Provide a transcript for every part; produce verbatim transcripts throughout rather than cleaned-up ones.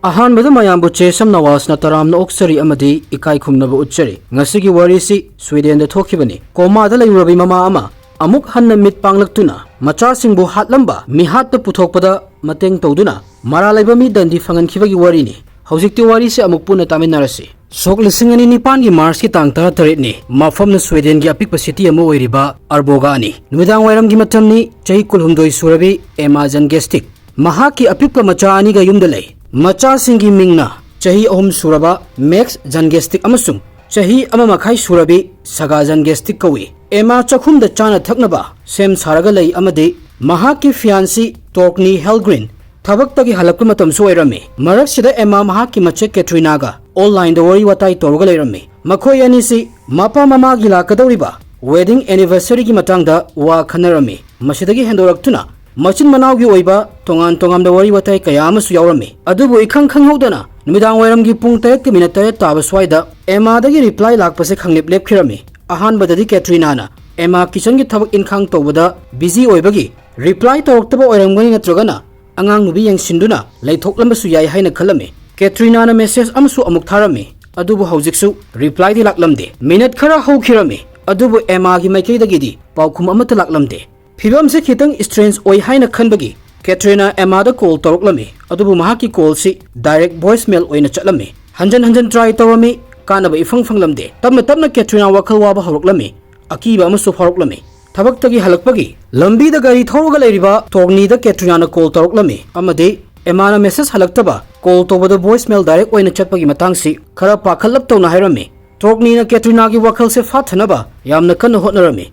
ꯑꯍꯥꯟꯕꯗ ꯃꯌꯥꯝꯕꯨ ꯆꯦꯁꯝ ꯅꯋꯥꯖꯅ ꯇꯔꯥꯝꯅ ꯑꯣꯛꯆꯔꯤ ꯑꯃꯗꯤ ꯏꯀꯥꯏ ꯈꯨꯝꯅꯕ ꯎꯠꯆꯔꯤ꯫ ꯉꯁꯤꯒꯤ ꯋꯥꯔꯤꯁꯤ ꯁ꯭ꯋꯤꯗꯦꯟꯗ ꯊꯣꯛꯈꯤꯕꯅꯤ꯫ ꯀꯣꯃꯥꯗ ꯂꯩꯔꯨꯔꯕꯤ ꯃꯃꯥ ꯑꯃ ꯑꯃꯨꯛ ꯍꯟꯅ ꯃꯤꯠ ꯄꯥꯡꯂꯛꯇꯨꯅ ꯃꯆꯥꯁꯤꯡꯕꯨ ꯍꯥꯠꯂꯝꯕ ꯃꯤꯍꯥꯠꯇ ꯄꯨꯊꯣꯛꯄꯗ ꯃꯇꯦꯡ ꯇꯧꯗꯨꯅ ꯃꯔꯥꯜ ꯂꯩꯕ ꯃꯤ ꯗꯟꯗꯤ ꯐꯪꯍꯟꯈꯤꯕꯒꯤ ꯋꯥꯔꯤꯅꯤ꯫ ꯍꯧꯖꯤꯛꯇꯤ ꯋꯥꯔꯤꯁꯤ ꯑꯃꯨꯛ ꯄꯨꯟꯅ ꯇꯥꯃꯤꯟꯅꯔꯁꯤ꯫ ꯁꯣꯛ ꯂꯤꯁꯤꯡ ꯑꯅꯤ ꯅꯤꯄꯥꯟꯒꯤ ꯃꯥꯔꯆꯀꯤ ꯇꯥꯡ ꯇꯔꯥꯇꯔꯦꯠꯅꯤ꯫ ꯃꯐꯝꯅ ꯁ꯭ꯋꯤꯗꯦꯟꯒꯤ ꯑꯄꯤꯛꯄ ꯁꯤꯇꯤ ꯑꯃ ꯑꯣꯏꯔꯤꯕ ꯑꯔꯕꯣꯒꯥꯅꯤ꯫ ꯅꯨꯃꯤꯗꯥꯡ ꯋꯥꯏꯔꯝꯒꯤ ꯃꯇꯝꯅꯤ꯫ ꯆꯍꯤ ꯀꯨꯟꯍꯨꯝꯗꯣꯏ ꯁꯨꯔꯕꯤ ꯑꯦꯃꯥ ꯖꯟꯒꯦꯁꯇꯤꯛ ꯃꯍꯥꯛꯀꯤ ꯑꯄꯤꯛꯄ ꯃꯆꯥ ꯑꯅꯤꯒ ꯌꯨꯝꯗ ꯂꯩ꯫ ꯃꯆꯥꯁꯤꯡꯒꯤ ꯃꯤꯡꯅ ꯆꯍꯤ ꯑꯍꯨꯝ ꯁꯨꯔꯕ ꯃꯦꯛꯁ ꯖꯟꯒꯦꯁꯇꯤꯛ ꯑꯃꯁꯨꯡ ꯆꯍꯤ ꯑꯃ ꯃꯈꯥꯏ ꯁꯨꯔꯕꯤ ꯁꯒꯥ ꯖꯟꯒꯦꯁꯇꯤꯛ ꯀꯧꯏ꯫ ꯑꯦꯃꯥ ꯆꯥꯛꯈꯨꯝꯗ ꯆꯥꯅ ꯊꯛꯅꯕ ꯁꯦꯝ ꯁꯥꯔꯒ ꯂꯩ ꯑꯃꯗꯤ ꯃꯍꯥꯛꯀꯤ ꯐꯤꯌꯥꯟꯁꯤ ꯇꯣꯔꯀꯅꯤ ꯍꯦꯜꯒ꯭ꯔꯤꯟ ꯊꯕꯛꯇꯒꯤ ꯍꯜꯂꯛꯄ ꯃꯇꯝꯁꯨ ꯑꯣꯏꯔꯝꯃꯤ꯫ ꯃꯔꯛꯁꯤꯗ ꯑꯦꯃꯥ ꯃꯍꯥꯛꯀꯤ ꯃꯆꯦ ꯀꯦꯇ꯭ꯔꯤꯅꯥꯒ ꯑꯣꯟꯂꯥꯏꯟꯗ ꯋꯥꯔꯤ ꯋꯥꯇꯥꯏ ꯇꯧꯔꯒ ꯂꯩꯔꯝꯃꯤ꯫ ꯃꯈꯣꯏ ꯑꯅꯤꯁꯤ ꯃꯄꯥ ꯃꯃꯥꯒꯤ ꯂꯥꯛꯀꯗꯧꯔꯤꯕ ꯋꯦꯗꯤꯡ ꯑꯦꯅꯤꯚꯔꯁꯔꯤꯒꯤ ꯃꯇꯥꯡꯗ ꯋꯥ ꯈꯟꯅꯔꯝꯃꯤ꯫ ꯃꯁꯤꯗꯒꯤ ꯍꯦꯟꯗꯣꯔꯛꯇꯨꯅ ꯃꯆꯤꯟ ꯃꯅꯥꯎꯒꯤ ꯑꯣꯏꯕ ꯇꯣꯉꯥꯟ ꯇꯣꯉꯥꯟꯕ ꯋꯥꯔꯤ ꯋꯥꯇꯥꯏ ꯀꯌꯥ ꯑꯃꯁꯨ ꯌꯥꯎꯔꯝꯃꯤ꯫ ꯑꯗꯨꯕꯨ ꯏꯈꯪ ꯈꯪꯍꯧꯗꯅ ꯅꯨꯃꯤꯗꯥꯡ ꯋꯥꯏꯔꯝꯒꯤ ꯄꯨꯡ ꯇꯔꯦꯠꯀ ꯃꯤꯅꯠ ꯇꯔꯦꯠ ꯇꯥꯕ ꯁ꯭ꯋꯥꯏꯗ ꯑꯦꯃꯥꯗꯒꯤ ꯔꯤꯄ꯭ꯂꯥꯏ ꯂꯥꯛꯄꯁꯦ ꯈꯪꯂꯦꯞ ꯂꯦꯞꯈꯤꯔꯝꯃꯤ꯫ ꯑꯍꯥꯟꯕꯗꯗꯤ ꯀꯦꯇ꯭ꯔꯤꯅꯥꯅ ꯑꯦꯃꯥ ꯀꯤꯆꯟꯒꯤ ꯊꯕꯛ ꯏꯟꯈꯥꯡ ꯇꯧꯕꯗ ꯕꯤꯖꯤ ꯑꯣꯏꯕꯒꯤ ꯔꯤꯄ꯭ꯂꯥꯏ ꯇꯧꯔꯛꯇꯕ ꯑꯣꯏꯔꯝꯒꯅꯤ ꯅꯠꯇ꯭ꯔꯒꯅ ꯑꯉꯥꯡ ꯅꯨꯄꯤ ꯌꯦꯡꯁꯤꯟꯗꯨꯅ ꯂꯩꯊꯣꯛꯂꯝꯕꯁꯨ ꯌꯥꯏ ꯍꯥꯏꯅ ꯈꯜꯂꯝꯃꯤ꯫ ꯀꯦꯇ꯭ꯔꯤꯅꯥꯅ ꯃꯦꯁꯦꯖ ꯑꯃꯁꯨ ꯑꯃꯨꯛ ꯊꯥꯔꯝꯃꯤ, ꯑꯗꯨꯕꯨ ꯍꯧꯖꯤꯛꯁꯨ ꯔꯤꯄ꯭ꯂꯥꯏꯗꯤ ꯂꯥꯛꯂꯝꯗꯦ꯫ ꯃꯤꯅꯠ ꯈꯔ ꯍꯧꯈꯤꯔꯝꯃꯤ, ꯑꯗꯨꯕꯨ ꯑꯦꯃꯥꯒꯤ ꯃꯥꯏꯀꯩꯗꯒꯤꯗꯤ ꯄꯥꯎꯈꯨꯝ ꯑꯃꯠꯇ ꯂꯥꯛꯂꯝꯗꯦ꯫ ꯐꯤꯕꯝꯁꯦ ꯈꯤꯇꯪ ꯁ꯭ꯇ꯭ꯔꯦꯟꯖ ꯑꯣꯏ ꯍꯥꯏꯅ ꯈꯟꯕꯒꯤ ꯀꯦꯇ꯭ꯔꯤꯅꯥ ꯑꯦꯃꯥꯗ ꯀꯣꯜ ꯇꯧꯔꯛꯂꯝꯃꯤ, ꯑꯗꯨꯕꯨ ꯃꯍꯥꯛꯀꯤ ꯀꯣꯜꯁꯤ ꯗꯥꯏꯔꯦꯛ ꯚꯣꯏꯁꯃꯦꯜ ꯑꯣꯏꯅ ꯆꯠꯂꯝꯃꯤ꯫ ꯍꯟꯖꯟ ꯍꯟꯖꯟ ꯇ꯭ꯔꯥꯏ ꯇꯧꯔꯝꯃꯤ, ꯀꯥꯟꯅꯕ ꯏꯐꯪ ꯐꯪꯂꯝꯗꯦ꯫ ꯇꯞꯅ ꯇꯞꯅ ꯀꯦꯇ꯭ꯔꯤꯅꯥ ꯋꯥꯈꯜ ꯋꯥꯕ ꯍꯧꯔꯛꯂꯝꯃꯤ, ꯑꯀꯤꯕ ꯑꯃꯁꯨ ꯐꯥꯎꯔꯛꯂꯝꯃꯤ꯫ ꯊꯕꯛꯇꯒꯤ ꯍꯜꯂꯛꯄꯒꯤ ꯂꯝꯕꯤꯗ ꯒꯥꯔꯤ ꯊꯧꯔꯒ ꯂꯩꯔꯤꯕ ꯇꯣꯔꯀꯅꯤꯗ ꯀꯦꯇ꯭ꯔꯤꯅꯥꯅ ꯀꯣꯜ ꯇꯧꯔꯛꯂꯝꯃꯤ ꯑꯃꯗꯤ ꯑꯦꯃꯥꯅ ꯃꯦꯁꯦꯖ ꯍꯜꯂꯛꯇꯕ, ꯀꯣꯜ ꯇꯧꯕꯗ ꯚꯣꯏꯁꯃꯦꯜ ꯗꯥꯏꯔꯦꯛ ꯑꯣꯏꯅ ꯆꯠꯄꯒꯤ ꯃꯇꯥꯡꯁꯤ ꯈꯔ ꯄꯥꯈꯠꯂꯞ ꯇꯧꯅ ꯍꯥꯏꯔꯝꯃꯤ꯫ ꯇꯣꯔꯀꯅꯤꯅ ꯀꯦꯇ꯭ꯔꯤꯅꯥꯒꯤ ꯋꯥꯈꯜꯁꯦ ꯐꯥꯊꯅꯕ ꯌꯥꯝꯅ ꯀꯟꯅ ꯍꯣꯠꯅꯔꯝꯃꯤ꯫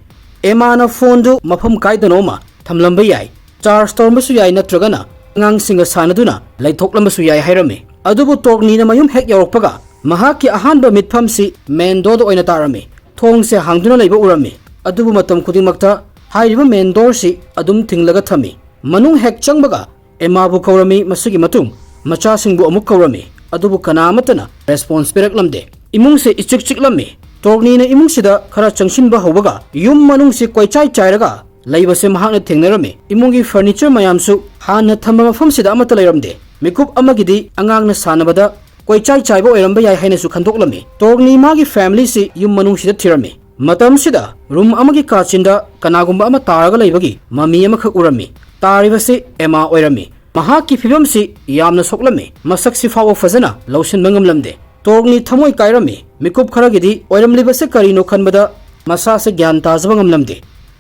ꯑꯦꯃꯥꯅ ꯐꯣꯟꯗꯨ ꯃꯐꯝ ꯀꯥꯏꯗꯅꯣꯃ ꯊꯝꯂꯝꯕ ꯌꯥꯏ, ꯆꯥꯔꯖ ꯇꯧꯔꯝꯕꯁꯨ ꯌꯥꯏ ꯅꯠꯇ꯭ꯔꯒꯅ ꯑꯉꯥꯡꯁꯤꯡꯒ ꯁꯥꯟꯅꯗꯨꯅ ꯂꯩꯊꯣꯛꯂꯝꯕꯁꯨ ꯌꯥꯏ ꯍꯥꯏꯔꯝꯃꯤ꯫ ꯑꯗꯨꯕꯨ ꯇꯣꯔꯀꯅꯤꯅ ꯃꯌꯨꯝ ꯍꯦꯛ ꯌꯧꯔꯛꯄꯒ ꯃꯍꯥꯛꯀꯤ ꯑꯍꯥꯟꯕ ꯃꯤꯠꯐꯝꯁꯤ ꯃꯦꯟ ꯗꯣꯔꯗ ꯑꯣꯏꯅ ꯇꯥꯔꯝꯃꯤ꯫ ꯊꯣꯡꯁꯦ ꯍꯥꯡꯗꯨꯅ ꯂꯩꯕ ꯎꯔꯝꯃꯤ, ꯑꯗꯨꯕꯨ ꯃꯇꯝ ꯈꯨꯗꯤꯡꯃꯛꯇ ꯍꯥꯏꯔꯤꯕ ꯃꯦꯟ ꯗꯣꯔꯁꯤ ꯑꯗꯨꯝ ꯊꯤꯡꯂꯒ ꯊꯝꯃꯤ꯫ ꯃꯅꯨꯡ ꯍꯦꯛ ꯆꯪꯕꯒ ꯑꯦꯃꯥꯕꯨ ꯀꯧꯔꯝꯃꯤ, ꯃꯁꯤꯒꯤ ꯃꯇꯨꯡ ꯃꯆꯥꯁꯤꯡꯕꯨ ꯑꯃꯨꯛ ꯀꯧꯔꯝꯃꯤ, ꯑꯗꯨꯕꯨ ꯀꯅꯥ ꯑꯃꯠꯇꯅ ꯔꯦꯁꯄꯣꯟꯁ ꯄꯤꯔꯛꯂꯝꯗꯦ꯫ ꯏꯃꯨꯡꯁꯦ ꯏꯆꯤꯛ ꯆꯤꯛꯂꯝꯃꯤ꯫ ꯇꯣꯔꯀꯅꯤꯅ ꯏꯃꯨꯡꯁꯤꯗ ꯈꯔ ꯆꯪꯁꯤꯟꯕ ꯍꯧꯕꯒ ꯌꯨꯝ ꯃꯅꯨꯡꯁꯤ ꯀꯣꯏꯆꯥꯏ ꯆꯥꯏꯔꯒ ꯂꯩꯕꯁꯦ ꯃꯍꯥꯛꯅ ꯊꯦꯡꯅꯔꯝꯃꯤ꯫ ꯏꯃꯨꯡꯒꯤ furniture ꯃꯌꯥꯝꯁꯨ ꯍꯥꯟꯅ ꯊꯝꯕ ꯃꯐꯝꯁꯤꯗ ꯑꯃꯠꯇ ꯂꯩꯔꯝꯗꯦ꯫ ꯃꯤꯀꯨꯞ ꯑꯃꯒꯤꯗꯤ ꯑꯉꯥꯡꯅ ꯁꯥꯟꯅꯕꯗ ꯀꯣꯏꯆꯥꯏ ꯆꯥꯏꯕ ꯑꯣꯏꯔꯝꯕ ꯌꯥꯏ ꯍꯥꯏꯅꯁꯨ ꯈꯟꯗꯣꯛꯂꯝꯃꯤ꯫ ꯇꯣꯔꯒꯅꯤ ꯃꯥꯒꯤ familyꯁꯤ ꯌꯨꯝ ꯃꯅꯨꯡꯁꯤꯗ ꯊꯤꯔꯝꯃꯤ꯫ ꯃꯇꯝꯁꯤꯗ room ꯑꯃꯒꯤ ꯀꯥꯆꯤꯟꯗ ꯀꯅꯥꯒꯨꯝꯕ ꯑꯃ ꯇꯥꯔꯒ ꯂꯩꯕꯒꯤ ꯃꯃꯤ ꯑꯃꯈꯛ ꯎꯔꯝꯃꯤ꯫ ꯇꯥꯔꯤꯕꯁꯤ ꯑꯦꯃꯥ ꯑꯣꯏꯔꯝꯃꯤ꯫ ꯃꯍꯥꯛꯀꯤ ꯐꯤꯕꯝꯁꯤ ꯌꯥꯝꯅ ꯁꯣꯛꯂꯝꯃꯤ꯫ ꯃꯁꯛꯁꯤ ꯐꯥꯎꯕ ꯐꯖꯅ ꯂꯧꯁꯤꯟꯕ ꯉꯝꯂꯝꯗꯦ꯫ ꯇꯣꯔꯒꯅꯤ ꯊꯃꯣꯏ ꯀꯥꯏꯔꯝꯃꯤ꯫ ꯃꯤꯀꯨꯞ ꯈꯔꯒꯤꯗꯤ ꯑꯣꯏꯔꯝꯂꯤꯕꯁꯤ ꯀꯔꯤꯅꯣ ꯈꯟꯕꯗ ꯃꯁꯥꯁꯦ ꯒ꯭ꯌꯥꯟ ꯇꯥꯖꯕ ꯉꯝꯂꯝꯗꯦ꯫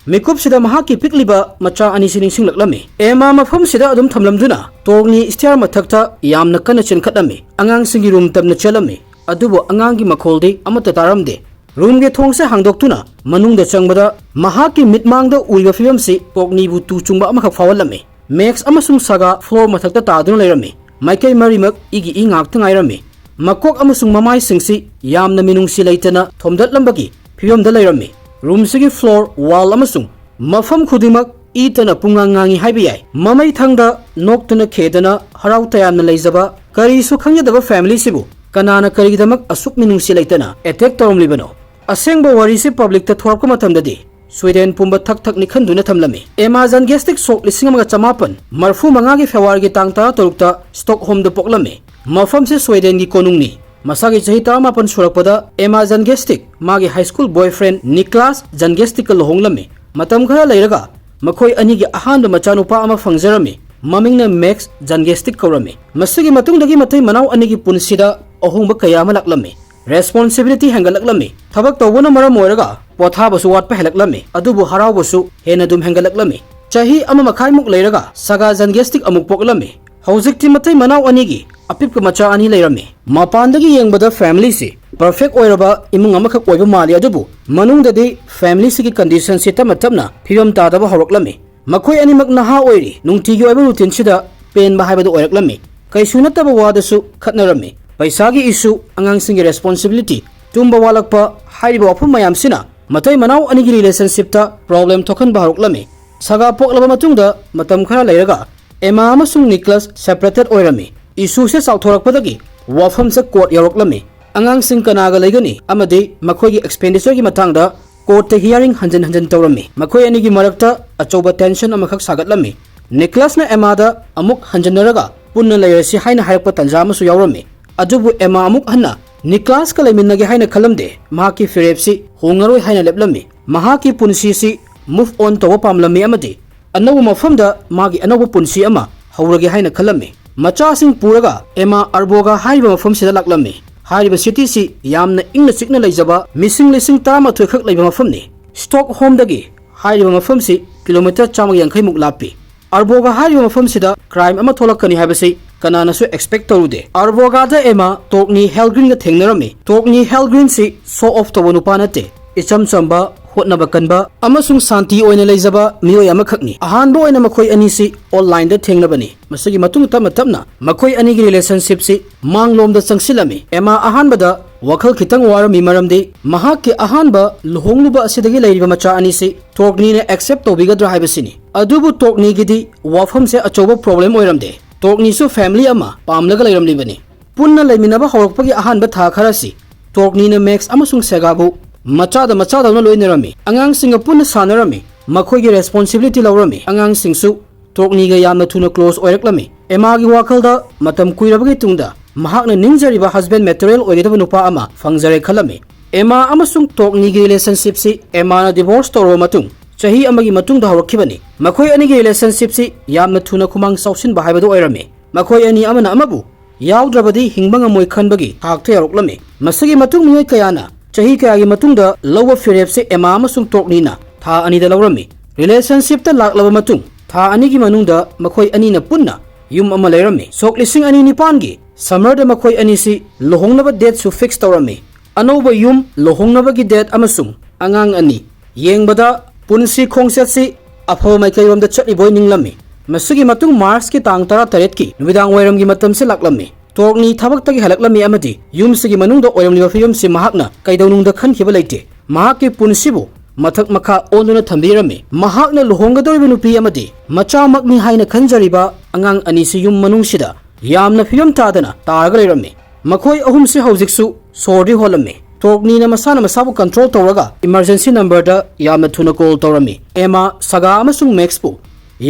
ꯃꯤꯀꯨꯞꯁꯤꯗ ꯃꯍꯥꯛꯀꯤ ꯄꯤꯛꯂꯤꯕ ꯃꯆꯥ ꯑꯅꯤꯁꯤ ꯅꯤꯡꯁꯤꯡꯂꯛꯂꯝꯃꯤ꯫ ꯑꯦꯃꯥ ꯃꯐꯝꯁꯤꯗ ꯑꯗꯨꯝ ꯊꯝꯂꯝꯗꯨꯅ ꯇꯣꯔꯒꯅꯤ stair ꯃꯊꯛꯇ ꯌꯥꯝꯅ ꯀꯟꯅ ꯆꯦꯟꯈꯠꯂꯝꯃꯤ꯫ ꯑꯉꯥꯡꯁꯤꯡꯒꯤ room ꯇꯝꯅ ꯆꯦꯜꯂꯝꯃꯤ꯫ ꯑꯗꯨꯕꯨ ꯑꯉꯥꯡꯒꯤ ꯃꯈꯣꯜꯗꯤ ꯑꯃꯠꯇ ꯇꯥꯔꯝꯗꯦ꯫ Roomꯒꯤ ꯊꯣꯡꯁꯦ ꯍꯥꯡꯗꯣꯛꯇꯨꯅ ꯃꯅꯨꯡꯗ ꯆꯪꯕꯗ ꯃꯍꯥꯛꯀꯤ ꯃꯤꯠꯃꯥꯡꯗ ꯎꯔꯤꯕ ꯐꯤꯕꯝꯁꯤ ꯇꯣꯔꯒꯅꯤꯕꯨ ꯇꯨ ꯆꯨꯡꯕ ꯑꯃꯈꯛ ꯐꯥꯎꯍꯜꯂꯝꯃꯤ꯫ ꯃꯦꯛꯁ ꯑꯃꯁꯨꯡ ꯁꯥꯒꯥ floor ꯃꯊꯛꯇ ꯇꯥꯗꯨꯅ ꯂꯩꯔꯝꯃꯤ꯫ ꯃꯥꯏꯀꯩ ꯃꯔꯤꯃꯛ ꯏꯒꯤ ꯏ ꯉꯥꯛꯇ ꯉꯥꯏꯔꯝꯃꯤ꯫ ꯃꯀꯣꯛ ꯑꯃꯁꯨꯡ ꯃꯃꯥꯏꯁꯤꯡꯁꯤ ꯌꯥꯝꯅ ꯃꯤꯅꯨꯡꯁꯤ ꯂꯩꯇꯅ ꯊꯣꯝꯗꯠꯂꯝꯕꯒꯤ ꯐꯤꯕꯝꯗ ꯂꯩꯔꯝꯃꯤ꯫ Roomꯁꯤꯒꯤ floor, wall ꯑꯃꯁꯨꯡ ꯃꯐꯝ ꯈꯨꯗꯤꯡꯃꯛ ꯏꯇꯅ ꯄꯨꯡꯉꯥꯡ ꯉꯥꯡꯉꯤ ꯍꯥꯏꯕ ꯌꯥꯏ꯫ ꯃꯃꯩ ꯊꯪꯗ ꯅꯣꯛꯇꯨꯅ ꯈꯦꯗꯅ ꯍꯔꯥꯎ ꯇꯌꯥꯝꯅ ꯂꯩꯖꯕ ꯀꯔꯤꯁꯨ ꯈꯪꯖꯗꯕ familyꯁꯤꯕꯨ ꯀꯅꯥꯅ ꯀꯔꯤꯒꯤꯗꯃꯛ ꯑꯁꯨꯛ ꯃꯤꯅꯨꯡꯁꯤ ꯂꯩꯇꯅ attack ꯇꯧꯔꯝꯂꯤꯕꯅꯣ? ꯑꯁꯦꯡꯕ ꯋꯥꯔꯤꯁꯤ publicꯇ ꯊꯣꯔꯛꯄ ꯃꯇꯝꯗꯗꯤ ꯁ꯭ꯋꯤꯗꯦꯟ ꯄꯨꯝꯕ ꯊꯛ ꯊꯛ ꯅꯤꯛꯍꯟꯗꯨꯅ ꯊꯝꯂꯝꯃꯤ꯫ ꯑꯦꯃꯥ ꯖꯟꯒꯦꯁꯇꯤꯛ ꯁꯣꯛ ꯂꯤꯁꯤꯡ ꯑꯃꯒ ꯆꯃꯥꯄꯟ ꯃꯔꯤꯐꯨ ꯃꯉꯥꯒꯤ Februaryꯒꯤ ꯇꯥꯡ ꯇꯔꯥꯇꯔꯨꯛꯇ Stockholmꯗ ꯄꯣꯛꯂꯝꯃꯤ꯫ ꯃꯐꯝꯁꯤ ꯁ꯭ꯋꯤꯗꯦꯟꯒꯤ ꯀꯣꯅꯨꯡꯅꯤ꯫ ꯃꯁꯥꯒꯤ ꯆꯍꯤ ꯇꯔꯥꯃꯥꯄꯟ ꯁꯨꯔꯛꯄꯗ ꯑꯦꯃꯥ ꯖꯟꯒꯦꯁꯇꯤꯛ ꯃꯥꯒꯤ high school boyfriend Niklas ꯖꯟꯒꯦꯁꯇꯤꯛꯀ ꯂꯨꯍꯣꯡꯂꯝꯃꯤ꯫ ꯃꯇꯝ ꯈꯔ ꯂꯩꯔꯒ ꯃꯈꯣꯏ ꯑꯅꯤꯒꯤ ꯑꯍꯥꯟꯕ ꯃꯆꯥꯅꯨꯄꯥ ꯑꯃ ꯐꯪꯖꯔꯝꯃꯤ꯫ ꯃꯃꯤꯡꯅ ꯃꯦꯛꯁ ꯖꯟꯒꯦꯁꯇꯤꯛ ꯀꯧꯔꯝꯃꯤ꯫ ꯃꯁꯤꯒꯤ ꯃꯇꯨꯡꯗꯒꯤ ꯃꯇꯩ ꯃꯅꯥꯎ ꯑꯅꯤꯒꯤ ꯄꯨꯟꯁꯤꯗ ꯑꯍꯣꯡꯕ ꯀꯌꯥ ꯑꯃ ꯂꯥꯛꯂꯝꯃꯤ꯫ Responsibility ꯍꯦꯟꯒꯠꯂꯛꯂꯝꯃꯤ꯫ ꯊꯕꯛ ꯇꯧꯕꯅ ꯃꯔꯝ ꯑꯣꯏꯔꯒ ꯄꯣꯊꯥꯕꯁꯨ ꯋꯥꯠꯄ ꯍꯦꯜꯂꯛꯂꯝꯃꯤ, ꯑꯗꯨꯕꯨ ꯍꯔꯥꯎꯕꯁꯨ ꯍꯦꯟꯅ ꯑꯗꯨꯝ ꯍꯦꯟꯒꯠꯂꯛꯂꯝꯃꯤ꯫ ꯆꯍꯤ ꯑꯃ ꯃꯈꯥꯏꯃꯨꯛ ꯂꯩꯔꯒ ꯁꯥꯒꯥ ꯖꯟꯒꯦꯁꯇꯤꯛ ꯑꯃꯨꯛ ꯄꯣꯛꯂꯝꯃꯤ꯫ ꯍꯧꯖꯤꯛꯇꯤ ꯃꯇꯩ ꯃꯅꯥꯎ ꯑꯅꯤꯒꯤ ꯑꯄꯤꯛꯄ ꯃꯆꯥ ꯑꯅꯤ ꯂꯩꯔꯝꯃꯤ꯫ ꯃꯄꯥꯟꯗꯒꯤ ꯌꯦꯡꯕꯗ familyꯁꯤ perfect ꯑꯣꯏꯔꯕ ꯏꯃꯨꯡ ꯑꯃꯈꯛ ꯑꯣꯏꯕ ꯃꯥꯜꯂꯤ, ꯑꯗꯨꯕꯨ ꯃꯅꯨꯡꯗꯗꯤ familyꯁꯤꯒꯤ conditionꯁꯤ ꯇꯞꯅ ꯇꯞꯅ ꯐꯤꯕꯝ ꯇꯥꯗꯕ ꯍꯧꯔꯛꯂꯝꯃꯤ꯫ ꯃꯈꯣꯏ ꯑꯅꯤꯃꯛ ꯅꯍꯥ ꯑꯣꯏꯔꯤ, ꯅꯨꯡꯇꯤꯒꯤ ꯑꯣꯏꯕ routineꯁꯤꯗ ꯄꯦꯟꯕ ꯍꯥꯏꯕꯗꯨ ꯑꯣꯏꯔꯛꯂꯝꯃꯤ꯫ ꯀꯩꯁꯨ ꯅꯠꯇꯕ ꯋꯥꯗꯁꯨ ꯈꯠꯅꯔꯝꯃꯤ꯫ ꯄꯩꯁꯥꯒꯤ issue, ꯑꯉꯥꯡꯁꯤꯡꯒꯤ responsibility, ꯇꯨꯝꯕ ꯋꯥꯠꯂꯛꯄ ꯍꯥꯏꯔꯤꯕ ꯋꯥꯐꯝ ꯃꯌꯥꯝꯁꯤꯅ ꯃꯇꯩ ꯃꯅꯥꯎ ꯑꯅꯤꯒꯤ relationshipꯇ problem ꯊꯣꯛꯍꯟꯕ ꯍꯧꯔꯛꯂꯝꯃꯤ꯫ ꯁꯥꯒꯥ ꯄꯣꯛꯂꯕ ꯃꯇꯨꯡꯗ ꯃꯇꯝ ꯈꯔ ꯂꯩꯔꯒ ꯑꯦꯃꯥ ꯑꯃꯁꯨꯡ ꯅꯤꯀꯂꯁ separated ꯑꯣꯏꯔꯝꯃꯤ꯫ Issueꯁꯦ ꯆꯥꯎꯊꯣꯔꯛꯄꯗꯒꯤ ꯋꯥꯐꯝꯁꯦ court ꯌꯧꯔꯛꯂꯝꯃꯤ꯫ ꯑꯉꯥꯡꯁꯤꯡ ꯀꯅꯥꯒ ꯂꯩꯒꯅꯤ ꯑꯃꯗꯤ ꯃꯈꯣꯏꯒꯤ expenditureꯒꯤ ꯃꯇꯥꯡꯗ ꯀꯣꯔꯠꯇ ꯍꯤꯌꯥꯔꯤꯡ ꯍꯟꯖꯤꯟ ꯍꯟꯖꯤꯟ ꯇꯧꯔꯝꯃꯤ꯫ ꯃꯈꯣꯏ ꯑꯅꯤꯒꯤ ꯃꯔꯛꯇ ꯑꯆꯧꯕ ꯇꯦꯟꯁꯟ ꯑꯃꯈꯛ ꯁꯥꯒꯠꯂꯝꯃꯤ꯫ ꯅꯤꯀ꯭ꯂꯁꯅ ꯑꯦꯃꯥꯗ ꯑꯃꯨꯛ ꯍꯟꯖꯤꯟꯅꯔꯒ ꯄꯨꯟꯅ ꯂꯩꯔꯁꯤ ꯍꯥꯏꯅ ꯍꯥꯏꯔꯛꯄ ꯇꯥꯟꯖꯥ ꯑꯃꯁꯨ ꯌꯥꯎꯔꯝꯃꯤ꯫ ꯑꯗꯨꯕꯨ ꯑꯦꯃꯥ ꯑꯃꯨꯛ ꯍꯟꯅ ꯅꯤꯀ꯭ꯂꯥꯁꯀ ꯂꯩꯃꯤꯟꯅꯒꯦ ꯍꯥꯏꯅ ꯈꯜꯂꯝꯗꯦ꯫ ꯃꯍꯥꯛꯀꯤ ꯐꯤꯔꯦꯞꯁꯤ ꯍꯣꯡꯉꯔꯣꯏ ꯍꯥꯏꯅ ꯂꯦꯞꯂꯝꯃꯤ꯫ ꯃꯍꯥꯛꯀꯤ ꯄꯨꯟꯁꯤꯁꯤ ꯃꯨꯚ ꯑꯣꯟ ꯇꯧꯕ ꯄꯥꯝꯂꯝꯃꯤ ꯑꯃꯗꯤ ꯑꯅꯧꯕ ꯃꯐꯝꯗ ꯃꯥꯒꯤ ꯑꯅꯧꯕ ꯄꯨꯟꯁꯤ ꯑꯃ ꯍꯧꯔꯒꯦ ꯍꯥꯏꯅ ꯈꯜꯂꯝꯃꯤ꯫ ꯃꯆꯥꯁꯤꯡ ꯄꯨꯔꯒ ꯑꯦꯃꯥ ꯑꯥꯔꯕꯣꯒꯥ ꯍꯥꯏꯔꯤꯕ ꯃꯐꯝꯁꯤꯗ ꯂꯥꯛꯂꯝꯃꯤ꯫ ꯍꯥꯏꯔꯤꯕ ꯁꯤꯇꯤꯁꯤ ꯌꯥꯝꯅ ꯏꯪꯅ ꯆꯤꯛꯅ ꯂꯩꯖꯕ ꯃꯤꯁꯤꯡ ꯂꯤꯁꯤꯡ ꯇꯔꯥꯃꯥꯊꯣꯏ ꯈꯛ ꯂꯩꯕ ꯃꯐꯝꯅꯤ꯫ ꯁ꯭ꯇꯣꯛꯍꯣꯝꯗꯒꯤ ꯍꯥꯏꯔꯤꯕ ꯃꯐꯝꯁꯤ ꯀꯤꯂꯣꯃꯤꯇꯔ ꯆꯥꯝꯃꯒ ꯌꯥꯡꯈꯩꯃꯨꯛ ꯂꯥꯞꯄꯤ꯫ ꯑꯥꯔꯕꯣꯒꯥ ꯍꯥꯏꯔꯤꯕ ꯃꯐꯝꯁꯤꯗ ꯀ꯭ꯔꯥꯏꯝ ꯑꯃ ꯊꯣꯛꯂꯛꯀꯅꯤ ꯍꯥꯏꯕꯁꯤ ꯀꯅꯥꯅꯁꯨ ꯑꯦꯛꯁꯄꯦꯛ ꯇꯧꯔꯨꯗꯦ꯫ ꯑꯥꯔꯕꯣꯒꯥꯗ ꯑꯦꯃꯥ ꯇꯣꯛꯅꯤ ꯍꯦꯜꯒ꯭ꯔꯤꯟꯒ ꯊꯦꯡꯅꯔꯝꯃꯤ꯫ ꯇꯣꯛꯅꯤ ꯍꯦꯜꯒ꯭ꯔꯤꯟꯁꯤ ꯁꯣ ꯑꯣꯐ ꯇꯧꯕ ꯅꯨꯄꯥ ꯅꯠꯇꯦ꯫ ꯏꯆꯝ ꯆꯝꯕ, ꯍꯣꯠꯅꯕ ꯀꯟꯕ ꯑꯃꯁꯨꯡ ꯁꯥꯟꯇꯤ ꯑꯣꯏꯅ ꯂꯩꯖꯕ ꯃꯤꯑꯣꯏ ꯑꯃꯈꯛꯅꯤ꯫ ꯑꯍꯥꯟꯕ ꯑꯣꯏꯅ ꯃꯈꯣꯏ ꯑꯅꯤꯁꯤ ꯑꯣꯟꯂꯥꯏꯟꯗ ꯊꯦꯡꯅꯕꯅꯤ꯫ ꯃꯁꯤꯒꯤ ꯃꯇꯨꯡ ꯇꯞꯅ ꯇꯞꯅ ꯃꯈꯣꯏ ꯑꯅꯤꯒꯤ ꯔꯤꯂꯦꯁꯟꯁꯤꯞꯁꯤ ꯃꯥꯡꯂꯣꯝꯗ ꯆꯪꯁꯤꯜꯂꯝꯃꯤ꯫ ꯑꯦꯃꯥ ꯑꯍꯥꯟꯕꯗ ꯋꯥꯈꯜ ꯈꯤꯇꯪ ꯋꯥꯔꯝꯃꯤ, ꯃꯔꯝꯗꯤ ꯃꯍꯥꯛꯀꯤ ꯑꯍꯥꯟꯕ ꯂꯨꯍꯣꯡꯂꯨꯕ ꯑꯁꯤꯗꯒꯤ ꯂꯩꯔꯤꯕ ꯃꯆꯥ ꯑꯅꯤꯁꯤ ꯇꯣꯛꯅꯤꯅ ꯑꯦꯛꯁꯦꯞ ꯇꯧꯕꯤꯒꯗ꯭ꯔꯥ ꯍꯥꯏꯕꯁꯤꯅꯤ꯫ ꯑꯗꯨꯕꯨ ꯇꯣꯛꯅꯤꯒꯤꯗꯤ ꯋꯥꯐꯝꯁꯦ ꯑꯆꯧꯕ ꯄ꯭ꯔꯣꯕ꯭ꯂꯦꯝ ꯑꯣꯏꯔꯝꯗꯦ꯫ ꯇꯣꯛꯅꯤꯁꯨ ꯐꯦꯃꯤꯂꯤ ꯑꯃ ꯄꯥꯝꯂꯒ ꯂꯩꯔꯝꯂꯤꯕꯅꯤ꯫ ꯄꯨꯟꯅ ꯂꯩꯃꯤꯟꯅꯕ ꯍꯧꯔꯛꯄꯒꯤ ꯑꯍꯥꯟꯕ ꯊꯥ ꯈꯔꯁꯤ ꯇꯣꯛꯅꯤꯅ ꯃꯦꯛꯁ ꯑꯃꯁꯨꯡ ꯁꯦꯒꯥꯕꯨ ꯃꯆꯥꯗ ꯃꯆꯥꯗꯧꯅ ꯂꯣꯏꯅꯔꯝꯃꯤ꯫ ꯑꯉꯥꯡꯁꯤꯡꯒ ꯄꯨꯟꯅ ꯁꯥꯟꯅꯔꯝꯃꯤ꯫ ꯃꯈꯣꯏꯒꯤ ꯔꯦꯁꯄꯣꯟꯁꯤꯕꯤꯂꯤꯇꯤ ꯂꯧꯔꯝꯃꯤ꯫ ꯑꯉꯥꯡꯁꯤꯡꯁꯨ ꯇꯣꯛꯅꯤꯒ ꯌꯥꯝꯅ ꯊꯨꯅ ꯀ꯭ꯂꯣꯖ ꯑꯣꯏꯔꯛꯂꯝꯃꯤ꯫ ꯑꯦꯃꯥꯒꯤ ꯋꯥꯈꯜꯗ ꯃꯇꯝ ꯀꯨꯏꯔꯕꯒꯤ ꯇꯨꯡꯗ ꯃꯍꯥꯛꯅ ꯅꯤꯡꯖꯔꯤꯕ ꯍꯁꯕꯦꯟ ꯃꯦꯇꯔꯤꯌꯦꯜ ꯑꯣꯏꯒꯗꯕ ꯅꯨꯄꯥ ꯑꯃ ꯐꯪꯖꯔꯦ ꯈꯜꯂꯝꯃꯤ꯫ ꯑꯦꯃꯥ ꯑꯃꯁꯨꯡ ꯇꯣꯛꯅꯤꯒꯤ ꯔꯤꯂꯦꯁꯟꯁꯤꯞꯁꯤ ꯑꯦꯃꯥꯅ ꯗꯤꯚꯣꯔꯁ ꯇꯧꯔꯕ ꯃꯇꯨꯡ ꯆꯍꯤ ꯑꯃꯒꯤ ꯃꯇꯨꯡꯗ ꯍꯧꯔꯛꯈꯤꯕꯅꯤ꯫ ꯃꯈꯣꯏ ꯑꯅꯤꯒꯤ ꯔꯤꯂꯦꯁꯟꯁꯤꯞꯁꯤ ꯌꯥꯝꯅ ꯊꯨꯅ ꯈꯨꯃꯥꯡ ꯆꯥꯎꯁꯤꯟꯕ ꯍꯥꯏꯕꯗꯨ ꯑꯣꯏꯔꯝꯃꯤ꯫ ꯃꯈꯣꯏ ꯑꯅꯤ ꯑꯃꯅ ꯑꯃꯕꯨ ꯌꯥꯎꯗ꯭ꯔꯕꯗꯤ ꯍꯤꯡꯕ ꯉꯝꯃꯣꯏ ꯈꯟꯕꯒꯤ ꯊꯥꯛꯇ ꯌꯧꯔꯛꯂꯝꯃꯤ꯫ ꯃꯁꯤꯒꯤ ꯃꯇꯨꯡ ꯃꯤꯑꯣꯏ ꯀꯌꯥꯅ ꯆꯍꯤ ꯀꯌꯥꯒꯤ ꯃꯇꯨꯡꯗ ꯂꯧꯕ ꯐꯤꯔꯦꯞꯁꯦ ꯑꯦꯃꯥ ꯑꯃꯁꯨꯡ ꯇꯣꯛꯅꯤꯅ ꯊꯥ ꯑꯅꯤꯗ ꯂꯧꯔꯝꯃꯤ꯫ ꯔꯤꯂꯦꯁꯟꯁꯤꯞꯇ ꯂꯥꯛꯂꯕ ꯃꯇꯨꯡ ꯊꯥ ꯑꯅꯤꯒꯤ ꯃꯅꯨꯡꯗ ꯃꯈꯣꯏ ꯑꯅꯤꯅ ꯄꯨꯟꯅ ꯌꯨꯝ ꯑꯃ ꯂꯩꯔꯝꯃꯤ꯫ ꯁꯣꯛ ꯂꯤꯁꯤꯡ ꯑꯅꯤ ꯅꯤꯄꯥꯟꯒꯤ ꯁꯝꯃꯔꯗ ꯃꯈꯣꯏ ꯑꯅꯤꯁꯤ ꯂꯨꯍꯣꯡꯅꯕ ꯗꯦꯠꯁꯨ ꯐꯤꯛꯁ ꯇꯧꯔꯝꯃꯤ꯫ ꯑꯅꯧꯕ ꯌꯨꯝ, ꯂꯨꯍꯣꯡꯅꯕꯒꯤ ꯗꯦꯠ ꯑꯃꯁꯨꯡ ꯑꯉꯥꯡ ꯑꯅꯤ ꯌꯦꯡꯕꯗ ꯄꯨꯟꯁꯤ ꯈꯣꯡꯆꯠꯁꯤ ꯑꯐꯕ ꯃꯥꯏꯀꯩꯔꯣꯝꯗ ꯆꯠꯂꯤꯕꯣꯏ ꯅꯤꯡꯂꯝꯃꯤ꯫ ꯃꯁꯤꯒꯤ ꯃꯇꯨꯡ ꯃꯥꯔꯆꯀꯤ ꯇꯥꯡ ꯇꯔꯥꯇꯔꯦꯠꯀꯤ ꯅꯨꯃꯤꯗꯥꯡ ꯋꯥꯏꯔꯝꯒꯤ ꯃꯇꯝꯁꯤ ꯂꯥꯛꯂꯝꯃꯤ꯫ ꯇꯣꯛꯅꯤ ꯊꯕꯛꯇꯒꯤ ꯍꯜꯂꯛꯂꯝꯃꯤ ꯑꯃꯗꯤ ꯌꯨꯝꯁꯤꯒꯤ ꯃꯅꯨꯡꯗ ꯑꯣꯏꯔꯝꯂꯤꯕ ꯐꯤꯕꯝꯁꯤ ꯃꯍꯥꯛꯅ ꯀꯩꯗꯧꯅꯨꯡꯗ ꯈꯟꯈꯤꯕ ꯂꯩꯇꯦ꯫ ꯃꯍꯥꯛꯀꯤ ꯄꯨꯟꯁꯤꯕꯨ ꯃꯊꯛ ꯃꯈꯥ ꯑꯣꯟꯗꯨꯅ ꯊꯝꯕꯤꯔꯝꯃꯤ꯫ ꯃꯍꯥꯛꯅ ꯂꯨꯍꯣꯡꯒꯗꯧꯔꯤꯕ ꯅꯨꯄꯤ ꯑꯃꯗꯤ ꯃꯆꯥꯃꯛꯅꯤ ꯍꯥꯏꯅ ꯈꯟꯖꯔꯤꯕ ꯑꯉꯥꯡ ꯑꯅꯤꯁꯤ ꯌꯨꯝ ꯃꯅꯨꯡꯁꯤꯗ ꯌꯥꯝꯅ ꯐꯤꯕꯝ ꯇꯥꯗꯅ ꯇꯥꯔꯒ ꯂꯩꯔꯝꯃꯤ꯫ ꯃꯈꯣꯏ ꯑꯍꯨꯝꯁꯤ ꯍꯧꯖꯤꯛꯁꯨ ꯁꯣꯔꯗꯤ ꯍꯣꯜꯂꯝꯃꯤ꯫ ꯇꯣꯛꯅꯤꯅ ꯃꯁꯥꯅ ꯃꯁꯥꯕꯨ ꯀꯟꯇ꯭ꯔꯣꯜ ꯇꯧꯔꯒ ꯏꯃꯔꯖꯦꯟꯁꯤ ꯅꯝꯕꯔꯗ ꯌꯥꯝꯅ ꯊꯨꯅ ꯀꯣꯜ ꯇꯧꯔꯝꯃꯤ꯫ ꯑꯦꯃꯥ, ꯁꯒꯥ ꯑꯃꯁꯨꯡ ꯃꯦꯛꯁꯄꯨ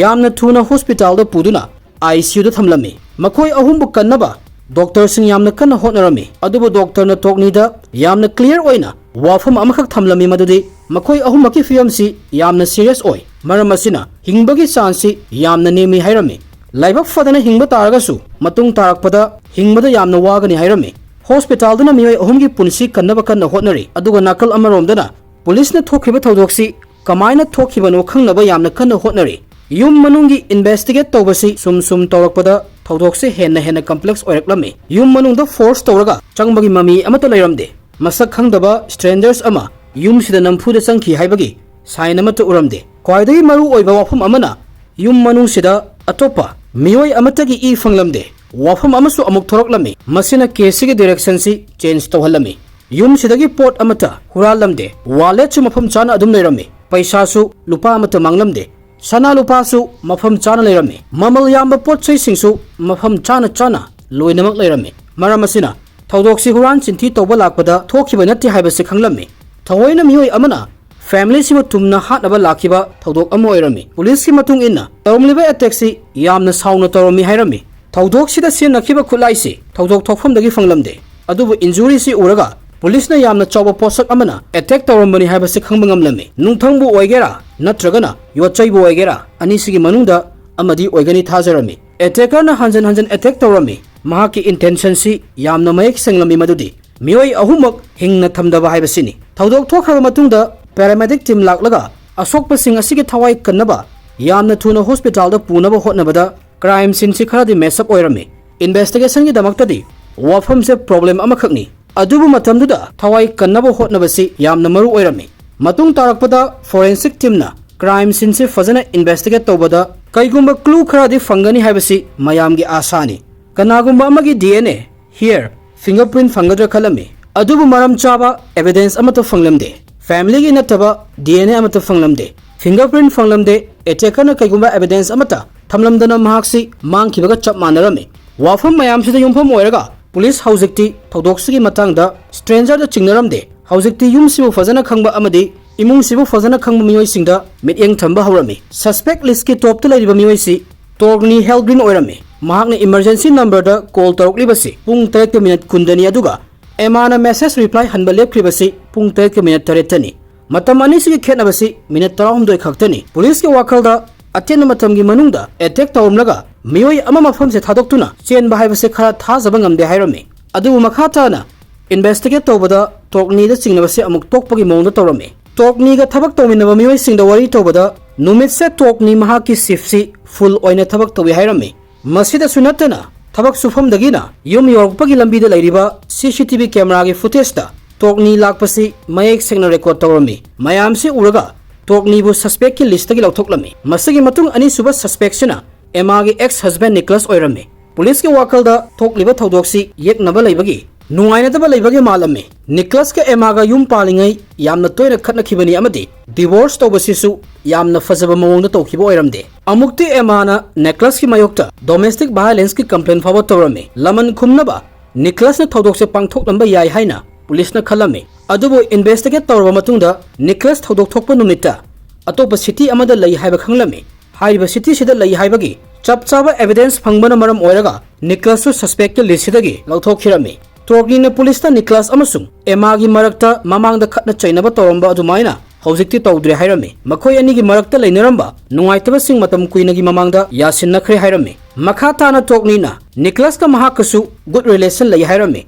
ꯌꯥꯝꯅ ꯊꯨꯅ ꯍꯣꯁꯄꯤꯇꯥꯜꯗ ꯄꯨꯗꯨꯅ ꯑꯥꯏ ꯁꯤ ꯌꯨꯗ ꯊꯝꯂꯝꯃꯤ꯫ ꯃꯈꯣꯏ ꯑꯍꯨꯝꯕꯨ ꯀꯟꯅꯕ ꯗꯣꯛꯇꯔꯁꯤꯡ ꯌꯥꯝꯅ ꯀꯟꯅ ꯍꯣꯠꯅꯔꯝꯃꯤ, ꯑꯗꯨꯕꯨ ꯗꯣꯛꯇꯔꯅ ꯇꯣꯛꯅꯤꯗ ꯌꯥꯝꯅ ꯀ꯭ꯂꯤꯌꯔ ꯑꯣꯏꯅ ꯋꯥꯐꯝ ꯑꯃꯈꯛ ꯊꯝꯂꯝꯃꯤ, ꯃꯗꯨꯗꯤ ꯃꯈꯣꯏ ꯑꯍꯨꯝꯃꯛꯀꯤ ꯐꯤꯕꯝꯁꯤ ꯌꯥꯝꯅ ꯁꯤꯔꯤꯌꯁ ꯑꯣꯏ, ꯃꯔꯝ ꯑꯁꯤꯅ ꯍꯤꯡꯕꯒꯤ ꯆꯥꯟꯁꯁꯤ ꯌꯥꯝꯅ ꯅꯦꯝꯃꯤ ꯍꯥꯏꯔꯝꯃꯤ꯫ ꯂꯥꯏꯕꯛ ꯐꯗꯅ ꯍꯤꯡꯕ ꯇꯥꯔꯒꯁꯨ ꯃꯇꯨꯡ ꯇꯥꯔꯛꯄꯗ ꯍꯤꯡꯕꯗ ꯌꯥꯝꯅ ꯋꯥꯒꯅꯤ ꯍꯥꯏꯔꯝꯃꯤ꯫ ꯍꯣꯁꯄꯤꯇꯥꯜꯗꯨꯅ ꯃꯤꯑꯣꯏ ꯑꯍꯨꯝꯒꯤ ꯄꯨꯟꯁꯤ ꯀꯟꯅꯕ ꯀꯟꯅ ꯍꯣꯠꯅꯔꯤ, ꯑꯗꯨꯒ ꯅꯥꯀꯜ ꯑꯃꯔꯣꯝꯗꯅ ꯄꯨꯂꯤꯁꯅ ꯊꯣꯛꯈꯤꯕ ꯊꯧꯗꯣꯛꯁꯤ ꯀꯃꯥꯏꯅ ꯊꯣꯛꯈꯤꯕꯅꯣ ꯈꯪꯅꯕ ꯌꯥꯝꯅ ꯀꯟꯅ ꯍꯣꯠꯅꯔꯤ꯫ ꯌꯨꯝ ꯃꯅꯨꯡꯒꯤ ꯏꯟꯚꯦꯁꯇꯤꯒꯦꯠ ꯇꯧꯕꯁꯤ ꯁꯨꯝ ꯁꯨꯝ ꯇꯧꯔꯛꯄꯗ ꯊꯧꯗꯣꯛꯁꯦ ꯍꯦꯟꯅ ꯍꯦꯟꯅ ꯀꯝꯄ꯭ꯂꯦꯛꯁ ꯑꯣꯏꯔꯛꯂꯝꯃꯤ꯫ ꯌꯨꯝ ꯃꯅꯨꯡꯗ ꯐꯣꯔꯁ ꯇꯧꯔꯒ ꯆꯪꯕꯒꯤ ꯃꯃꯤ ꯑꯃꯠꯇ ꯂꯩꯔꯝꯗꯦ꯫ ꯃꯁꯛ ꯈꯪꯗꯕ ꯁ꯭ꯇ꯭ꯔꯦꯟꯖꯔꯁ ꯑꯃ ꯌꯨꯝꯁꯤꯗ ꯅꯝꯐꯨꯗ ꯆꯪꯈꯤ ꯍꯥꯏꯕꯒꯤ ꯁꯥꯏꯟ ꯑꯃꯠꯇ ꯎꯔꯝꯗꯦ꯫ ꯈ꯭ꯋꯥꯏꯗꯒꯤ ꯃꯔꯨ ꯑꯣꯏꯕ ꯋꯥꯐꯝ ꯑꯃꯅ, ꯌꯨꯝ ꯃꯅꯨꯡꯁꯤꯗ ꯑꯇꯣꯞꯄ ꯃꯤꯑꯣꯏ ꯑꯃꯠꯇꯒꯤ ꯏ ꯐꯪꯂꯝꯗꯦ꯫ ꯋꯥꯐꯝ ꯑꯃꯁꯨ ꯑꯃꯨꯛ ꯊꯣꯔꯛꯂꯝꯃꯤ, ꯃꯁꯤꯅ ꯀꯦꯁꯁꯤꯒꯤ ꯗꯤꯔꯦꯛꯁꯟꯁꯤ ꯆꯦꯟꯖ ꯇꯧꯍꯜꯂꯝꯃꯤ꯫ ꯌꯨꯝꯁꯤꯗꯒꯤ ꯄꯣꯠ ꯑꯃꯠꯇ ꯍꯨꯔꯥꯜꯂꯝꯗꯦ꯫ ꯋꯥꯂꯦꯠꯁꯨ ꯃꯐꯝ ꯆꯥꯅ ꯑꯗꯨꯝ ꯂꯩꯔꯝꯃꯤ꯫ ꯄꯩꯁꯥꯁꯨ ꯂꯨꯄꯥ ꯑꯃꯠꯇ ꯃꯥꯡꯂꯝꯗꯦ꯫ ꯁꯅꯥ ꯂꯨꯄꯥꯁꯨ ꯃꯐꯝ ꯆꯥꯅ ꯂꯩꯔꯝꯃꯤ꯫ ꯃꯃꯜ ꯌꯥꯝꯕ ꯄꯣꯠ ꯆꯩꯁꯤꯡꯁꯨ ꯃꯐꯝ ꯆꯥꯅ ꯆꯥꯅ ꯂꯣꯏꯅꯃꯛ ꯂꯩꯔꯝꯃꯤ꯫ ꯃꯔꯝ ꯑꯁꯤꯅ ꯊꯧꯗꯣꯛꯁꯤ ꯍꯨꯔꯥꯟ ꯆꯤꯟꯊꯤ ꯇꯧꯕ ꯂꯥꯛꯄꯗ ꯊꯣꯛꯈꯤꯕ ꯅꯠꯇꯦ ꯍꯥꯏꯕꯁꯤ ꯈꯪꯂꯝꯃꯤ꯫ ꯊꯑꯣꯏꯅ ꯃꯤꯑꯣꯏ ꯑꯃꯅ ꯐꯦꯃꯤꯂꯤꯁꯤꯕꯨ ꯇꯨꯝꯅ ꯍꯥꯠꯅꯕ ꯂꯥꯛꯈꯤꯕ ꯊꯧꯗꯣꯛ ꯑꯃ ꯑꯣꯏꯔꯝꯃꯤ꯫ ꯄꯨꯂꯤꯁꯀꯤ ꯃꯇꯨꯡ ꯏꯟꯅ, ꯇꯧꯔꯝꯂꯤꯕ ꯑꯦꯇꯦꯛꯁꯤ ꯌꯥꯝꯅ ꯁꯥꯎꯅ ꯇꯧꯔꯝꯃꯤ ꯍꯥꯏꯔꯝꯃꯤ꯫ ꯊꯧꯗꯣꯛꯁꯤꯗ ꯁꯤꯖꯤꯟꯅꯈꯤꯕ ꯈꯨꯠꯂꯥꯏꯁꯤ ꯊꯧꯗꯣꯛ ꯊꯣꯛꯐꯝꯗꯒꯤ ꯐꯪꯂꯝꯗꯦ, ꯑꯗꯨꯕꯨ ꯏꯟꯖꯨꯔꯤꯁꯤ ꯎꯔꯒ ꯄꯨꯂꯤꯁꯅ ꯌꯥꯝꯅ ꯆꯥꯎꯕ ꯄꯣꯠꯁꯛ ꯑꯃꯅ ꯑꯦꯇꯦꯛ ꯇꯧꯔꯝꯕꯅꯤ ꯍꯥꯏꯕꯁꯤ ꯈꯪꯕ ꯉꯝꯂꯝꯃꯤ꯫ ꯅꯨꯡꯊꯪꯕꯨ ꯑꯣꯏꯒꯦꯔꯥ ꯅꯠꯇ꯭ꯔꯒꯅ ꯌꯣꯠꯆꯩꯕꯨ ꯑꯣꯏꯒꯦꯔꯥ, ꯑꯅꯤꯁꯤꯒꯤ ꯃꯅꯨꯡꯗ ꯑꯃꯗꯤ ꯑꯣꯏꯒꯅꯤ ꯊꯥꯖꯔꯝꯃꯤ꯫ ꯑꯦꯇꯦꯀꯔꯅ ꯍꯟꯖꯟ ꯍꯟꯖꯟ ꯑꯦꯇꯦꯛ ꯇꯧꯔꯝꯃꯤ꯫ ꯃꯍꯥꯛꯀꯤ ꯏꯟꯇꯦꯟꯁꯟꯁꯤ ꯌꯥꯝꯅ ꯃꯌꯦꯛ ꯁꯦꯡꯂꯝꯃꯤ, ꯃꯗꯨꯗꯤ ꯃꯤꯑꯣꯏ ꯑꯍꯨꯝꯃꯛ ꯍꯤꯡꯅ ꯊꯝꯗꯕ ꯍꯥꯏꯕꯁꯤꯅꯤ꯫ ꯊꯧꯗꯣꯛ ꯊꯣꯛꯈ꯭ꯔꯕ ꯃꯇꯨꯡꯗ ꯄꯦꯔꯥꯃꯦꯗꯤꯛ ꯇꯤꯝ ꯂꯥꯛꯂꯒ ꯑꯁꯣꯛꯄꯁꯤꯡ ꯑꯁꯤꯒꯤ ꯊꯋꯥꯏ ꯀꯟꯅꯕ ꯌꯥꯝꯅ ꯊꯨꯅ ꯍꯣꯁꯄꯤꯇꯥꯜꯗ ꯄꯨꯅꯕ ꯍꯣꯠꯅꯕꯗ ꯀ꯭ꯔꯥꯏꯝ ꯁꯤꯟꯁꯤ ꯈꯔꯗꯤ ꯃꯦꯁ ꯑꯞ ꯑꯣꯏꯔꯝꯃꯤ꯫ ꯏꯟꯚꯦꯁꯇꯤꯒꯦꯁꯟꯒꯤꯗꯃꯛꯇꯗꯤ ꯋꯥꯐꯝꯁꯦ ꯄ꯭ꯔꯣꯕ꯭ꯂꯦꯝ ꯑꯃꯈꯛꯅꯤ, ꯑꯗꯨꯕꯨ ꯃꯇꯝꯗꯨꯗ ꯊꯋꯥꯏ ꯀꯟꯅꯕ ꯍꯣꯠꯅꯕꯁꯤ ꯌꯥꯝꯅ ꯃꯔꯨ ꯑꯣꯏꯔꯝꯃꯤ꯫ ꯃꯇꯨꯡ ꯇꯥꯔꯛꯄꯗ ꯐꯣꯔꯦꯟꯁꯤꯛ ꯇꯤꯝꯅ ꯀ꯭ꯔꯥꯏꯝ ꯁꯤꯟꯁꯤ ꯐꯖꯅ ꯏꯟꯚꯦꯁꯇꯤꯒꯦꯠ ꯇꯧꯕꯗ ꯀꯩꯒꯨꯝꯕ ꯀ꯭ꯂꯨ ꯈꯔꯗꯤ ꯐꯪꯒꯅꯤ ꯍꯥꯏꯕꯁꯤ ꯃꯌꯥꯝꯒꯤ ꯑꯥꯁꯥꯅꯤ꯫ ꯀꯅꯥꯒꯨꯝꯕ ꯑꯃꯒꯤ D N A, hair, finger print ꯐꯪꯒꯗ꯭ꯔꯥ ꯈꯜꯂꯝꯃꯤ, ꯑꯗꯨꯕꯨ ꯃꯔꯝ ꯆꯥꯕ ꯑꯦꯚꯤꯗꯦꯟꯁ ꯑꯃꯠꯇ ꯐꯪꯂꯝꯗꯦ꯫ ꯐꯦꯃꯤꯂꯤꯒꯤ ꯅꯠꯇꯕ ꯗꯤ ꯑꯦꯟ ꯑꯦ ꯑꯃꯠꯇ ꯐꯪꯂꯝꯗꯦ꯫ Finger print ꯐꯪꯂꯝꯗꯦ꯫ ꯑꯦꯇꯦꯀꯔꯅ ꯀꯩꯒꯨꯝꯕ ꯑꯦꯚꯤꯗꯦꯟꯁ ꯑꯃꯠꯇ ꯊꯝꯂꯝꯗꯅ ꯃꯍꯥꯛꯁꯤ ꯃꯥꯡꯈꯤꯕꯒ ꯆꯞ ꯃꯥꯟꯅꯔꯝꯃꯤ꯫ ꯋꯥꯐꯝ ꯃꯌꯥꯝꯁꯤꯗ ꯌꯨꯝꯐꯝ ꯑꯣꯏꯔꯒ ꯄꯨꯂꯤꯁ ꯍꯧꯖꯤꯛꯇꯤ ꯊꯧꯗꯣꯛꯁꯤꯒꯤ ꯃꯇꯥꯡꯗ ꯁ꯭ꯇ꯭ꯔꯦꯟꯖꯔꯗ ꯆꯤꯡꯅꯔꯝꯗꯦ꯫ ꯍꯧꯖꯤꯛꯇꯤ ꯌꯨꯝꯁꯤꯕꯨ ꯐꯖꯅ ꯈꯪꯕ ꯑꯃꯗꯤ ꯏꯃꯨꯡꯁꯤꯕꯨ ꯐꯖꯅ ꯈꯪꯕ ꯃꯤꯑꯣꯏꯁꯤꯡꯗ ꯃꯤꯠꯌꯦꯡ ꯊꯝꯕ ꯍꯧꯔꯝꯃꯤ꯫ ꯁꯁꯄꯦꯛ ꯂꯤꯁ꯭ꯠꯀꯤ ꯇꯣꯞꯇ ꯂꯩꯔꯤꯕ ꯃꯤꯑꯣꯏꯁꯤ ꯇꯣꯔꯒꯅꯤ ꯍꯦꯜꯒ꯭ꯔꯤꯟ ꯑꯣꯏꯔꯝꯃꯤ꯫ ꯃꯍꯥꯛꯅ ꯏꯃꯔꯖꯦꯟꯁꯤ ꯅꯝꯕꯔꯗ ꯀꯣꯜ ꯇꯧꯔꯛꯂꯤꯕꯁꯤ ꯄꯨꯡ ꯇꯔꯦꯠꯀ ꯃꯤꯅꯠ ꯀꯨꯟꯗꯅꯤ, ꯑꯗꯨꯒ ꯑꯦꯃꯥꯅ ꯃꯦꯁꯦꯖ ꯔꯤꯄ꯭ꯂꯥꯏ ꯍꯟꯕ ꯂꯦꯞꯈ꯭ꯔꯤꯕꯁꯤ ꯄꯨꯡ ꯇꯔꯦꯠꯀ ꯃꯤꯅꯠ ꯇꯔꯦꯠꯇꯅꯤ꯫ ꯃꯇꯝ ꯑꯅꯤꯁꯤꯒꯤ ꯈꯦꯠꯅꯕꯁꯤ ꯃꯤꯅꯠ ꯇꯔꯥꯍꯨꯝꯗꯣꯏ ꯈꯛꯇꯅꯤ꯫ ꯄꯨꯂꯤꯁꯀꯤ ꯋꯥꯈꯜꯗ, ꯑꯇꯦꯟꯕ ꯃꯇꯝꯒꯤ ꯃꯅꯨꯡꯗ ꯑꯦꯇꯦꯛ ꯇꯧꯔꯝꯂꯒ ꯃꯤꯑꯣꯏ ꯑꯃ ꯃꯐꯝꯁꯦ ꯊꯥꯗꯣꯛꯇꯨꯅ ꯆꯦꯟꯕ ꯍꯥꯏꯕꯁꯦ ꯈꯔ ꯊꯥꯖꯕ ꯉꯝꯗꯦ ꯍꯥꯏꯔꯝꯃꯤ꯫ ꯑꯗꯨꯕꯨ ꯃꯈꯥ ꯇꯥꯅ ꯏꯟꯚꯦꯁꯇꯤꯒꯦꯠ ꯇꯧꯕꯗ ꯇꯣꯔꯒꯅꯤꯗ ꯆꯤꯡꯅꯕꯁꯤ ꯑꯃꯨꯛ ꯇꯣꯛꯄꯒꯤ ꯃꯑꯣꯡꯗ ꯇꯧꯔꯝꯃꯤ꯫ ꯇꯣꯔꯒꯅꯤꯒ ꯊꯕꯛ ꯇꯧꯃꯤꯟꯅꯕ ꯃꯤꯑꯣꯏꯁꯤꯡꯗ ꯋꯥꯔꯤ ꯇꯧꯕꯗ, ꯅꯨꯃꯤꯠꯁꯦ ꯇꯣꯔꯒꯅꯤ ꯃꯍꯥꯛꯀꯤ ꯁꯤꯐꯁꯤ ꯐꯨꯜ ꯑꯣꯏꯅ ꯊꯕꯛ ꯇꯧꯏ ꯍꯥꯏꯔꯝꯃꯤ꯫ ꯃꯁꯤꯗꯁꯨ ꯅꯠꯇꯅ, ꯊꯕꯛ ꯁꯨꯐꯝꯗꯒꯤꯅ ꯌꯨꯝ ꯌꯧꯔꯛꯄꯒꯤ ꯂꯝꯕꯤꯗ ꯂꯩꯔꯤꯕ ꯁꯤ ꯁꯤ ꯇꯤ ꯚꯤ ꯀꯦꯃꯦꯔꯥꯒꯤ ꯐꯨꯇꯦꯖꯇ ꯇꯣꯔꯒꯅꯤ ꯂꯥꯛꯄꯁꯤ ꯃꯌꯦꯛ ꯁꯦꯡꯅ ꯔꯦꯀꯣꯔꯗ ꯇꯧꯔꯝꯃꯤ꯫ ꯃꯌꯥꯝꯁꯤ ꯎꯔꯒ ꯇꯣꯔꯒꯅꯤꯕꯨ ꯁꯁꯄꯦꯛꯀꯤ ꯂꯤꯁ꯭ꯇꯒꯤ ꯂꯧꯊꯣꯛꯂꯝꯃꯤ꯫ ꯃꯁꯤꯒꯤ ꯃꯇꯨꯡ ꯑꯅꯤꯁꯨꯕ ꯁꯁꯄꯦꯛꯁꯤꯅ ꯑꯦꯃꯥꯒꯤ ꯑꯦꯛꯁ ꯍꯁꯕꯦꯟ ꯅꯤꯀꯂꯁ ꯑꯣꯏꯔꯝꯃꯤ꯫ ꯄꯨꯂꯤꯁꯀꯤ ꯋꯥꯈꯜꯗ ꯊꯣꯛꯂꯤꯕ ꯊꯧꯗꯣꯛꯁꯤ ꯌꯦꯛꯅꯕ ꯂꯩꯕꯒꯤ, ꯅꯨꯡꯉꯥꯏꯅꯗꯕ ꯂꯩꯕꯒꯤ ꯃꯥꯜꯂꯝꯃꯤ꯫ ꯅꯤꯀꯂꯁꯀ ꯑꯦꯃꯥꯒ ꯌꯨꯝ ꯄꯥꯜꯂꯤꯉꯩ ꯌꯥꯝꯅ ꯇꯣꯏꯅ ꯈꯠꯅꯈꯤꯕꯅꯤ ꯑꯃꯗꯤ ꯗꯤꯚꯣꯔꯁ ꯇꯧꯕꯁꯤꯁꯨ ꯌꯥꯝꯅ ꯐꯖꯕ ꯃꯑꯣꯡꯗ ꯇꯧꯈꯤꯕ ꯑꯣꯏꯔꯝꯗꯦ꯫ ꯑꯃꯨꯛꯇꯤ ꯑꯦꯃꯥꯅ ꯅꯤꯀꯂꯁꯀꯤ ꯃꯥꯌꯣꯛꯇ ꯗꯣꯃꯦꯁꯇꯤꯛ ꯚꯥꯏꯑꯣꯂꯦꯟꯁꯀꯤ ꯀꯝꯄ꯭ꯂꯦꯟ ꯐꯥꯎꯕ ꯇꯧꯔꯝꯃꯤ꯫ ꯂꯃꯟ ꯈꯨꯝꯅꯕ ꯅꯤꯀꯂꯁꯅ ꯊꯧꯗꯣꯛꯁꯦ ꯄꯥꯡꯊꯣꯛꯂꯝꯕ ꯌꯥꯏ ꯍꯥꯏꯅ ꯄꯨꯂꯤꯁꯅ ꯈꯜꯂꯝꯃꯤ꯫ ꯑꯗꯨꯕꯨ ꯏꯟꯚꯦꯁꯇꯤꯒꯦꯠ ꯇꯧꯔꯕ ꯃꯇꯨꯡꯗ ꯅꯤꯀꯂꯁ ꯊꯧꯗꯣꯛ ꯊꯣꯛꯄ ꯅꯨꯃꯤꯠꯇ ꯑꯇꯣꯞꯄ ꯁꯤꯇꯤ ꯑꯃꯗ ꯂꯩ ꯍꯥꯏꯕ ꯈꯪꯂꯝꯃꯤ꯫ ꯍꯥꯏꯔꯤꯕ ꯁꯤꯇꯤꯁꯤꯗ ꯂꯩ ꯍꯥꯏꯕꯒꯤ ꯆꯞ ꯆꯥꯕ ꯑꯦꯚꯤꯗꯦꯟꯁ ꯐꯪꯕꯅ ꯃꯔꯝ ꯑꯣꯏꯔꯒ ꯅꯤꯀꯂꯁꯁꯨ ꯁꯁꯄꯦꯛꯀꯤ ꯂꯤꯁ꯭ꯇꯁꯤꯗꯒꯤ ꯂꯧꯊꯣꯛꯈꯤꯔꯝꯃꯤ꯫ ꯇꯣꯔꯒꯅꯤꯅ ꯄꯨꯂꯤꯁꯇ ꯅꯤꯀꯂꯁ ꯑꯃꯁꯨꯡ ꯑꯦꯃꯥꯒꯤ ꯃꯔꯛꯇ ꯃꯃꯥꯡꯗ ꯈꯠꯅ ꯆꯩꯅꯕ ꯇꯧꯔꯝꯕ ꯑꯗꯨꯃꯥꯏꯅ ꯍꯧꯖꯤꯛꯇꯤ ꯇꯧꯗ꯭ꯔꯦ ꯍꯥꯏꯔꯝꯃꯤ꯫ ꯃꯈꯣꯏ ꯑꯅꯤꯒꯤ ꯃꯔꯛꯇ ꯂꯩꯅꯔꯝꯕ ꯅꯨꯡꯉꯥꯏꯇꯕꯁꯤꯡ ꯃꯇꯝ ꯀꯨꯏꯅꯒꯤ ꯃꯃꯥꯡꯗ ꯌꯥꯁꯤꯟꯅꯈ꯭ꯔꯦ ꯍꯥꯏꯔꯝꯃꯤ꯫ ꯃꯈꯥ ꯇꯥꯅ ꯇꯣꯔꯒꯅꯤꯅ ꯅꯤꯀꯂꯁꯀ ꯃꯍꯥꯛꯀꯁꯨ ꯒꯨꯗ ꯔꯤꯂꯦꯁꯟ ꯂꯩ ꯍꯥꯏꯔꯝꯃꯤ꯫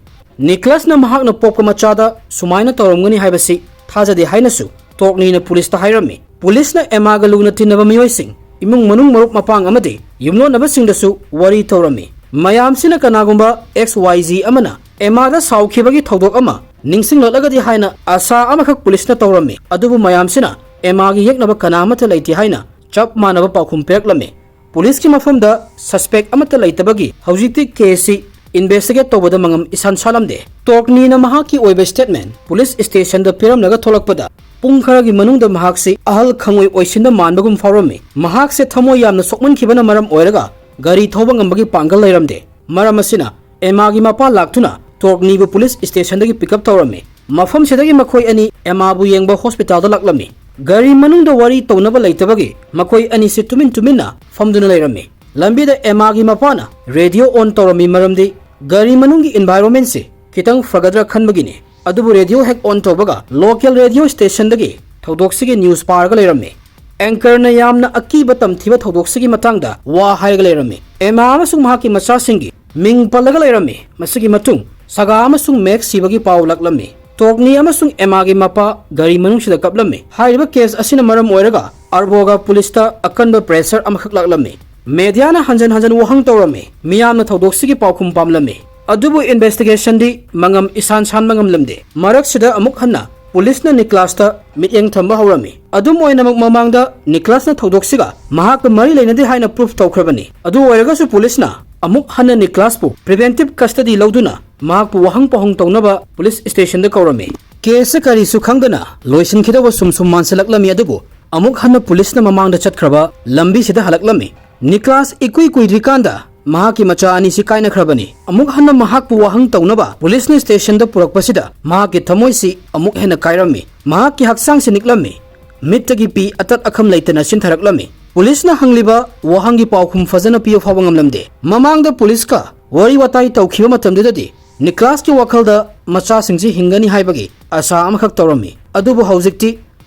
ꯅꯤꯀꯂꯁꯅ ꯃꯍꯥꯛꯅ ꯄꯣꯛꯄ ꯃꯆꯥꯗ ꯁꯨꯃꯥꯏꯅ ꯇꯧꯔꯝꯒꯅꯤ ꯍꯥꯏꯕꯁꯤ ꯊꯥꯖꯗꯦ ꯍꯥꯏꯅꯁꯨ ꯇꯣꯔꯒꯅꯤꯅ ꯄꯨꯂꯤꯁꯇ ꯍꯥꯏꯔꯝꯃꯤ꯫ ꯄꯨꯂꯤꯁꯅ ꯑꯦꯃꯥꯒ ꯂꯨꯅ ꯇꯤꯟꯅꯕ ꯃꯤꯑꯣꯏꯁꯤꯡ, ꯏꯃꯨꯡ ꯃꯅꯨꯡ, ꯃꯔꯨꯞ ꯃꯄꯥꯡ ꯑꯃꯗꯤ ꯌꯨꯝꯂꯣꯟꯅꯕꯁꯤꯡꯗꯁꯨ ꯋꯥꯔꯤ ꯇꯧꯔꯝꯃꯤ꯫ ꯃꯌꯥꯝꯁꯤꯅ ꯀꯅꯥꯒꯨꯝꯕ ꯑꯦꯛꯁ ꯋꯥꯏ ꯖꯤ ꯑꯃꯅ ꯑꯦꯃꯥꯗ ꯁꯥꯎꯈꯤꯕꯒꯤ ꯊꯧꯗꯣꯛ ꯑꯃ ꯅꯤꯡꯁꯤꯡꯂꯛꯂꯒꯗꯤ ꯍꯥꯏꯅ ꯑꯥꯁꯥ ꯑꯃꯈꯛ ꯄꯨꯂꯤꯁꯅ ꯇꯧꯔꯝꯃꯤ꯫ ꯑꯗꯨꯕꯨ ꯃꯌꯥꯝꯁꯤꯅ ꯑꯦꯃꯥꯒꯤ ꯌꯦꯛꯅꯕ ꯀꯅꯥ ꯑꯃꯠꯇ ꯂꯩꯇꯦ ꯍꯥꯏꯅ ꯆꯞ ꯃꯥꯟꯅꯕ ꯄꯥꯎꯈꯨꯝ ꯄꯤꯔꯛꯂꯝꯃꯤ꯫ ꯄꯨꯂꯤꯁꯀꯤ ꯃꯐꯝꯗ ꯁꯁꯄꯦꯛ ꯑꯃꯠꯇ ꯂꯩꯇꯕꯒꯤ ꯍꯧꯖꯤꯛꯇꯤ ꯀꯦꯁꯁꯤ ꯏꯟꯚꯦꯁꯇꯤꯒꯦꯠ ꯇꯧꯕꯗ ꯃꯉꯝ ꯏꯁꯥꯟ ꯁꯥꯜꯂꯝꯗꯦ꯫ ꯇꯣꯔꯒꯅꯤꯅ ꯃꯍꯥꯛꯀꯤ ꯑꯣꯏꯕ ꯁ꯭ꯇꯦꯠꯃꯦꯟ ꯄꯨꯂꯤꯁ ꯁ꯭ꯇꯦꯁꯟꯗ ꯄꯤꯔꯝꯂꯒ ꯊꯣꯛꯂꯛꯄꯗ, ꯄꯨꯡ ꯈꯔꯒꯤ ꯃꯅꯨꯡꯗ ꯃꯍꯥꯛꯁꯤ ꯑꯍꯜ ꯈꯪꯑꯣꯏ ꯑꯣꯏꯁꯤꯟꯕ ꯃꯥꯟꯕꯒꯨꯝ ꯐꯥꯎꯔꯝꯃꯤ꯫ ꯃꯍꯥꯛꯁꯦ ꯊꯃꯣꯏ ꯌꯥꯝꯅ ꯁꯣꯛꯃꯟꯈꯤꯕꯅ ꯃꯔꯝ ꯑꯣꯏꯔꯒ ꯒꯥꯔꯤ ꯊꯧꯕ ꯉꯝꯕꯒꯤ ꯄꯥꯡꯒꯜ ꯂꯩꯔꯝꯗꯦ꯫ ꯃꯔꯝ ꯑꯁꯤꯅ ꯑꯦꯃꯥꯒꯤ ꯃꯄꯥ ꯂꯥꯛꯇꯨꯅ ꯇꯣꯔꯛꯅꯤꯕꯨ ꯄꯨꯂꯤꯁ ꯁ꯭ꯇꯦꯁꯟꯗꯒꯤ ꯄꯤꯛ ꯑꯞ ꯇꯧꯔꯝꯃꯤ꯫ ꯃꯐꯝꯁꯤꯗꯒꯤ ꯃꯈꯣꯏ ꯑꯅꯤ ꯑꯦꯃꯥꯕꯨ ꯌꯦꯡꯕ ꯍꯣꯁꯄꯤꯇꯥꯜꯗ ꯂꯥꯛꯂꯝꯃꯤ꯫ ꯒꯥꯔꯤ ꯃꯅꯨꯡꯗ ꯋꯥꯔꯤ ꯇꯧꯅꯕ ꯂꯩꯇꯕꯒꯤ ꯃꯈꯣꯏ ꯑꯅꯤꯁꯤ ꯇꯨꯃꯤꯟ ꯇꯨꯃꯤꯟꯅ ꯐꯝꯗꯨꯅ ꯂꯩꯔꯝꯃꯤ꯫ ꯂꯝꯕꯤꯗ ꯑꯦꯃꯥꯒꯤ ꯃꯄꯥꯅ ꯔꯦꯗꯤꯑꯣ ꯑꯣꯟ ꯇꯧꯔꯝꯃꯤ, ꯃꯔꯝꯗꯤ ꯒꯥꯔꯤ ꯃꯅꯨꯡꯒꯤ ꯏꯟꯚꯥꯏꯔꯣꯟꯃꯦꯟꯁꯤ ꯈꯤꯇꯪ ꯐꯒꯗ꯭ꯔꯥ ꯈꯟꯕꯒꯤꯅꯤ꯫ ꯑꯗꯨꯕꯨ ꯔꯦꯗꯤꯑꯣ ꯍꯦꯛ ꯑꯣꯟ ꯇꯧꯕꯒ ꯂꯣꯀꯦꯜ ꯔꯦꯗꯤꯑꯣ ꯁ꯭ꯇꯦꯁꯟꯗꯒꯤ ꯊꯧꯗꯣꯛꯁꯤꯒꯤ ꯅ꯭ꯌꯨꯁ ꯄꯥꯔꯒ ꯂꯩꯔꯝꯃꯤ꯫ ꯑꯦꯡꯀꯔꯅ ꯌꯥꯝꯅ ꯑꯀꯤꯕ ꯇꯝꯊꯤꯕ ꯊꯧꯗꯣꯛꯁꯤꯒꯤ ꯃꯇꯥꯡꯗ ꯋꯥ ꯍꯥꯏꯔꯒ ꯂꯩꯔꯝꯃꯤ꯫ ꯑꯦꯃꯥ ꯑꯃꯁꯨꯡ ꯃꯍꯥꯛꯀꯤ ꯃꯆꯥꯁꯤꯡꯒꯤ ꯃꯤꯡ ꯄꯜꯂꯒ ꯂꯩꯔꯝꯃꯤ꯫ ꯃꯁꯤꯒꯤ ꯃꯇꯨꯡ ꯁꯒꯥ ꯑꯃꯁꯨꯡ ꯃꯦꯛ ꯁꯤꯕꯒꯤ ꯄꯥꯎ ꯂꯥꯛꯂꯝꯃꯤ꯫ ꯇꯣꯛꯅꯤ ꯑꯃꯁꯨꯡ ꯑꯦꯃꯥꯒꯤ ꯃꯄꯥ ꯒꯥꯔꯤ ꯃꯅꯨꯡꯁꯤꯗ ꯀꯞꯂꯝꯃꯤ꯫ ꯍꯥꯏꯔꯤꯕ ꯀꯦꯁ ꯑꯁꯤꯅ ꯃꯔꯝ ꯑꯣꯏꯔꯒ ꯑꯔꯕꯣꯒ ꯄꯨꯂꯤꯁꯇ ꯑꯀꯟꯕ ꯄ꯭ꯔꯦꯁꯔ ꯑꯃꯈꯛ ꯂꯥꯛꯂꯝꯃꯤ꯫ ꯃꯦꯗꯤꯌꯥꯅ ꯍꯟꯖꯟ ꯍꯟꯖꯟ ꯋꯥꯍꯪ ꯇꯧꯔꯝꯃꯤ꯫ ꯃꯤꯌꯥꯝꯅ ꯊꯧꯗꯣꯛꯁꯤꯒꯤ ꯄꯥꯎꯈꯨꯝ ꯄꯥꯝꯂꯝꯃꯤ꯫ ꯑꯗꯨꯕꯨ ꯏꯟꯚꯦꯁꯇꯤꯒꯦꯁꯟꯗꯤ ꯃꯉꯝ ꯏꯁꯥꯟ ꯁꯥꯟꯕ ꯉꯝꯂꯝꯗꯦ꯫ ꯃꯔꯛꯁꯤꯗ ꯑꯃꯨꯛ ꯍꯟꯅ ꯄꯨꯂꯤꯁꯅ ꯅꯤꯀ꯭ꯂꯥꯁꯇ ꯃꯤꯠꯌꯦꯡ ꯊꯝꯕ ꯍꯧꯔꯝꯃꯤ꯫ ꯑꯗꯨꯝ ꯑꯣꯏꯅꯃꯛ, ꯃꯃꯥꯡꯗ ꯅꯤꯀ꯭ꯂꯥꯁꯅ ꯊꯧꯗꯣꯛꯁꯤꯒ ꯃꯍꯥꯛꯀ ꯃꯔꯤ ꯂꯩꯅꯗꯦ ꯍꯥꯏꯅ ꯄ꯭ꯔꯨꯐ ꯇꯧꯈ꯭ꯔꯕꯅꯤ꯫ ꯑꯗꯨ ꯑꯣꯏꯔꯒꯁꯨ ꯄꯨꯂꯤꯁꯅ ꯑꯃꯨꯛ ꯍꯟꯅ ꯅꯤꯀ꯭ꯂꯥꯁꯄꯨ ꯄ꯭ꯔꯤꯚꯦꯟꯇꯤꯚ ꯀꯁꯇꯗꯤ ꯂꯧꯗꯨꯅ ꯃꯍꯥꯛꯄꯨ ꯋꯥꯍꯪ ꯄꯥꯎꯍꯪ ꯇꯧꯅꯕ ꯄꯨꯂꯤꯁ ꯁ꯭ꯇꯦꯁꯟꯗ ꯀꯧꯔꯝꯃꯤ꯫ ꯀꯦꯁꯁꯦ ꯀꯔꯤꯁꯨ ꯈꯪꯗꯅ ꯂꯣꯏꯁꯤꯟꯈꯤꯗꯧꯕ ꯁꯨꯝ ꯁꯨꯝ ꯃꯥꯟꯁꯤꯜꯂꯛꯂꯝꯃꯤ, ꯑꯗꯨꯕꯨ ꯑꯃꯨꯛ ꯍꯟꯅ ꯄꯨꯂꯤꯁꯅ ꯃꯃꯥꯡꯗ ꯆꯠꯈ꯭ꯔꯕ ꯂꯝꯕꯤꯁꯤꯗ ꯍꯜꯂꯛꯂꯝꯃꯤ꯫ ꯅꯤꯀ꯭ꯂꯥꯁ ꯏꯀꯨꯏ ꯀꯨꯏꯗ꯭ꯔꯤꯀꯥꯟꯗ ꯃꯍꯥꯛꯀꯤ ꯃꯆꯥ ꯑꯅꯤꯁꯤ ꯀꯥꯏꯅꯈ꯭ꯔꯕꯅꯤ꯫ ꯑꯃꯨꯛ ꯍꯟꯅ ꯃꯍꯥꯛꯄꯨ ꯋꯥꯍꯪ ꯇꯧꯅꯕ ꯄꯨꯂꯤꯁꯅ ꯁ꯭ꯇꯦꯁꯟꯗ ꯄꯨꯔꯛꯄꯁꯤꯗ ꯃꯍꯥꯛꯀꯤ ꯊꯃꯣꯏꯁꯤ ꯑꯃꯨꯛ ꯍꯦꯟꯅ ꯀꯥꯏꯔꯝꯃꯤ꯫ ꯃꯍꯥꯛꯀꯤ ꯍꯛꯆꯥꯡꯁꯤ ꯅꯤꯛꯂꯝꯃꯤ꯫ ꯃꯤꯠꯇꯒꯤ ꯄꯤ ꯑꯇꯠ ꯑꯈꯝ ꯂꯩꯇꯅ ꯆꯤꯟꯊꯔꯛꯂꯝꯃꯤ꯫ ꯄꯨꯂꯤꯁꯅ ꯍꯪꯂꯤꯕ ꯋꯥꯍꯪꯒꯤ ꯄꯥꯎꯈꯨꯝ ꯐꯖꯅ ꯄꯤꯕ ꯐꯥꯎꯕ ꯉꯝꯂꯝꯗꯦ꯫ ꯃꯃꯥꯡꯗ ꯄꯨꯂꯤꯁꯀ ꯋꯥꯔꯤ ꯋꯥꯇꯥꯏ ꯇꯧꯈꯤꯕ ꯃꯇꯝꯗꯨꯗꯗꯤ ꯅꯤꯀ꯭ꯂꯥꯁꯀꯤ ꯋꯥꯈꯜꯗ ꯃꯆꯥꯁꯤꯡꯁꯤ ꯍꯤꯡꯒꯅꯤ ꯍꯥꯏꯕꯒꯤ ꯑꯁꯥ ꯑꯃꯈꯛ ꯇꯧꯔꯝꯃꯤ꯫ ꯑꯗꯨꯕꯨ ꯍꯧꯖꯤꯛꯇꯤ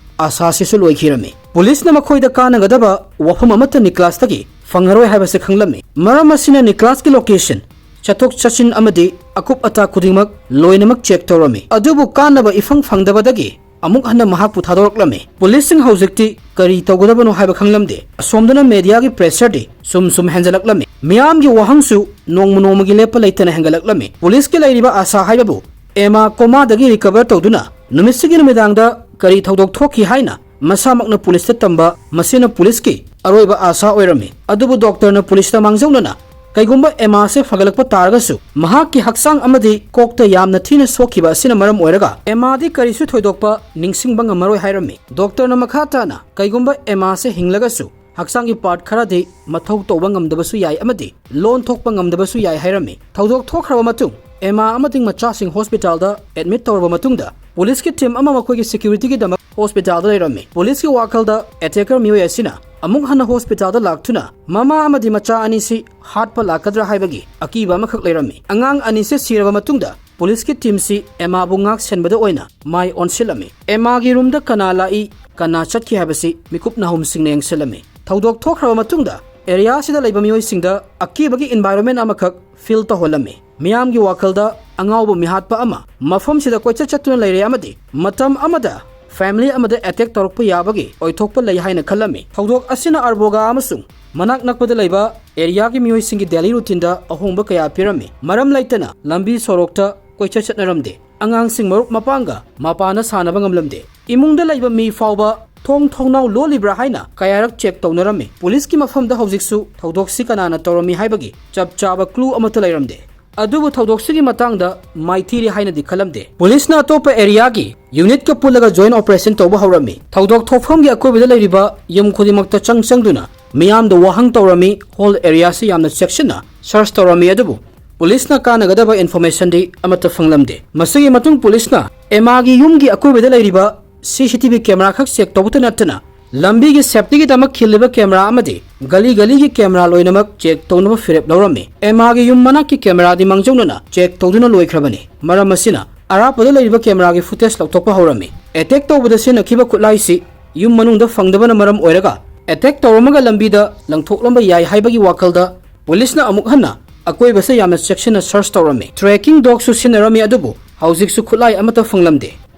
ꯑꯁꯥꯁꯤꯁꯨ ꯂꯣꯏꯈꯤꯔꯝꯃꯤ꯫ ꯄꯨꯂꯤꯁꯅ ꯃꯈꯣꯏꯗ ꯀꯥꯟꯅꯒꯗꯕ ꯋꯥꯐꯝ ꯑꯃꯠꯇ ꯅꯤꯀ꯭ꯂꯥꯁꯇꯒꯤ ꯐꯪꯉꯔꯣꯏ ꯍꯥꯏꯕꯁꯤ ꯈꯪꯂꯝꯃꯤ꯫ ꯃꯔꯝ ꯑꯁꯤꯅ ꯅꯤꯀ꯭ꯂꯥꯁꯀꯤ ꯂꯣꯀꯦꯁꯟ, ꯆꯠꯊꯣꯛ ꯆꯠꯁꯤꯟ ꯑꯃꯗꯤ ꯑꯀꯨꯞ ꯑꯇꯥ ꯈꯨꯗꯤꯡꯃꯛ ꯂꯣꯏꯅꯃꯛ ꯆꯦꯛ ꯇꯧꯔꯝꯃꯤ꯫ ꯑꯗꯨꯕꯨ ꯀꯥꯟꯅꯕ ꯏꯐꯪ ꯐꯪꯗꯕꯗꯒꯤ ꯑꯃꯨꯛ ꯍꯟꯅ ꯃꯍꯥꯛꯄꯨ ꯊꯥꯗꯣꯔꯛꯂꯝꯃꯤ꯫ ꯄꯨꯂꯤꯁꯁꯤꯡ ꯍꯧꯖꯤꯛꯇꯤ ꯀꯔꯤ ꯇꯧꯒꯗꯕꯅꯣ ꯍꯥꯏꯕ ꯈꯪꯂꯝꯗꯦ꯫ ꯑꯁꯣꯝꯗꯅ ꯃꯦꯗꯤꯌꯥꯒꯤ ꯄ꯭ꯔꯦꯁꯔꯗꯤ ꯁꯨꯝ ꯁꯨꯝ ꯍꯦꯟꯖꯜꯂꯛꯂꯝꯃꯤ꯫ ꯃꯤꯌꯥꯝꯒꯤ ꯋꯥꯍꯪꯁꯨ ꯅꯣꯡꯃ ꯅꯣꯡꯃꯒꯤ ꯂꯦꯞꯄ ꯂꯩꯇꯅ ꯍꯦꯟꯒꯠꯂꯛꯂꯝꯃꯤ꯫ ꯄꯨꯂꯤꯁꯀꯤ ꯂꯩꯔꯤꯕ ꯑꯥꯁꯥ ꯍꯥꯏꯕꯕꯨ ꯑꯦꯃꯥ ꯀꯣꯃꯥꯗꯒꯤ ꯔꯤꯀꯚꯔ ꯇꯧꯗꯨꯅ ꯅꯨꯃꯤꯠꯁꯤꯒꯤ ꯅꯨꯃꯤꯗꯥꯡꯗ ꯀꯔꯤ ꯊꯧꯗꯣꯛ ꯊꯣꯛꯈꯤ ꯍꯥꯏꯅ ꯃꯁꯥꯃꯛꯅ ꯄꯨꯂꯤꯁꯇ ꯇꯝꯕ, ꯃꯁꯤꯅ ꯄꯨꯂꯤꯁꯀꯤ ꯑꯔꯣꯏꯕ ꯑꯥꯁꯥ ꯑꯣꯏꯔꯝꯃꯤ꯫ ꯑꯗꯨꯕꯨ ꯗꯣꯛꯇꯔꯅ ꯄꯨꯂꯤꯁꯇ ꯃꯥꯡꯖꯧꯅꯅ ꯀꯩꯒꯨꯝꯕ ꯑꯦꯃꯥꯁꯦ ꯐꯒꯠꯂꯛꯄ ꯇꯥꯔꯒꯁꯨ ꯃꯍꯥꯛꯀꯤ ꯍꯛꯆꯥꯡ ꯑꯃꯗꯤ ꯀꯣꯛꯇ ꯌꯥꯝꯅ ꯊꯤꯅ ꯁꯣꯛꯈꯤꯕ ꯑꯁꯤꯅ ꯃꯔꯝ ꯑꯣꯏꯔꯒ ꯑꯦꯃꯥꯗꯤ ꯀꯔꯤꯁꯨ ꯊꯣꯏꯗꯣꯛꯄ ꯅꯤꯡꯁꯤꯡꯕ ꯉꯝꯃꯔꯣꯏ ꯍꯥꯏꯔꯝꯃꯤ꯫ ꯗꯣꯛꯇꯔꯅ ꯃꯈꯥ ꯇꯥꯅ ꯀꯩꯒꯨꯝꯕ ꯑꯦꯃꯥꯁꯦ ꯍꯤꯡꯂꯒꯁꯨ ꯍꯛꯆꯥꯡꯒꯤ ꯄꯥꯔꯠ ꯈꯔꯗꯤ ꯃꯊꯧ ꯇꯧꯕ ꯉꯝꯗꯕꯁꯨ ꯌꯥꯏ ꯑꯃꯗꯤ ꯂꯣꯟ ꯊꯣꯛꯄ ꯉꯝꯗꯕꯁꯨ ꯌꯥꯏ ꯍꯥꯏꯔꯝꯃꯤ꯫ ꯊꯧꯗꯣꯛ ꯊꯣꯛꯈ꯭ꯔꯕ ꯃꯇꯨꯡ ꯑꯦꯃꯥ ꯑꯃꯗꯤ ꯃꯆꯥꯁꯤꯡ ꯍꯣꯁꯄꯤꯇꯥꯜꯗ ꯑꯦꯗꯃꯤꯠ ꯇꯧꯔꯕ ꯃꯇꯨꯡꯗ ꯄꯨꯂꯤꯁꯀꯤ ꯇꯤꯝ ꯑꯃ ꯃꯈꯣꯏꯒꯤ ꯁꯦꯀ꯭ꯌꯨꯔꯤꯇꯤꯒꯤꯗꯃꯛ ꯍꯣꯁꯄꯤꯇꯥꯜꯗ ꯂꯩꯔꯝꯃꯤ꯫ ꯄꯨꯂꯤꯁꯀꯤ ꯋꯥꯈꯜꯗ ꯑꯦꯇꯦꯀꯔ ꯃꯤꯑꯣꯏ ꯑꯁꯤꯅ ꯑꯃꯨꯛ ꯍꯟꯅ ꯍꯣꯁꯄꯤꯇꯥꯜꯗ ꯂꯥꯛꯇꯨꯅ ꯃꯃꯥ ꯑꯃꯗꯤ ꯃꯆꯥ ꯑꯅꯤꯁꯤ ꯍꯥꯠꯄ ꯂꯥꯛꯀꯗ꯭ꯔꯥ ꯍꯥꯏꯕꯒꯤ ꯑꯀꯤꯕ ꯑꯃꯈꯛ ꯂꯩꯔꯝꯃꯤ꯫ ꯑꯉꯥꯡ ꯑꯅꯤꯁꯤ ꯁꯤꯔꯕ ꯃꯇꯨꯡꯗ ꯄꯨꯂꯤꯁꯀꯤ ꯇꯤꯝꯁꯤ ꯑꯦꯃꯥꯕꯨ ꯉꯥꯛ ꯁꯦꯟꯕꯗ ꯑꯣꯏꯅ ꯃꯥꯏ ꯑꯣꯟꯁꯤꯜꯂꯝꯃꯤ꯫ ꯑꯦꯃꯥꯒꯤ ꯔꯨꯝꯗ ꯀꯅꯥ ꯂꯥꯛꯏ, ꯀꯅꯥ ꯆꯠꯈꯤ ꯍꯥꯏꯕꯁꯤ ꯃꯤꯀꯨꯞ ꯅꯥꯍꯨꯝꯁꯤꯡꯅ ꯌꯦꯡꯁꯤꯜꯂꯝꯃꯤ꯫ ꯊꯧꯗꯣꯛ ꯊꯣꯛꯈ꯭ꯔꯕ ꯃꯇꯨꯡꯗ ꯑꯦꯔꯤꯌꯥ ꯑꯁꯤꯗ ꯂꯩꯕ ꯃꯤꯑꯣꯏꯁꯤꯡꯗ ꯑꯀꯤꯕꯒꯤ ꯏꯟꯚꯥꯏꯔꯣꯟꯃꯦꯟ ꯑꯃꯈꯛ ꯐꯤꯜ ꯇꯧꯍꯜꯂꯝꯃꯤ꯫ ꯃꯤꯌꯥꯝꯒꯤ ꯋꯥꯈꯜꯗ ꯑꯉꯥꯎꯕ ꯃꯤꯍꯥꯠꯄ ꯑꯃ ꯃꯐꯝꯁꯤꯗ ꯀꯣꯏꯆꯠ ꯆꯠꯇꯨꯅ ꯂꯩꯔꯦ ꯑꯃꯗꯤ ꯃꯇꯝ ꯑꯃꯗ ꯐꯦꯃꯤꯂꯤ ꯑꯃꯗ ꯑꯦꯇꯦꯛ ꯇꯧꯔꯛꯄ ꯌꯥꯕꯒꯤ ꯑꯣꯏꯊꯣꯛꯄ ꯂꯩ ꯍꯥꯏꯅ ꯈꯜꯂꯝꯃꯤ꯫ ꯊꯧꯗꯣꯛ ꯑꯁꯤꯅ ꯑꯔꯕꯣꯒꯥ ꯑꯃꯁꯨꯡ ꯃꯅꯥꯛ ꯅꯛꯄꯗ ꯂꯩꯕ ꯑꯦꯔꯤꯌꯥꯒꯤ ꯃꯤꯑꯣꯏꯁꯤꯡꯒꯤ ꯗꯦꯂꯤ ꯔꯨꯇꯤꯟꯗ ꯑꯍꯣꯡꯕ ꯀꯌꯥ ꯄꯤꯔꯝꯃꯤ꯫ ꯃꯔꯝ ꯂꯩꯇꯅ ꯂꯝꯕꯤ ꯁꯣꯔꯣꯛꯇ ꯀꯣꯏꯆꯠ ꯆꯠꯅꯔꯝꯗꯦ꯫ ꯑꯉꯥꯡꯁꯤꯡ ꯃꯔꯨꯞ ꯃꯄꯥꯡꯒ ꯃꯄꯥꯟꯅ ꯁꯥꯟꯅꯕ ꯉꯝꯂꯝꯗꯦ꯫ ꯏꯃꯨꯡꯗ ꯂꯩꯕ ꯃꯤ ꯐꯥꯎꯕ ꯊꯣꯡ ꯊꯣꯡꯅꯥꯎ ꯂꯣꯜꯂꯤꯕ꯭ꯔꯥ ꯍꯥꯏꯅ ꯀꯌꯥꯔꯛ ꯆꯦꯛ ꯇꯧꯅꯔꯝꯃꯤ꯫ ꯄꯨꯂꯤꯁꯀꯤ ꯃꯐꯝꯗ ꯍꯧꯖꯤꯛꯁꯨ ꯊꯧꯗꯣꯛꯁꯤ ꯀꯅꯥꯅ ꯇꯧꯔꯝꯃꯤ ꯍꯥꯏꯕꯒꯤ ꯆꯞ ꯆꯥꯕ ꯀ꯭ꯂꯨ ꯑꯃꯠꯇ ꯂꯩꯔꯝꯗꯦ꯫ ꯑꯗꯨꯕꯨ ꯊꯧꯗꯣꯛꯁꯤꯒꯤ ꯃꯇꯥꯡꯗ ꯃꯥꯏꯊꯤꯔꯦ ꯍꯥꯏꯅꯗꯤ ꯈꯜꯂꯝꯗꯦ꯫ ꯄꯨꯂꯤꯁꯅ ꯑꯇꯣꯞꯄ ꯑꯦꯔꯤꯌꯥꯒꯤ ꯌꯨꯅꯤꯠꯀ ꯄꯨꯜꯂꯒ ꯖꯣꯏꯟ ꯑꯣꯄꯔꯦꯁꯟ ꯇꯧꯕ ꯍꯧꯔꯝꯃꯤ꯫ ꯊꯧꯗꯣꯛ ꯊꯣꯛꯐꯝꯒꯤ ꯑꯀꯣꯏꯕꯗ ꯂꯩꯔꯤꯕ ꯌꯨꯝ ꯈꯨꯗꯤꯡꯃꯛꯇ ꯆꯪ ꯆꯪꯗꯨꯅ ꯃꯤꯌꯥꯝꯗ ꯋꯥꯍꯪ ꯇꯧꯔꯝꯃꯤ꯫ ꯍꯣꯜ ꯑꯦꯔꯤꯌꯥꯁꯤ ꯌꯥꯝꯅ ꯆꯦꯛꯁꯤꯟꯅ ꯁꯔꯆ ꯇꯧꯔꯝꯃꯤ, ꯑꯗꯨꯕꯨ ꯄꯨꯂꯤꯁꯅ ꯀꯥꯟꯅꯒꯗꯕ ꯏꯟꯐꯣꯔꯃꯦꯁꯟꯗꯤ ꯑꯃꯠꯇ ꯐꯪꯂꯝꯗꯦ꯫ ꯃꯁꯤꯒꯤ ꯃꯇꯨꯡ ꯄꯨꯂꯤꯁꯅ ꯑꯦꯃꯥꯒꯤ ꯌꯨꯝꯒꯤ ꯑꯀꯣꯏꯕꯗ ꯂꯩꯔꯤꯕ ꯁꯤ ꯁꯤ ꯇꯤ ꯚꯤ ꯀꯦꯃꯦꯔꯥ ꯈꯛ ꯆꯦꯛ ꯇꯧꯕꯇ ꯅꯠꯇꯅ ꯂꯝꯕꯤꯒꯤ ꯁꯦꯐꯇꯤꯒꯤꯗꯃꯛ ꯈꯤꯜꯂꯤꯕ ꯀꯦꯃꯦꯔꯥ ꯑꯃꯗꯤ ꯒꯂꯤ ꯒꯂꯤꯒꯤ ꯀꯦꯃꯦꯔꯥ ꯂꯣꯏꯅꯃꯛ ꯆꯦꯛ ꯇꯧꯅꯕ ꯐꯤꯔꯦꯞ ꯂꯧꯔꯝꯃꯤ꯫ ꯑꯦꯃꯥꯒꯤ ꯌꯨꯝ ꯃꯅꯥꯛꯀꯤ ꯀꯦꯃꯦꯔꯥꯗꯤ ꯃꯥꯡꯖꯧꯅꯅ ꯆꯦꯛ ꯇꯧꯗꯨꯅ ꯂꯣꯏꯈ꯭ꯔꯕꯅꯤ꯫ ꯃꯔꯝ ꯑꯁꯤꯅ ꯑꯔꯥꯞꯄꯗ ꯂꯩꯔꯤꯕ ꯀꯦꯃꯦꯔꯥꯒꯤ ꯐꯨꯇꯦꯖ ꯂꯧꯊꯣꯛꯄ ꯍꯧꯔꯝꯃꯤ꯫ ꯑꯦꯇꯦꯛ ꯇꯧꯕꯗ ꯁꯤꯖꯤꯟꯅꯈꯤꯕ ꯈꯨꯠꯂꯥꯏꯁꯤ ꯌꯨꯝ ꯃꯅꯨꯡꯗ ꯐꯪꯗꯕꯅ ꯃꯔꯝ ꯑꯣꯏꯔꯒ ꯑꯦꯇꯦꯛ ꯇꯧꯔꯝꯃꯒ ꯂꯝꯕꯤꯗ ꯂꯪꯊꯣꯛꯂꯝꯕ ꯌꯥꯏ ꯍꯥꯏꯕꯒꯤ ꯋꯥꯈꯜꯗ ꯄꯨꯂꯤꯁꯅ ꯑꯃꯨꯛ ꯍꯟꯅ ꯑꯀꯣꯏꯕꯁꯦ ꯌꯥꯝꯅ ꯆꯦꯛꯁꯤꯟꯅ ꯁꯔꯆ ꯇꯧꯔꯝꯃꯤ꯫ ꯇ꯭ꯔꯦꯀꯤꯡ ꯗꯣꯒꯁꯨ ꯁꯤꯖꯤꯟꯅꯔꯝꯃꯤ, ꯑꯗꯨꯕꯨ ꯍꯧꯖꯤꯛꯁꯨ ꯈꯨꯠꯂꯥꯏ ꯑꯃꯠꯇ ꯐꯪꯂꯝꯗꯦ꯫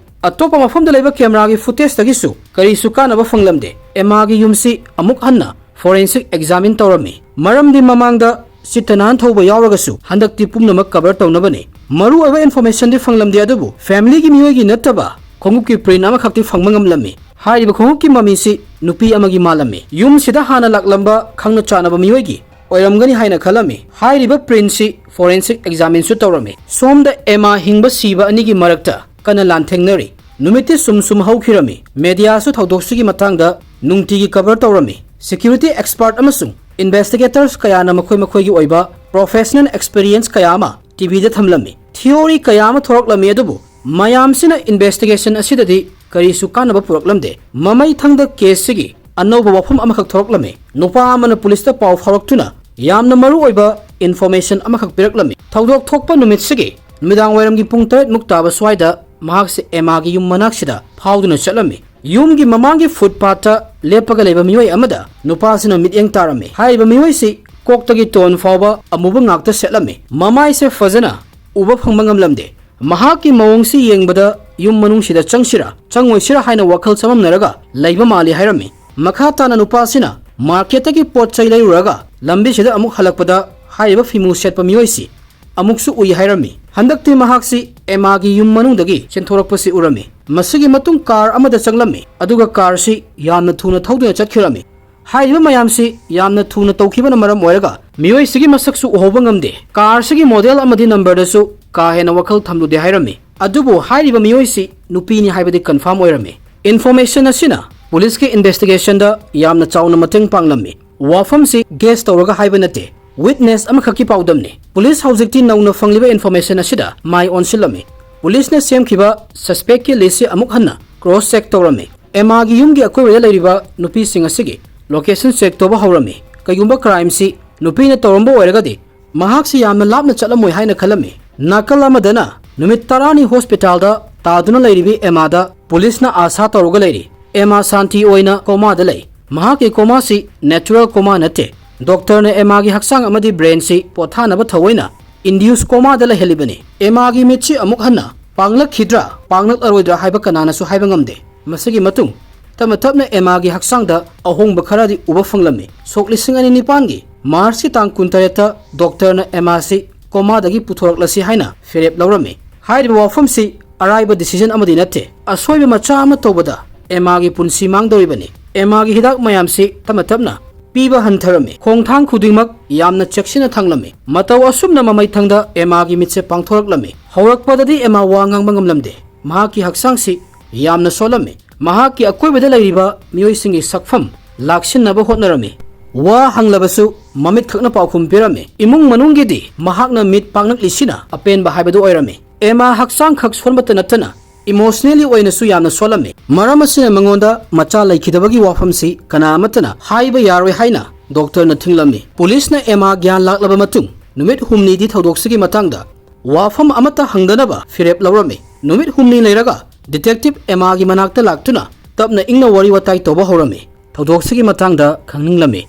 ꯑꯇꯣꯞꯄ ꯃꯐꯝꯗ ꯂꯩꯕ ꯀꯦꯃꯦꯔꯥꯒꯤ ꯐꯨꯇꯦꯖꯇꯒꯤꯁꯨ ꯀꯔꯤꯁꯨ ꯀꯥꯟꯅꯕ ꯐꯪꯂꯝꯗꯦ꯫ ꯑꯦꯃꯥꯒꯤ ꯌꯨꯝꯁꯤ ꯑꯃꯨꯛ ꯍꯟꯅ ꯐꯣꯔꯦꯟꯁꯤꯛ ꯑꯦꯛꯖꯥꯃꯤꯟ ꯇꯧꯔꯝꯃꯤ꯫ ꯃꯔꯝꯗꯤ ꯃꯃꯥꯡꯗ ꯆꯤꯠꯇ ꯅꯥꯟ ꯊꯧꯕ ꯌꯥꯎꯔꯒꯁꯨ ꯍꯟꯗꯛꯇꯤ ꯄꯨꯝꯅꯃꯛ ꯀꯚꯔ ꯇꯧꯅꯕꯅꯤ꯫ ꯃꯔꯨꯑꯣꯏꯕ ꯏꯟꯐꯣꯔꯃꯦꯁꯟꯗꯤ ꯐꯪꯂꯝꯗꯦ, ꯑꯗꯨꯕꯨ ꯐꯦꯃꯤꯂꯤꯒꯤ ꯃꯤꯑꯣꯏꯒꯤ ꯅꯠꯇꯕ ꯈꯣꯡꯎꯞꯀꯤ ꯄ꯭ꯔꯤꯟ ꯑꯃꯈꯛꯇꯤ ꯐꯪꯕ ꯉꯝꯂꯝꯃꯤ꯫ ꯍꯥꯏꯔꯤꯕ ꯈꯣꯡꯎꯞꯀꯤ ꯃꯃꯤꯁꯤ ꯅꯨꯄꯤ ꯑꯃꯒꯤ ꯃꯥꯜꯂꯝꯃꯤ꯫ ꯌꯨꯝꯁꯤꯗ ꯍꯥꯟꯅ ꯂꯥꯛꯂꯝꯕ ꯈꯪꯅ ꯆꯥꯟꯅꯕ ꯃꯤꯑꯣꯏꯒꯤ ꯑꯣꯏꯔꯝꯒꯅꯤ ꯍꯥꯏꯅ ꯈꯜꯂꯝꯃꯤ꯫ ꯍꯥꯏꯔꯤꯕ ꯄ꯭ꯔꯤꯟꯁꯤ ꯐꯣꯔꯦꯟꯁꯤꯛ ꯑꯦꯛꯖꯥꯃꯤꯟꯁꯨ ꯇꯧꯔꯝꯃꯤ꯫ ꯁꯣꯝꯗ ꯑꯦꯃꯥ ꯍꯤꯡꯕ ꯁꯤꯕ ꯑꯅꯤꯒꯤ ꯃꯔꯛꯇ ꯀꯟꯅ ꯂꯥꯟꯊꯦꯡꯅꯔꯤ꯫ ꯅꯨꯃꯤꯠꯇꯤ ꯁꯨꯝ ꯁꯨꯝ ꯍꯧꯈꯤꯔꯝꯃꯤ꯫ ꯃꯦꯗꯤꯌꯥꯁꯨ ꯊꯧꯗꯣꯛꯁꯤꯒꯤ ꯃꯇꯥꯡꯗ ꯅꯨꯡꯇꯤꯒꯤ ꯀꯚꯔ ꯇꯧꯔꯝꯃꯤ꯫ Security expert ꯑꯃꯁꯨꯡ investigators ꯀꯌꯥꯅ ꯃꯈꯣꯏ ꯃꯈꯣꯏꯒꯤ ꯑꯣꯏꯕ professional experience ꯀꯌꯥ ꯑꯃ ꯇꯤꯚꯤꯗ ꯊꯝꯂꯝꯃꯤ꯫ Theory ꯀꯌꯥ ꯑꯃ ꯊꯣꯔꯛꯂꯝꯃꯤ, ꯑꯗꯨꯕꯨ ꯃꯌꯥꯝꯁꯤꯅ investigation ꯑꯁꯤꯗꯗꯤ ꯀꯔꯤꯁꯨ ꯀꯥꯟꯅꯕ ꯄꯨꯔꯛꯂꯝꯗꯦ꯫ ꯃꯃꯩ ꯊꯪꯗ case ꯁꯤꯒꯤ ꯑꯅꯧꯕ ꯋꯥꯐꯝ ꯑꯃꯈꯛ ꯊꯣꯔꯛꯂꯝꯃꯤ꯫ ꯅꯨꯄꯥ ꯑꯃꯅ ꯄꯨꯂꯤꯁꯇ ꯄꯥꯎ ꯐꯥꯎꯔꯛꯇꯨꯅ ꯌꯥꯝꯅ ꯃꯔꯨ ꯑꯣꯏꯕ information ꯑꯃꯈꯛ ꯄꯤꯔꯛꯂꯝꯃꯤ꯫ ꯊꯧꯗꯣꯛ ꯊꯣꯛꯄ ꯅꯨꯃꯤꯠꯁꯤꯒꯤ ꯅꯨꯃꯤꯗꯥꯡ ꯋꯥꯏꯔꯝꯒꯤ ꯄꯨꯡ ꯇꯔꯦꯠ ꯃꯨꯛ ꯇꯥꯕ ꯁ꯭ꯋꯥꯏꯗ ꯃꯍꯥꯛꯁꯦ ꯑꯦꯃꯥꯒꯤ ꯌꯨꯝ ꯃꯅꯥꯛꯁꯤꯗ ꯐꯥꯎꯗꯨꯅ ꯆꯠꯂꯝꯃꯤ꯫ ꯌꯨꯝꯒꯤ ꯃꯃꯥꯡꯒꯤ footpath ꯇ ꯂꯦꯞꯄꯒ ꯂꯩꯕ ꯃꯤꯑꯣꯏ ꯑꯃꯗ ꯅꯨꯄꯥꯁꯤꯅ ꯃꯤꯠꯌꯦꯡ ꯇꯥꯔꯝꯃꯤ꯫ ꯍꯥꯏꯔꯤꯕ ꯃꯤꯑꯣꯏꯁꯤ ꯀꯣꯛꯇꯒꯤ ꯇꯣꯟ ꯐꯥꯎꯕ ꯑꯃꯨꯕ ꯉꯥꯛꯇ ꯁꯦꯠꯂꯝꯃꯤ꯫ ꯃꯃꯥꯏꯁꯦ ꯐꯖꯅ ꯎꯕ ꯐꯪꯕ ꯉꯝꯂꯝꯗꯦ꯫ ꯃꯍꯥꯛꯀꯤ ꯃꯑꯣꯡꯁꯤ ꯌꯦꯡꯕꯗ ꯌꯨꯝ ꯃꯅꯨꯡꯁꯤꯗ ꯆꯪꯁꯤꯔꯥ ꯆꯪꯉꯣꯏꯁꯤꯔꯥ ꯍꯥꯏꯅ ꯋꯥꯈꯜ ꯆꯃꯝꯅꯔꯒ ꯂꯩꯕ ꯃꯥꯜꯂꯤ ꯍꯥꯏꯔꯝꯃꯤ꯫ ꯃꯈꯥ ꯇꯥꯅ ꯅꯨꯄꯥꯁꯤꯅ market ꯇꯒꯤ ꯄꯣꯠ ꯆꯩ ꯂꯩꯔꯨꯔꯒ ꯂꯝꯕꯤꯁꯤꯗ ꯑꯃꯨꯛ ꯍꯜꯂꯛꯄꯗ ꯍꯥꯏꯔꯤꯕ ꯐꯤꯃꯨ ꯁꯦꯠꯄ ꯃꯤꯑꯣꯏꯁꯤ ꯑꯃꯨꯛꯁꯨ ꯎꯏ ꯍꯥꯏꯔꯝꯃꯤ꯫ ꯍꯟꯗꯛꯇꯤ ꯃꯍꯥꯛꯁꯤ ꯑꯦꯃꯥꯒꯤ ꯌꯨꯝ ꯃꯅꯨꯡꯗꯒꯤ ꯆꯦꯟꯊꯣꯔꯛꯄꯁꯤ ꯎꯔꯝꯃꯤ꯫ ꯃꯁꯤꯒꯤ ꯃꯇꯨꯡ car ꯑꯃꯗ ꯆꯪꯂꯝꯃꯤ, ꯑꯗꯨꯒ car ꯁꯤ ꯌꯥꯝꯅ ꯊꯨꯅ ꯊꯧꯗꯨꯅ ꯆꯠꯈꯤꯔꯝꯃꯤ꯫ ꯍꯥꯏꯔꯤꯕ ꯃꯌꯥꯝꯁꯤ ꯌꯥꯝꯅ ꯊꯨꯅ ꯇꯧꯈꯤꯕꯅ ꯃꯔꯝ ꯑꯣꯏꯔꯒ ꯃꯤꯑꯣꯏꯁꯤꯒꯤ ꯃꯁꯛꯁꯨ ꯎꯍꯧꯕ ꯉꯝꯗꯦ꯫ Car ꯁꯤꯒꯤ model ꯑꯃꯗꯤ number ꯗꯁꯨ ꯀꯥ ꯍꯦꯟꯅ ꯋꯥꯈꯜ ꯊꯝꯂꯨꯗꯦ ꯍꯥꯏꯔꯝꯃꯤ꯫ ꯑꯗꯨꯕꯨ ꯍꯥꯏꯔꯤꯕ ꯃꯤꯑꯣꯏꯁꯤ ꯅꯨꯄꯤꯅꯤ ꯍꯥꯏꯕꯗꯤ confirm ꯑꯣꯏꯔꯝꯃꯤ꯫ Information ꯑꯁꯤꯅ ꯄꯨꯂꯤꯁꯀꯤ investigation ꯗ ꯌꯥꯝꯅ ꯆꯥꯎꯅ ꯃꯇꯦꯡ ꯄꯥꯡꯂꯝꯃꯤ꯫ ꯋꯥꯐꯝꯁꯤ guess ꯇꯧꯔꯒ ꯍꯥꯏꯕ ꯅꯠꯇꯦ, witness ꯑꯃꯈꯛꯀꯤ ꯄꯥꯎꯗꯝꯅꯤ꯫ ꯄꯨꯂꯤꯁ ꯍꯧꯖꯤꯛꯇꯤ ꯅꯧꯅ ꯐꯪꯂꯤꯕ information ꯑꯁꯤꯗ ꯃꯥꯏ ꯑꯣꯟꯁꯤꯜꯂꯝꯃꯤ꯫ ꯄꯨꯂꯤꯁꯅ ꯁꯦꯝꯈꯤꯕ suspect ꯀꯤ list ꯁꯤ ꯑꯃꯨꯛ ꯍꯟꯅ cross check ꯇꯧꯔꯝꯃꯤ꯫ ꯑꯦꯃꯥꯒꯤ ꯌꯨꯝꯒꯤ ꯑꯀꯣꯏꯕꯗ ꯂꯩꯔꯤꯕ ꯅꯨꯄꯤꯁꯤꯡ ꯑꯁꯤꯒꯤ location check ꯇꯧꯕ ꯍꯧꯔꯝꯃꯤ꯫ ꯀꯩꯒꯨꯝꯕ crime ꯁꯤ ꯅꯨꯄꯤꯅ ꯇꯧꯔꯝꯕ ꯑꯣꯏꯔꯒꯗꯤ ꯃꯍꯥꯛꯁꯤ ꯌꯥꯝꯅ ꯂꯥꯞꯅ ꯆꯠꯂꯝꯃꯣꯏ ꯍꯥꯏꯅ ꯈꯜꯂꯝꯃꯤ꯫ ꯅꯥꯀꯜ ꯑꯃꯗꯅ ꯅꯨꯃꯤꯠ ꯇꯔꯥꯅꯤ hospital ꯗ ꯇꯥꯗꯨꯅ ꯂꯩꯔꯤꯕꯤ ꯑꯦꯃꯥꯗ ꯄꯨꯂꯤꯁꯅ ꯑꯥꯁꯥ ꯇꯧꯔꯒ ꯂꯩꯔꯤ꯫ ꯑꯦꯃꯥ ꯁꯥꯟꯇꯤ ꯑꯣꯏꯅ coma ꯗ ꯂꯩ꯫ ꯃꯍꯥꯛꯀꯤ coma ꯁꯤ natural coma ꯅꯠꯇꯦ꯫ Doctor ꯅ ꯑꯦꯃꯥꯒꯤ ꯍꯛꯆꯥꯡ ꯑꯃꯗꯤ brain ꯁꯤ ꯄꯣꯊꯥꯅꯕ ꯊꯑꯣꯏꯅ induced coma ꯗ ꯂꯩꯍꯜꯂꯤꯕꯅꯤ꯫ ꯑꯦꯃꯥꯒꯤ ꯃꯤꯠꯁꯤ ꯑꯃꯨꯛ ꯍꯟꯅ ꯄꯥꯡꯂꯛꯈꯤꯗ꯭ꯔꯥ ꯄꯥꯡꯂꯛꯂꯔꯣꯏꯗ꯭ꯔꯥ ꯍꯥꯏꯕ ꯀꯅꯥꯅꯁꯨ ꯍꯥꯏꯕ ꯉꯝꯗꯦ꯫ ꯃꯁꯤꯒꯤ ꯃꯇꯨꯡ ꯇꯞꯅ ꯇꯞꯅ ꯑꯦꯃꯥꯒꯤ ꯍꯛꯆꯥꯡꯗ ꯑꯍꯣꯡꯕ ꯈꯔꯗꯤ ꯎꯕ ꯐꯪꯂꯝꯃꯤ꯫ ꯁꯣꯛ ꯂꯤꯁꯤꯡ ꯑꯅꯤ ꯅꯤꯄꯥꯟꯒꯤ March ꯀꯤ ꯇꯥꯡ ꯀꯨꯟꯇꯔꯦꯠꯇ doctor ꯅ ꯑꯦꯃꯥꯁꯤ coma ꯗꯒꯤ ꯄꯨꯊꯣꯔꯛꯂꯁꯤ ꯍꯥꯏꯅ ꯐꯤꯔꯦꯞ ꯂꯧꯔꯝꯃꯤ꯫ ꯍꯥꯏꯔꯤꯕ ꯋꯥꯐꯝꯁꯤ ꯑꯔꯥꯏꯕ decision ꯑꯃꯗꯤ ꯅꯠꯇꯦ꯫ ꯑꯁꯣꯏꯕ ꯃꯆꯥ ꯑꯃ ꯇꯧꯕꯗ ꯑꯦꯃꯥꯒꯤ ꯄꯨꯟꯁꯤ ꯃꯥꯡꯗꯧꯔꯤꯕꯅꯤ꯫ ꯑꯦꯃꯥꯒꯤ ꯍꯤꯗꯥꯛ ꯃꯌꯥꯝꯁꯤ ꯇꯞꯅ ꯇꯞꯅ ꯄꯤꯕ ꯍꯟꯊꯔꯝꯃꯤ꯫ ꯈꯣꯡꯊꯥꯡ ꯈꯨꯗꯤꯡꯃꯛ ꯌꯥꯝꯅ ꯆꯦꯛꯁꯤꯟꯅ ꯊꯥꯡꯂꯝꯃꯤ꯫ ꯃꯇꯧ ꯑꯁꯨꯝꯅ ꯃꯃꯩꯊꯪꯗ ꯑꯦꯃꯥꯒꯤ ꯃꯤꯠꯁꯦ ꯄꯥꯡꯊꯣꯔꯛꯂꯝꯃꯤ꯫ ꯍꯧꯔꯛꯄꯗꯗꯤ ꯑꯦꯃꯥ ꯋꯥ ꯉꯥꯡꯕ ꯉꯝꯂꯝꯗꯦ꯫ ꯃꯍꯥꯛꯀꯤ ꯍꯛꯆꯥꯡꯁꯤ ꯌꯥꯝꯅ ꯁꯣꯜꯂꯝꯃꯤ꯫ ꯃꯍꯥꯛꯀꯤ ꯑꯀꯣꯏꯕꯗ ꯂꯩꯔꯤꯕ ꯃꯤꯑꯣꯏꯁꯤꯡꯒꯤ ꯁꯛꯐꯝ ꯂꯥꯛꯁꯤꯟꯅꯕ ꯍꯣꯠꯅꯔꯝꯃꯤ꯫ ꯋꯥ ꯍꯪꯂꯕꯁꯨ ꯃꯃꯤꯠ ꯈꯛꯅ ꯄꯥꯎꯈꯨꯝ ꯄꯤꯔꯝꯃꯤ꯫ ꯏꯃꯨꯡ ꯃꯅꯨꯡꯒꯤꯗꯤ ꯃꯍꯥꯛꯅ ꯃꯤꯠ ꯄꯥꯡꯂꯛꯂꯤꯁꯤꯅ ꯑꯄꯦꯟꯕ ꯍꯥꯏꯕꯗꯨ ꯑꯣꯏꯔꯝꯃꯤ꯫ ꯑꯦꯃꯥ ꯍꯛꯆꯥꯡ ꯈꯛ ꯁꯣꯟꯕꯇ ꯅꯠꯇꯅ ꯏꯃꯣꯁꯅꯦꯜꯂꯤ ꯑꯣꯏꯅꯁꯨ ꯌꯥꯝꯅ ꯁꯣꯜꯂꯝꯃꯤ꯫ ꯃꯔꯝ ꯑꯁꯤꯅ ꯃꯉꯣꯟꯗ ꯃꯆꯥ ꯂꯩꯈꯤꯗꯕꯒꯤ ꯋꯥꯐꯝꯁꯤ ꯀꯅꯥ ꯑꯃꯠꯇꯅ ꯍꯥꯏꯕ ꯌꯥꯔꯣꯏ ꯍꯥꯏꯅ ꯗꯣꯛꯇꯔꯅ ꯊꯤꯡꯂꯝꯃꯤ꯫ ꯄꯨꯂꯤꯁꯅ ꯑꯦꯃꯥ ꯒ꯭ꯌꯥꯟ ꯂꯥꯛꯂꯕ ꯃꯇꯨꯡ ꯅꯨꯃꯤꯠ ꯍꯨꯝꯅꯤꯗꯤ ꯊꯧꯗꯣꯛꯁꯤꯒꯤ ꯃꯇꯥꯡꯗ ꯋꯥꯐꯝ ꯑꯃꯠꯇ ꯍꯪꯗꯅꯕ ꯐꯤꯔꯦꯞ ꯂꯧꯔꯝꯃꯤ꯫ ꯅꯨꯃꯤꯠ ꯍꯨꯝꯅꯤ ꯂꯩꯔꯒ ꯗꯤꯇꯦꯛꯇꯤꯚ ꯑꯦꯃꯥꯒꯤ ꯃꯅꯥꯛꯇ ꯂꯥꯛꯇꯨꯅ ꯇꯞꯅ ꯏꯪꯅ ꯋꯥꯔꯤ ꯋꯥꯇꯥꯏ ꯇꯧꯕ ꯍꯧꯔꯝꯃꯤ꯫ ꯊꯧꯗꯣꯛꯁꯤꯒꯤ ꯃꯇꯥꯡꯗ ꯈꯪꯅꯤꯡꯂꯝꯃꯤ꯫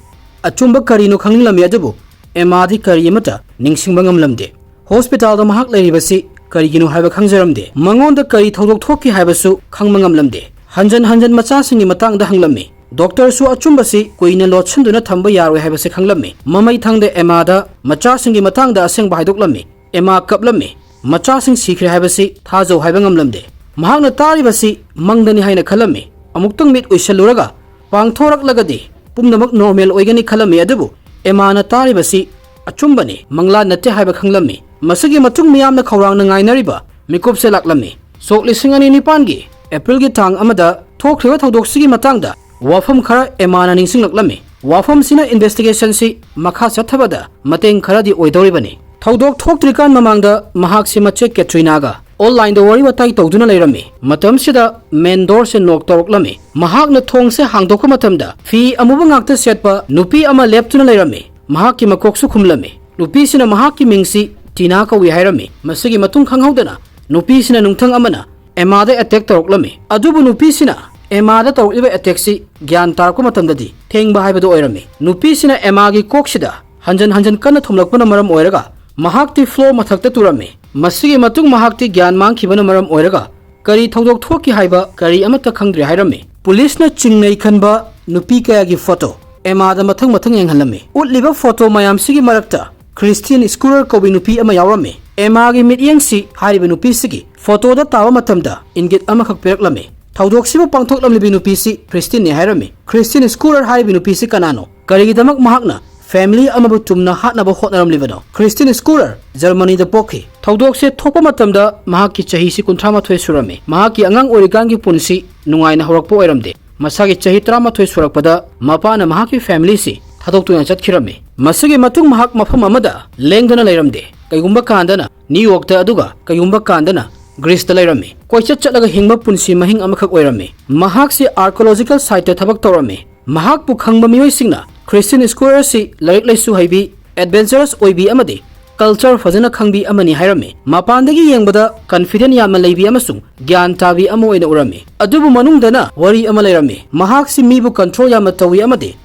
ꯑꯆꯨꯝꯕ ꯀꯔꯤꯅꯣ ꯈꯪꯅꯤꯡꯂꯝꯃꯤ, ꯑꯗꯨꯕꯨ ꯑꯦꯃꯥꯗꯤ ꯀꯔꯤ ꯑꯃꯠꯇ ꯅꯤꯡꯁꯤꯡꯕ ꯉꯝꯂꯝꯗꯦ꯫ ꯍꯣꯁꯄꯤꯇꯥꯜꯗ ꯃꯍꯥꯛ ꯂꯩꯔꯤꯕꯁꯤ ꯀꯔꯤꯒꯤꯅꯣ ꯍꯥꯏꯕ ꯈꯪꯖꯔꯝꯗꯦ꯫ ꯃꯉꯣꯟꯗ ꯀꯔꯤ ꯊꯧꯗꯣꯛ ꯊꯣꯛꯈꯤ ꯍꯥꯏꯕꯁꯨ ꯈꯪꯕ ꯉꯝꯂꯝꯗꯦ꯫ ꯍꯟꯖꯟ ꯍꯟꯖꯟ ꯃꯆꯥꯁꯤꯡꯒꯤ ꯃꯇꯥꯡꯗ ꯍꯪꯂꯝꯃꯤ꯫ ꯗꯣꯛꯇꯔꯁꯨ ꯑꯆꯨꯝꯕꯁꯤ ꯀꯨꯏꯅ ꯂꯣꯠꯁꯤꯟꯗꯨꯅ ꯊꯝꯕ ꯌꯥꯔꯣꯏ ꯍꯥꯏꯕꯁꯤ ꯈꯪꯂꯝꯃꯤ꯫ ꯃꯃꯩ ꯊꯪꯗ ꯑꯦꯃꯥꯗ ꯃꯆꯥꯁꯤꯡꯒꯤ ꯃꯇꯥꯡꯗ ꯑꯁꯦꯡꯕ ꯍꯥꯏꯗꯣꯛꯂꯝꯃꯤ꯫ ꯑꯦꯃꯥ ꯀꯞꯂꯝꯃꯤ꯫ ꯃꯆꯥꯁꯤꯡ ꯁꯤꯈ꯭ꯔꯦ ꯍꯥꯏꯕꯁꯤ ꯊꯥꯖꯧ ꯍꯥꯏꯕ ꯉꯝꯂꯝꯗꯦ꯫ ꯃꯍꯥꯛꯅ ꯇꯥꯔꯤꯕꯁꯤ ꯃꯪꯗꯅꯤ ꯍꯥꯏꯅ ꯈꯜꯂꯝꯃꯤ꯫ ꯑꯃꯨꯛꯇꯪ ꯃꯤꯠ ꯎꯏꯁꯜꯂꯨꯔꯒ ꯄꯥꯡꯊꯣꯔꯛꯂꯒꯗꯤ ꯄꯨꯝꯅꯃꯛ ꯅꯣꯔꯃꯦꯜ ꯑꯣꯏꯒꯅꯤ ꯈꯜꯂꯝꯃꯤ, ꯑꯗꯨꯕꯨ ꯑꯦꯃꯥꯅ ꯇꯥꯔꯤꯕꯁꯤ ꯑꯆꯨꯝꯕꯅꯤ, ꯃꯪꯂꯥꯟ ꯅꯠꯇꯦ ꯍꯥꯏꯕ ꯈꯪꯂꯝꯃꯤ꯫ ꯃꯁꯤꯒꯤ ꯃꯇꯨꯡ ꯃꯤꯌꯥꯝꯅ ꯈꯧꯔꯥꯡꯅ ꯉꯥꯏꯅꯔꯤꯕ ꯃꯤꯀꯨꯞꯁꯦ ꯂꯥꯛꯂꯝꯃꯤ꯫ ꯁꯣꯛ ꯂꯤꯁꯤꯡ ꯑꯅꯤ ꯅꯤꯄꯥꯟꯒꯤ ꯑꯦꯄ꯭ꯔꯤꯜꯒꯤ ꯇꯥꯡ ꯑꯃꯗ ꯊꯣꯛꯈ꯭ꯔꯤꯕ ꯊꯧꯗꯣꯛꯁꯤꯒꯤ ꯃꯇꯥꯡꯗ ꯋꯥꯐꯝ ꯈꯔ ꯑꯦꯃꯥꯅ ꯅꯤꯡꯁꯤꯡꯂꯛꯂꯝꯃꯤ꯫ ꯋꯥꯐꯝꯁꯤꯅ ꯏꯟꯚꯦꯁꯇꯤꯒꯦꯁꯟꯁꯤ ꯃꯈꯥ ꯆꯠꯊꯕꯗ ꯃꯇꯦꯡ ꯈꯔꯗꯤ ꯑꯣꯏꯗꯧꯔꯤꯕꯅꯤ꯫ ꯊꯧꯗꯣꯛ ꯊꯣꯛꯇ꯭ꯔꯤꯀꯥꯟ ꯃꯃꯥꯡꯗ ꯃꯍꯥꯛꯁꯤ ꯃꯆꯦ ꯀꯦꯇ꯭ꯔꯤꯅꯥꯒ ꯑꯣꯟꯂꯥꯏꯟꯗ ꯋꯥꯔꯤ ꯋꯥꯇꯥꯏ ꯇꯧꯗꯨꯅ ꯂꯩꯔꯝꯃꯤ꯫ ꯃꯇꯝꯁꯤꯗ ꯃꯦꯟ ꯗꯣꯔꯁꯦ ꯅꯣꯛ ꯇꯧꯔꯛꯂꯝꯃꯤ꯫ ꯃꯍꯥꯛꯅ ꯊꯣꯡꯁꯦ ꯍꯥꯡꯗꯣꯛꯄ ꯃꯇꯝꯗ ꯐꯤ ꯑꯃꯨꯕ ꯉꯥꯛꯇ ꯁꯦꯠꯄ ꯅꯨꯄꯤ ꯑꯃ ꯂꯦꯞꯇꯨꯅ ꯂꯩꯔꯝꯃꯤ꯫ ꯃꯍꯥꯛꯀꯤ ꯃꯀꯣꯛꯁꯨ ꯈꯨꯝꯂꯝꯃꯤ꯫ ꯅꯨꯄꯤꯁꯤꯅ ꯃꯍꯥꯛꯀꯤ ꯃꯤꯡꯁꯤ ꯇꯤꯅꯥ ꯀꯧꯏ ꯍꯥꯏꯔꯝꯃꯤ꯫ ꯃꯁꯤꯒꯤ ꯃꯇꯨꯡ ꯈꯪꯍꯧꯗꯅ ꯅꯨꯄꯤꯁꯤꯅ ꯅꯨꯡꯊꯪ ꯑꯃꯅ ꯑꯦꯃꯥꯗ ꯑꯦꯇꯦꯛ ꯇꯧꯔꯛꯂꯝꯃꯤ꯫ ꯑꯗꯨꯕꯨ ꯅꯨꯄꯤꯁꯤꯅ ꯑꯦꯃꯥꯗ ꯇꯧꯔꯛꯂꯤꯕ ꯑꯦꯇꯦꯛꯁꯤ ꯒ꯭ꯌꯥꯟ ꯇꯥꯔꯛꯄ ꯃꯇꯝꯗꯗꯤ ꯊꯦꯡꯕ ꯍꯥꯏꯕꯗꯨ ꯑꯣꯏꯔꯝꯃꯤ꯫ ꯅꯨꯄꯤꯁꯤꯅ ꯑꯦꯃꯥꯒꯤ ꯀꯣꯛꯁꯤꯗ ꯍꯟꯖꯟ ꯍꯟꯖꯟ ꯀꯟꯅ ꯊꯣꯝꯂꯛꯄꯅ ꯃꯔꯝ ꯑꯣꯏꯔꯒ ꯃꯍꯥꯛꯇꯤ ꯐ꯭ꯂꯣꯔ ꯃꯊꯛꯇ ꯇꯨꯔꯝꯃꯤ꯫ ꯃꯁꯤꯒꯤ ꯃꯇꯨꯡ ꯃꯍꯥꯛꯇꯤ ꯒ꯭ꯌꯥꯟ ꯃꯥꯡꯈꯤꯕꯅ ꯃꯔꯝ ꯑꯣꯏꯔꯒ ꯀꯔꯤ ꯊꯧꯗꯣꯛ ꯊꯣꯛꯈꯤ ꯍꯥꯏꯕ ꯀꯔꯤ ꯑꯃꯠꯇ ꯈꯪꯗ꯭ꯔꯦ ꯍꯥꯏꯔꯝꯃꯤ꯫ ꯄꯨꯂꯤꯁꯅ ꯆꯤꯡꯅꯩ ꯈꯟꯕ ꯅꯨꯄꯤ ꯀꯌꯥꯒꯤ ꯐꯣꯇꯣ ꯑꯦꯃꯥꯗ ꯃꯊꯪ ꯃꯊꯪ ꯌꯦꯡꯍꯜꯂꯝꯃꯤ꯫ ꯎꯠꯂꯤꯕ ꯐꯣꯇꯣ ꯃꯌꯥꯝꯁꯤꯒꯤ ꯃꯔꯛꯇ ꯈ꯭ꯔꯤꯁꯇꯤꯟ ꯁ꯭ꯀꯨꯂꯔ ꯀꯧꯕꯤ ꯅꯨꯄꯤ ꯑꯃ ꯌꯥꯎꯔꯝꯃꯤ꯫ ꯑꯦꯃꯥꯒꯤ ꯃꯤꯠꯌꯦꯡꯁꯤ ꯍꯥꯏꯔꯤꯕ ꯅꯨꯄꯤꯁꯤꯒꯤ ꯐꯣꯇꯣꯗ ꯇꯥꯕ ꯃꯇꯝꯗ ꯏꯪꯒꯤꯠ ꯑꯃꯈꯛ ꯄꯤꯔꯛꯂꯝꯃꯤ꯫ ꯊꯧꯗꯣꯛꯁꯤꯕꯨ ꯄꯥꯡꯊꯣꯛꯂꯝꯂꯤꯕꯤ ꯅꯨꯄꯤꯁꯤ ꯈ꯭ꯔꯤꯁꯇꯤꯟꯅꯤ ꯍꯥꯏꯔꯝꯃꯤ꯫ ꯈ꯭ꯔꯤꯁꯇꯤꯟ ꯁ꯭ꯀꯨꯂꯔ ꯍꯥꯏꯔꯤꯕꯤ ꯅꯨꯄꯤꯁꯤ ꯀꯅꯥꯅꯣ? ꯀꯔꯤꯒꯤꯗꯃꯛ ꯃꯍꯥꯛꯅ ꯐꯦꯃꯤꯂꯤ ꯑꯃꯕꯨ ꯆꯨꯝꯅ ꯍꯥꯠꯅꯕ ꯍꯣꯠꯅꯔꯝꯂꯤꯕꯅꯣ? ꯈ꯭ꯔꯤꯁꯇꯤꯟ ꯁ꯭ꯀꯨꯂꯔ ꯖꯔꯃꯅꯤꯗ ꯄꯣꯛꯈꯤ꯫ ꯊꯧꯗꯣꯛꯁꯦ ꯊꯣꯛꯄ ꯃꯇꯝꯗ ꯃꯍꯥꯛꯀꯤ ꯆꯍꯤꯁꯤ ꯀꯨꯟꯊ꯭ꯔꯥ ꯃꯥꯊꯣꯏ ꯁꯨꯔꯝꯃꯤ꯫ ꯃꯍꯥꯛꯀꯤ ꯑꯉꯥꯡ ꯑꯣꯏꯔꯤꯀꯥꯟꯒꯤ ꯄꯨꯟꯁꯤ ꯅꯨꯡꯉꯥꯏꯅ ꯍꯧꯔꯛꯄ ꯑꯣꯏꯔꯝꯗꯦ꯫ ꯃꯁꯥꯒꯤ ꯆꯍꯤ ꯇꯔꯥꯃꯥꯊꯣꯏ ꯁꯨꯔꯛꯄꯗ ꯃꯄꯥꯅ ꯃꯍꯥꯛꯀꯤ ꯐꯦꯃꯤꯂꯤꯁꯤ ꯊꯥꯗꯣꯛꯇꯨꯅ ꯆꯠꯈꯤꯔꯝꯃꯤ꯫ ꯃꯁꯤꯒꯤ ꯃꯇꯨꯡ ꯃꯍꯥꯛ ꯃꯐꯝ ꯑꯃꯗ ꯂꯦꯡꯗꯅ ꯂꯩꯔꯝꯗꯦ꯫ ꯀꯩꯒꯨꯝꯕ ꯀꯥꯟꯗꯅ ꯅ꯭ꯌꯨ ꯌꯣꯔꯛꯇ, ꯑꯗꯨꯒ ꯀꯩꯒꯨꯝꯕ ꯀꯥꯟꯗꯅ ꯒ꯭ꯔꯤꯁꯇ ꯂꯩꯔꯝꯃꯤ꯫ ꯀꯣꯏꯆꯠ ꯆꯠꯂꯒ ꯍꯤꯡꯕ ꯄꯨꯟꯁꯤ ꯃꯍꯤꯡ ꯑꯃꯈꯛ ꯑꯣꯏꯔꯝꯃꯤ꯫ ꯃꯍꯥꯛꯁꯤ ꯑꯥꯔꯀꯤꯑꯣꯂꯣꯖꯤꯀꯦꯜ ꯁꯥꯏꯠꯇ ꯊꯕꯛ ꯇꯧꯔꯝꯃꯤ꯫ ꯃꯍꯥꯛꯄꯨ ꯈꯪꯕ ꯃꯤꯑꯣꯏꯁꯤꯡꯅ ꯈ꯭ꯔꯤꯁꯇꯤꯌꯟ ꯁ꯭ꯀꯣꯂꯔꯁꯤ ꯂꯥꯏꯔꯤꯛ ꯂꯥꯏꯁꯨ ꯍꯩꯕꯤ, ꯑꯦꯗꯚꯦꯟꯆꯔꯁ ꯑꯣꯏꯕꯤ ꯑꯃꯗꯤ ꯀꯜꯆꯔ ꯐꯖꯅ ꯈꯪꯕꯤ ꯑꯃꯅꯤ ꯍꯥꯏꯔꯝꯃꯤ꯫ ꯃꯄꯥꯟꯗꯒꯤ ꯌꯦꯡꯕꯗ ꯀꯟꯐꯤꯗꯦꯟ ꯌꯥꯝꯅ ꯂꯩꯕꯤ ꯑꯃꯁꯨꯡ ꯒ꯭ꯌꯥꯟ ꯇꯥꯕꯤ ꯑꯃ ꯑꯣꯏꯅ ꯎꯔꯝꯃꯤ꯫ ꯑꯗꯨꯕꯨ ꯃꯅꯨꯡꯗꯅ ꯋꯥꯔꯤ ꯑꯃ ꯂꯩꯔꯝꯃꯤ꯫ ꯃꯍꯥꯛꯁꯤ ꯃꯤꯕꯨ ꯀꯟꯇ꯭ꯔꯣꯜ ꯌꯥꯝꯅ ꯇꯧꯏ ꯑꯃꯗꯤ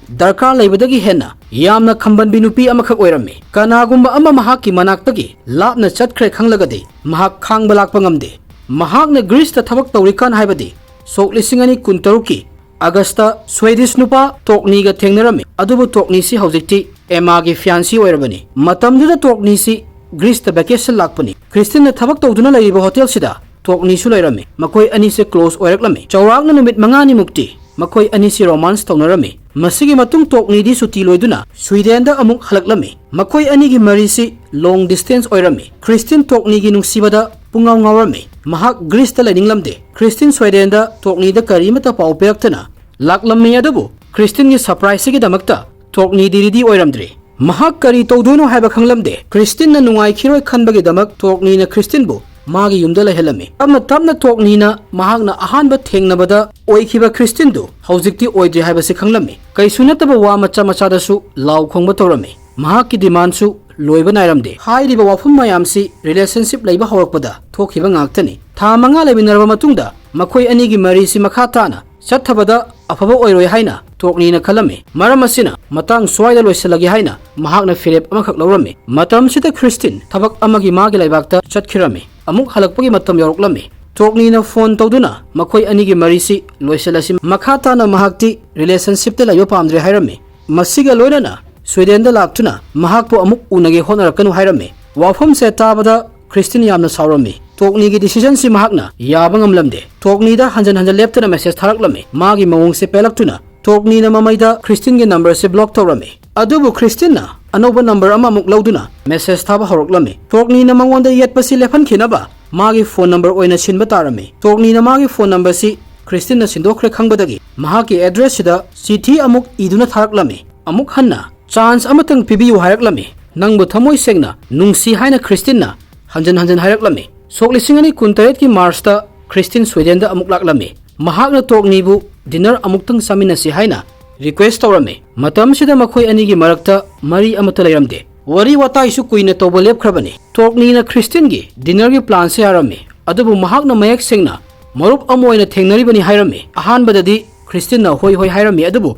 ꯗꯔꯀꯥꯔ ꯂꯩꯕꯗꯒꯤ ꯍꯦꯟꯅ ꯌꯥꯝꯅ ꯈꯝꯕꯟꯕꯤ ꯅꯨꯄꯤ ꯑꯃꯈꯛ ꯑꯣꯏꯔꯝꯃꯤ꯫ ꯀꯅꯥꯒꯨꯝꯕ ꯑꯃ ꯃꯍꯥꯛꯀꯤ ꯃꯅꯥꯛꯇꯒꯤ ꯂꯥꯞꯅ ꯆꯠꯈ꯭ꯔꯦ ꯈꯪꯂꯒꯗꯤ ꯃꯍꯥꯛ ꯈꯥꯡꯕ ꯂꯥꯛꯄ ꯉꯝꯗꯦ꯫ ꯃꯍꯥꯛꯅ ꯒ꯭ꯔꯤꯁꯇ ꯊꯕꯛ ꯇꯧꯔꯤꯀꯥꯟ, ꯍꯥꯏꯕꯗꯤ ꯁꯣꯛ ꯂꯤꯁꯤꯡ ꯑꯅꯤ ꯀꯨꯟꯇꯔꯨꯛꯀꯤ ꯑꯥꯒꯁꯇ ꯁ꯭ꯋꯦꯗꯤꯁ ꯅꯨꯄꯥ ꯇꯣꯛꯅꯤꯒ ꯊꯦꯡꯅꯔꯝꯃꯤ꯫ ꯑꯗꯨꯕꯨ ꯇꯣꯛꯅꯤꯁꯤ ꯍꯧꯖꯤꯛꯇꯤ ꯑꯦꯃꯥꯒꯤ ꯐꯤꯌꯥꯟꯁꯤ ꯑꯣꯏꯔꯕꯅꯤ꯫ ꯃꯇꯝꯗꯨꯗ ꯇꯣꯛꯅꯤꯁꯤ ꯒ꯭ꯔꯤꯁꯇ ꯚꯦꯀꯦꯁꯟ ꯂꯥꯛꯄꯅꯤ꯫ ꯈ꯭ꯔꯤꯁꯇꯤꯟꯅ ꯊꯕꯛ ꯇꯧꯗꯨꯅ ꯂꯩꯔꯤꯕ ꯍꯣꯇꯦꯜꯁꯤꯗ ꯇꯣꯛꯅꯤꯁꯨ ꯂꯩꯔꯝꯃꯤ꯫ ꯃꯈꯣꯏ ꯑꯅꯤꯁꯦ ꯀ꯭ꯂꯣꯁ ꯑꯣꯏꯔꯛꯂꯝꯃꯤ꯫ ꯆꯥꯎꯔꯥꯛꯅ ꯅꯨꯃꯤꯠ ꯃꯉꯥꯅꯤꯃꯨꯛꯇꯤ ꯃꯈꯣꯏ ꯑꯅꯤꯁꯤ ꯔꯣꯃꯥꯟꯁ ꯇꯧꯅꯔꯝꯃꯤ꯫ ꯃꯁꯤꯒꯤ ꯃꯇꯨꯡ ꯇꯣꯛꯅꯤꯗꯤ ꯁꯨꯇꯤ ꯂꯣꯏꯗꯨꯅ ꯁ꯭ꯋꯤꯗꯦꯟꯗ ꯑꯃꯨꯛ ꯍꯜꯂꯛꯂꯝꯃꯤ꯫ ꯃꯈꯣꯏ ꯑꯅꯤꯒꯤ ꯃꯔꯤꯁꯤ ꯂꯣꯡ ꯗꯤꯁꯇꯦꯟꯁ ꯑꯣꯏꯔꯝꯃꯤ꯫ ꯈ꯭ꯔꯤꯁꯇꯤꯟ ꯇꯣꯛꯅꯤꯒꯤ ꯅꯨꯡꯁꯤꯕꯗ ꯄꯨꯡꯉꯥꯎ ꯉꯥꯎꯔꯝꯃꯤ꯫ ꯃꯍꯥꯛ ꯒ꯭ꯔꯤꯁꯇ ꯂꯩꯅꯤꯡꯂꯝꯗꯦ꯫ ꯈ꯭ꯔꯤꯁꯇꯤꯟ ꯁ꯭ꯋꯦꯗꯦꯟꯗ ꯇꯣꯛꯅꯤꯗ ꯀꯔꯤꯃꯠꯇ ꯄꯥꯎ ꯄꯤꯔꯛꯇꯅ ꯂꯥꯛꯂꯝꯃꯤ꯫ ꯑꯗꯨꯕꯨ ꯈ꯭ꯔꯤꯁꯇꯤꯟꯒꯤ ꯁꯔꯄ꯭ꯔꯥꯏꯖꯁꯤꯒꯤꯗꯃꯛꯇ ꯇꯣꯛꯅꯤꯗꯤ ꯔꯦꯗꯤ ꯑꯣꯏꯔꯝꯗ꯭ꯔꯤ꯫ ꯃꯍꯥꯛ ꯀꯔꯤ ꯇꯧꯗꯣꯏꯅꯣ ꯍꯥꯏꯕ ꯈꯪꯂꯝꯗꯦ꯫ ꯈ꯭ꯔꯤꯁꯇꯤꯟꯅ ꯅꯨꯡꯉꯥꯏꯈꯤꯔꯣꯏ ꯈꯟꯕꯒꯤꯗꯃꯛ ꯇꯣꯛꯅꯤꯅ ꯈ꯭ꯔꯤꯁꯇꯤꯟꯕꯨ ꯃꯥꯒꯤ ꯌꯨꯝꯗ ꯂꯩꯍꯜꯂꯝꯃꯤ꯫ ꯇꯞꯅ ꯇꯞꯅ ꯇꯣꯛꯅꯤꯅ ꯃꯍꯥꯛꯅ ꯑꯍꯥꯟꯕ ꯊꯦꯡꯅꯕꯗ ꯑꯣꯏꯈꯤꯕ ꯈ꯭ꯔꯤꯁꯇꯤꯟꯗꯨ ꯍꯧꯖꯤꯛꯇꯤ ꯑꯣꯏꯗ꯭ꯔꯦ ꯍꯥꯏꯕꯁꯤ ꯈꯪꯂꯝꯃꯤ꯫ ꯀꯩꯁꯨ ꯅꯠꯇꯕ ꯋꯥ ꯃꯆꯥ ꯃꯆꯥꯗꯁꯨ ꯂꯥꯎ ꯈꯣꯡꯕ ꯇꯧꯔꯝꯃꯤ꯫ ꯃꯍꯥꯛꯀꯤ ꯗꯤꯃꯥꯟꯁꯨ ꯂꯣꯏꯕ ꯅꯥꯏꯔꯝꯗꯦ꯫ ꯍꯥꯏꯔꯤꯕ ꯋꯥꯐꯝ ꯃꯌꯥꯝꯁꯤ ꯔꯤꯂꯦꯁꯟꯁꯤꯞ ꯂꯩꯕ ꯍꯧꯔꯛꯄꯗ ꯊꯣꯛꯈꯤꯕ ꯉꯥꯛꯇꯅꯤ꯫ ꯊꯥ ꯃꯉꯥ ꯂꯩꯃꯤꯟꯅꯔꯕ ꯃꯇꯨꯡꯗ ꯃꯈꯣꯏ ꯑꯅꯤꯒꯤ ꯃꯔꯤꯁꯤ ꯃꯈꯥ ꯇꯥꯅ ꯆꯠꯊꯕꯗ ꯑꯐꯕ ꯑꯣꯏꯔꯣꯏ ꯍꯥꯏꯅ ꯇꯣꯛꯅꯤꯅ ꯈꯜꯂꯝꯃꯤ꯫ ꯃꯔꯝ ꯑꯁꯤꯅ ꯃꯇꯥꯡ ꯁ꯭ꯋꯥꯏꯗ ꯂꯣꯏꯁꯤꯜꯂꯒꯦ ꯍꯥꯏꯅ ꯃꯍꯥꯛꯅ ꯐꯤꯔꯦꯞ ꯑꯃꯈꯛ ꯂꯧꯔꯝꯃꯤ꯫ ꯃꯇꯝꯁꯤꯗ ꯈ꯭ꯔꯤꯁꯇꯤꯟ ꯊꯕꯛ ꯑꯃꯒꯤ ꯃꯥꯒꯤ ꯂꯩꯕꯥꯛꯇ ꯆꯠꯈꯤꯔꯝꯃꯤ꯫ ꯑꯃꯨꯛ ꯍꯜꯂꯛꯄꯒꯤ ꯃꯇꯝ ꯌꯧꯔꯛꯂꯝꯃꯤ꯫ ꯇꯣꯛꯅꯤꯅ ꯐꯣꯟ ꯇꯧꯗꯨꯅ ꯃꯈꯣꯏ ꯑꯅꯤꯒꯤ ꯃꯔꯤꯁꯤ ꯂꯣꯏꯁꯤꯜꯂꯁꯤ, ꯃꯈꯥ ꯇꯥꯅ ꯃꯍꯥꯛꯇꯤ ꯔꯤꯂꯦꯁꯟꯁꯤꯞꯇ ꯂꯩꯕ ꯄꯥꯝꯗ꯭ꯔꯦ ꯍꯥꯏꯔꯝꯃꯤ꯫ ꯃꯁꯤꯒ ꯂꯣꯏꯅꯅ ꯁ꯭ꯋꯤꯗꯦꯟꯗ ꯂꯥꯛꯇꯨꯅ ꯃꯍꯥꯛꯄꯨ ꯑꯃꯨꯛ ꯎꯅꯒꯦ ꯍꯣꯠꯅꯔꯛꯀꯅꯨ ꯍꯥꯏꯔꯝꯃꯤ꯫ ꯋꯥꯐꯝꯁꯦ ꯇꯥꯕꯗ ꯈ꯭ꯔꯤꯁꯇꯤꯟ ꯌꯥꯝꯅ ꯁꯥꯎꯔꯝꯃꯤ꯫ ꯇꯣꯛꯅꯤꯒꯤ ꯗꯤꯁꯤꯖꯟꯁꯤ ꯃꯍꯥꯛꯅ ꯌꯥꯕ ꯉꯝꯂꯝꯗꯦ꯫ ꯇꯣꯛꯅꯤꯗ ꯍꯟꯖꯟ ꯍꯟꯖꯟ ꯂꯦꯞꯇꯅ ꯃꯦꯁꯦꯖ ꯊꯥꯔꯛꯂꯝꯃꯤ꯫ ꯃꯥꯒꯤ ꯃꯑꯣꯡꯁꯦ ꯄꯦꯜꯂꯛꯇꯨꯅ ꯇꯣꯛꯅꯤꯅ ꯃꯃꯩꯗ ꯈ꯭ꯔꯤꯁꯇꯤꯟꯒꯤ ꯅꯝꯕꯔꯁꯦ ꯕ꯭ꯂꯣꯛ ꯇꯧꯔꯝꯃꯤ꯫ ꯑꯗꯨꯕꯨ ꯈ꯭ꯔꯤꯁꯇꯤꯟꯅ ꯑꯅꯧꯕ ꯅꯝꯕꯔ ꯑꯃꯃꯨꯛ ꯂꯧꯗꯨꯅ ꯃꯦꯁꯦꯖ ꯊꯥꯕ ꯍꯧꯔꯛꯂꯝꯃꯤ꯫ ꯇꯣꯛꯅꯤꯅ ꯃꯉꯣꯟꯗ ꯌꯦꯠꯄꯁꯤ ꯂꯦꯞꯍꯟꯈꯤꯅꯕ ꯃꯥꯒꯤ ꯐꯣꯟ ꯅꯝꯕꯔ ꯑꯣꯏꯅ ꯁꯤꯟꯕ ꯇꯥꯔꯝꯃꯤ꯫ ꯇꯣꯛꯅꯤꯅ ꯃꯥꯒꯤ ꯐꯣꯟ ꯅꯝꯕꯔꯁꯤ ꯈ꯭ꯔꯤꯁꯇꯤꯟꯅ ꯁꯤꯟꯗꯣꯛꯈ꯭ꯔꯦ ꯈꯪꯕꯗꯒꯤ ꯃꯍꯥꯛꯀꯤ ꯑꯦꯗ꯭ꯔꯦꯁꯁꯤꯗ ꯆꯤꯊꯤ ꯑꯃꯨꯛ ꯏꯗꯨꯅ ꯊꯥꯔꯛꯂꯝꯃꯤ꯫ ꯑꯃꯨꯛ ꯍꯟꯅ ꯆꯥꯟꯁ ꯑꯃꯇꯪ ꯄꯤꯕꯤꯌꯨ ꯍꯥꯏꯔꯛꯂꯝꯃꯤ꯫ ꯅꯪꯕꯨ ꯊꯃꯣꯏ ꯁꯦꯡꯅ ꯅꯨꯡꯁꯤ ꯍꯥꯏꯅ ꯈ꯭ꯔꯤꯁꯇꯤꯟꯅ ꯍꯟꯖꯟ ꯍꯟꯖꯟ ꯍꯥꯏꯔꯛꯂꯝꯃꯤ꯫ ꯁꯣꯛ ꯂꯤꯁꯤꯡ ꯑꯅꯤ ꯀꯨꯟꯇꯔꯦꯠꯀꯤ ꯃꯥꯔꯆꯇ ꯈ꯭ꯔꯤꯁꯇꯤꯟ ꯁ꯭ꯋꯤꯗꯦꯟꯗ ꯑꯃꯨꯛ ꯂꯥꯛꯂꯝꯃꯤ꯫ ꯃꯍꯥꯛꯅ ꯇꯣꯛꯅꯤꯕꯨ ꯗꯤꯅꯔ ꯑꯃꯨꯛꯇꯪ ꯆꯥꯃꯤꯟꯅꯁꯤ ꯍꯥꯏꯅ ꯔꯤꯀ꯭ꯋꯦꯁ ꯇꯧꯔꯝꯃꯤ꯫ ꯃꯇꯝꯁꯤꯗ ꯃꯈꯣꯏ ꯑꯅꯤꯒꯤ ꯃꯔꯛꯇ ꯃꯔꯤ ꯑꯃꯠꯇ ꯂꯩꯔꯝꯗꯦ꯫ ꯋꯥꯔꯤ ꯋꯥꯇꯥꯏꯁꯨ ꯀꯨꯏꯅ ꯇꯧꯕ ꯂꯦꯞꯈ꯭ꯔꯕꯅꯤ꯫ ꯇꯣꯛꯅꯤꯅ ꯈ꯭ꯔꯤꯁꯇꯤꯟꯒꯤ ꯗꯤꯅꯔꯒꯤ ꯄ꯭ꯂꯥꯟꯁꯦ ꯌꯥꯔꯝꯃꯤ, ꯑꯗꯨꯕꯨ ꯃꯍꯥꯛꯅ ꯃꯌꯦꯛ ꯁꯦꯡꯅ ꯃꯔꯨꯞ ꯑꯃ ꯑꯣꯏꯅ ꯊꯦꯡꯅꯔꯤꯕꯅꯤ ꯍꯥꯏꯔꯝꯃꯤ꯫ ꯑꯍꯥꯟꯕꯗꯗꯤ ꯈ꯭ꯔꯤꯁꯇꯤꯟꯅ ꯍꯣꯏ ꯍꯣꯏ ꯍꯥꯏꯔꯝꯃꯤ, ꯑꯗꯨꯕꯨ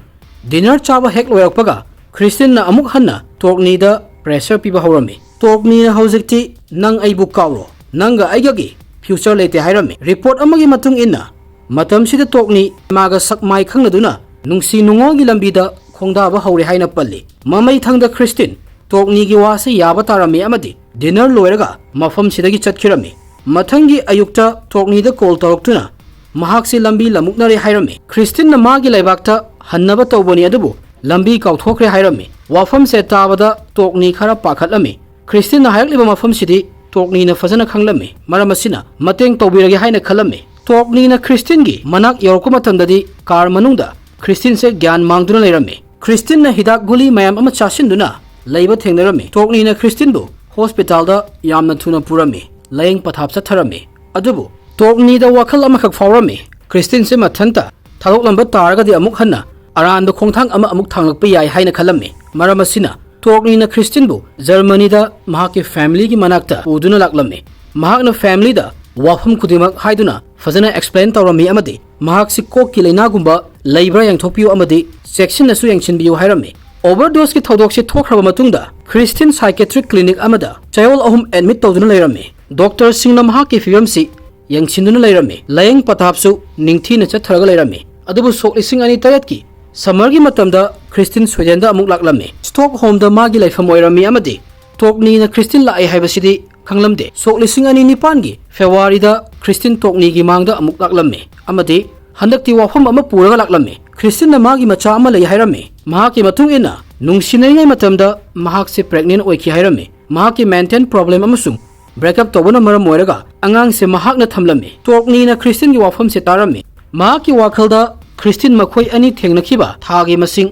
ꯗꯤꯅꯔ ꯆꯥꯕ ꯍꯦꯛ ꯂꯣꯏꯔꯛꯄꯒ ꯈ꯭ꯔꯤꯁꯇꯤꯟꯅ ꯑꯃꯨꯛ ꯍꯟꯅ ꯇꯣꯛꯅꯤꯗ ꯄ꯭ꯔꯦꯁꯔ ꯄꯤꯕ ꯍꯧꯔꯝꯃꯤ꯫ ꯇꯣꯛꯅꯤꯅ ꯍꯧꯖꯤꯛꯇꯤ "ꯅꯪ ꯑꯩꯕꯨ ꯀꯥꯎꯔꯣ, ꯅꯪꯒ ꯑꯩꯒꯒꯤ ꯐ꯭ꯌꯨꯆꯔ ꯂꯩꯇꯦ" ꯍꯥꯏꯔꯝꯃꯤ꯫ ꯔꯤꯄꯣꯔꯠ ꯑꯃꯒꯤ ꯃꯇꯨꯡ ꯏꯟꯅ ꯃꯇꯝꯁꯤꯗ ꯇꯣꯛꯅꯤ ꯃꯥꯒ ꯁꯛ ꯃꯥꯏ ꯈꯪꯅꯗꯨꯅ ꯅꯨꯡꯁꯤ ꯅꯨꯡꯉꯣꯜꯒꯤ ꯂꯝꯕꯤꯗ ꯈꯣꯡꯗꯥꯕ ꯍꯧꯔꯦ ꯍꯥꯏꯅ ꯄꯜꯂꯤ꯫ ꯃꯃꯩ ꯊꯪꯗ ꯈ꯭ꯔꯤꯁꯇꯤꯟ ꯇꯣꯛꯅꯤꯒꯤ ꯋꯥꯁꯤ ꯌꯥꯕ ꯇꯥꯔꯝꯃꯤ ꯑꯃꯗꯤ ꯗꯤꯅꯔ ꯂꯣꯏꯔꯒ ꯃꯐꯝꯁꯤꯗꯒꯤ ꯆꯠꯈꯤꯔꯝꯃꯤ꯫ ꯃꯊꯪꯒꯤ ꯑꯌꯨꯛꯇ ꯇꯣꯛꯅꯤꯗ ꯀꯣꯜ ꯇꯧꯔꯛꯇꯨꯅ ꯃꯍꯥꯛꯁꯤ ꯂꯝꯕꯤ ꯂꯝꯃꯨꯛꯅꯔꯦ ꯍꯥꯏꯔꯝꯃꯤ꯫ ꯈ꯭ꯔꯤꯁꯇꯤꯟꯅ ꯃꯥꯒꯤ ꯂꯩꯕꯥꯛꯇ ꯍꯟꯅꯕ ꯇꯧꯕꯅꯤ, ꯑꯗꯨꯕꯨ ꯂꯝꯕꯤ ꯀꯥꯎꯊꯣꯛꯈ꯭ꯔꯦ ꯍꯥꯏꯔꯝꯃꯤ꯫ ꯋꯥꯐꯝꯁꯦ ꯇꯥꯕꯗ ꯇꯣꯛꯅꯤ ꯈꯔ ꯄꯥꯈꯠꯂꯝꯃꯤ꯫ ꯈ꯭ꯔꯤꯁꯇꯤꯟꯅ ꯍꯥꯏꯔꯛꯂꯤꯕ ꯃꯐꯝꯁꯤꯗꯤ ꯇꯣꯛꯅꯤꯅ ꯐꯖꯅ ꯈꯪꯂꯝꯃꯤ, ꯃꯔꯝ ꯑꯁꯤꯅ ꯃꯇꯦꯡ ꯇꯧꯕꯤꯔꯒꯦ ꯍꯥꯏꯅ ꯈꯜꯂꯝꯃꯤ꯫ ꯇꯣꯛꯅꯤꯅ ꯈ꯭ꯔꯤꯁꯇꯤꯟꯒꯤ ꯃꯅꯥꯛ ꯌꯧꯔꯛꯄ ꯃꯇꯝꯗꯗꯤ ꯀꯥꯔ ꯃꯅꯨꯡꯗ ꯈ꯭ꯔꯤꯁꯇꯤꯟꯁꯦ ꯒ꯭ꯌꯥꯟ ꯃꯥꯡꯗꯨꯅ ꯂꯩꯔꯝꯃꯤ꯫ ꯈ꯭ꯔꯤꯁꯇꯤꯟꯅ ꯍꯤꯗꯥꯛ ꯒꯨꯂꯤ ꯃꯌꯥꯝ ꯑꯃ ꯆꯥꯁꯤꯟꯗꯨꯅ ꯂꯩꯕ ꯊꯦꯡꯅꯔꯝꯃꯤ꯫ ꯇꯣꯛꯅꯤꯅ ꯈ꯭ꯔꯤꯁꯇꯤꯟꯕꯨ ꯍꯣꯁꯄꯤꯇꯥꯜꯗ ꯌꯥꯝꯅ ꯊꯨꯅ ꯄꯨꯔꯝꯃꯤ꯫ ꯂꯥꯌꯦꯡ ꯄꯊꯥꯞ ꯆꯠꯊꯔꯝꯃꯤ꯫ ꯑꯗꯨꯕꯨ ꯇꯣꯛꯅꯤꯗ ꯋꯥꯈꯜ ꯑꯃꯈꯛ ꯐꯥꯎꯔꯝꯃꯤ꯫ ꯈ꯭ꯔꯤꯁꯇꯤꯟꯁꯦ ꯃꯊꯟꯇ ꯊꯥꯗꯣꯛꯂꯝꯕ ꯇꯥꯔꯒꯗꯤ ꯑꯃꯨꯛ ꯍꯟꯅ ꯑꯔꯥꯟꯕ ꯈꯣꯡꯊꯥꯡ ꯑꯃ ꯑꯃꯨꯛ ꯊꯥꯡꯂꯛꯄ ꯌꯥꯏ ꯍꯥꯏꯅ ꯈꯜꯂꯝꯃꯤ꯫ ꯃꯔꯝ ꯑꯁꯤꯅ ꯇꯣꯛꯅꯤꯅ ꯈ꯭ꯔꯤꯁꯇꯤꯟꯕꯨ ꯖꯔꯃꯅꯤꯗ ꯃꯍꯥꯛꯀꯤ ꯐꯦꯃꯤꯂꯤꯒꯤ ꯃꯅꯥꯛꯇ ꯄꯨꯗꯨꯅ ꯂꯥꯛꯂꯝꯃꯤ꯫ ꯃꯍꯥꯛꯅ ꯐꯦꯃꯤꯂꯤꯗ ꯋꯥꯐꯝ ꯈꯨꯗꯤꯡꯃꯛ ꯍꯥꯏꯗꯨꯅ ꯐꯖꯅ ꯑꯦꯛꯁꯄ꯭ꯂꯦꯟ ꯇꯧꯔꯝꯃꯤ ꯑꯃꯗꯤ ꯃꯍꯥꯛꯁꯤ ꯀꯣꯛꯀꯤ ꯂꯥꯏꯅꯥꯒꯨꯝꯕ ꯂꯩꯕ꯭ꯔꯥ ꯌꯦꯡꯊꯣꯛꯄꯤꯌꯨ ꯑꯃꯗꯤ ꯆꯦꯛꯁꯤꯟꯅꯁꯨ ꯌꯦꯡꯁꯤꯟꯕꯤꯌꯨ ꯍꯥꯏꯔꯝꯃꯤ꯫ ꯑꯣꯚꯔꯗꯣꯁꯀꯤ ꯊꯧꯗꯣꯛꯁꯤ ꯊꯣꯛꯈ꯭ꯔꯕ ꯃꯇꯨꯡꯗ ꯈ꯭ꯔꯤꯁꯇꯤꯟ ꯁꯥꯏꯀꯦꯇ꯭ꯔꯤꯛ ꯀ꯭ꯂꯤꯅꯤꯛ ꯑꯃꯗ ꯆꯌꯣꯜ ꯑꯍꯨꯝ ꯑꯦꯗꯃꯤꯠ ꯇꯧꯗꯨꯅ ꯂꯩꯔꯝꯃꯤ꯫ ꯗꯣꯛꯇꯔꯁꯤꯡꯅ ꯃꯍꯥꯛꯀꯤ ꯐꯤꯕꯝꯁꯤ ꯌꯦꯡꯁꯤꯟꯗꯨꯅ ꯂꯩꯔꯝꯃꯤ꯫ ꯂꯥꯌꯦꯡ ꯄꯊꯥꯞꯁꯨ ꯅꯤꯡꯊꯤꯅ ꯆꯠꯊꯔꯒ ꯂꯩꯔꯝꯃꯤ꯫ ꯑꯗꯨꯕꯨ ꯁꯣꯛ ꯂꯤꯁꯤꯡ ꯑꯅꯤ ꯇꯔꯦꯠꯀꯤ ꯁꯝꯃꯔꯒꯤ ꯃꯇꯝꯗ ꯈ꯭ꯔꯤꯁꯇꯤꯟ ꯁ꯭ꯋꯤꯗꯦꯟꯗ ꯑꯃꯨꯛ ꯂꯥꯛꯂꯝꯃꯤ꯫ ꯁ꯭ꯇꯣꯛꯍꯣꯝꯗ ꯃꯥꯒꯤ ꯂꯩꯐꯝ ꯑꯣꯏꯔꯝꯃꯤ ꯑꯃꯗꯤ ꯇꯣꯛꯅꯤꯅ ꯈ꯭ꯔꯤꯁꯇꯤꯟ ꯂꯥꯛꯑꯦ ꯍꯥꯏꯕꯁꯤꯗꯤ ꯈꯪꯂꯝꯗꯦ꯫ ꯁꯣꯛ ꯂꯤꯁꯤꯡ ꯑꯅꯤ ꯅꯤꯄꯥꯟꯒꯤ ꯐꯦꯕ꯭ꯔꯨꯋꯥꯔꯤꯗ ꯈ꯭ꯔꯤꯁꯇꯤꯟ ꯇꯣꯛꯅꯤꯒꯤ ꯃꯥꯡꯗ ꯑꯃꯨꯛ ꯂꯥꯛꯂꯝꯃꯤ ꯑꯃꯗꯤ ꯍꯟꯗꯛꯇꯤ ꯋꯥꯐꯝ ꯑꯃ ꯄꯨꯔꯒ ꯂꯥꯛꯂꯝꯃꯤ꯫ ꯈ꯭ꯔꯤꯁꯇꯤꯟꯅ ꯃꯥꯒꯤ ꯃꯆꯥ ꯑꯃ ꯂꯩ ꯍꯥꯏꯔꯝꯃꯤ꯫ ꯃꯍꯥꯛꯀꯤ ꯃꯇꯨꯡ ꯏꯟꯅ ꯅꯨꯡꯁꯤꯅꯔꯤꯉꯩ ꯃꯇꯝꯗ ꯃꯍꯥꯛꯁꯦ ꯄ꯭ꯔꯦꯒꯅꯦꯟ ꯑꯣꯏꯈꯤ ꯍꯥꯏꯔꯝꯃꯤ꯫ ꯃꯍꯥꯛꯀꯤ ꯃꯦꯟꯇꯦꯜ ꯄ꯭ꯔꯣꯕ꯭ꯂꯦꯝ ꯑꯃꯁꯨꯡ ꯕ꯭ꯔꯦꯛꯑꯞ ꯇꯧꯕꯅ ꯃꯔꯝ ꯑꯣꯏꯔꯒ ꯑꯉꯥꯡꯁꯦ ꯃꯍꯥꯛꯅ ꯊꯝꯂꯝꯃꯤ꯫ ꯇꯣꯛꯅꯤꯅ ꯈ꯭ꯔꯤꯁꯇꯤꯟꯒꯤ ꯋꯥꯐꯝꯁꯦ ꯇꯥꯔꯝꯃꯤ꯫ ꯃꯍꯥꯛꯀꯤ ꯋꯥꯈꯜꯗ ꯈ꯭ꯔꯤꯁꯇꯤꯟ ꯃꯈꯣꯏ ꯑꯅꯤ ꯊꯦꯡꯅꯈꯤꯕ ꯊꯥꯒꯤ ꯃꯁꯤꯡ,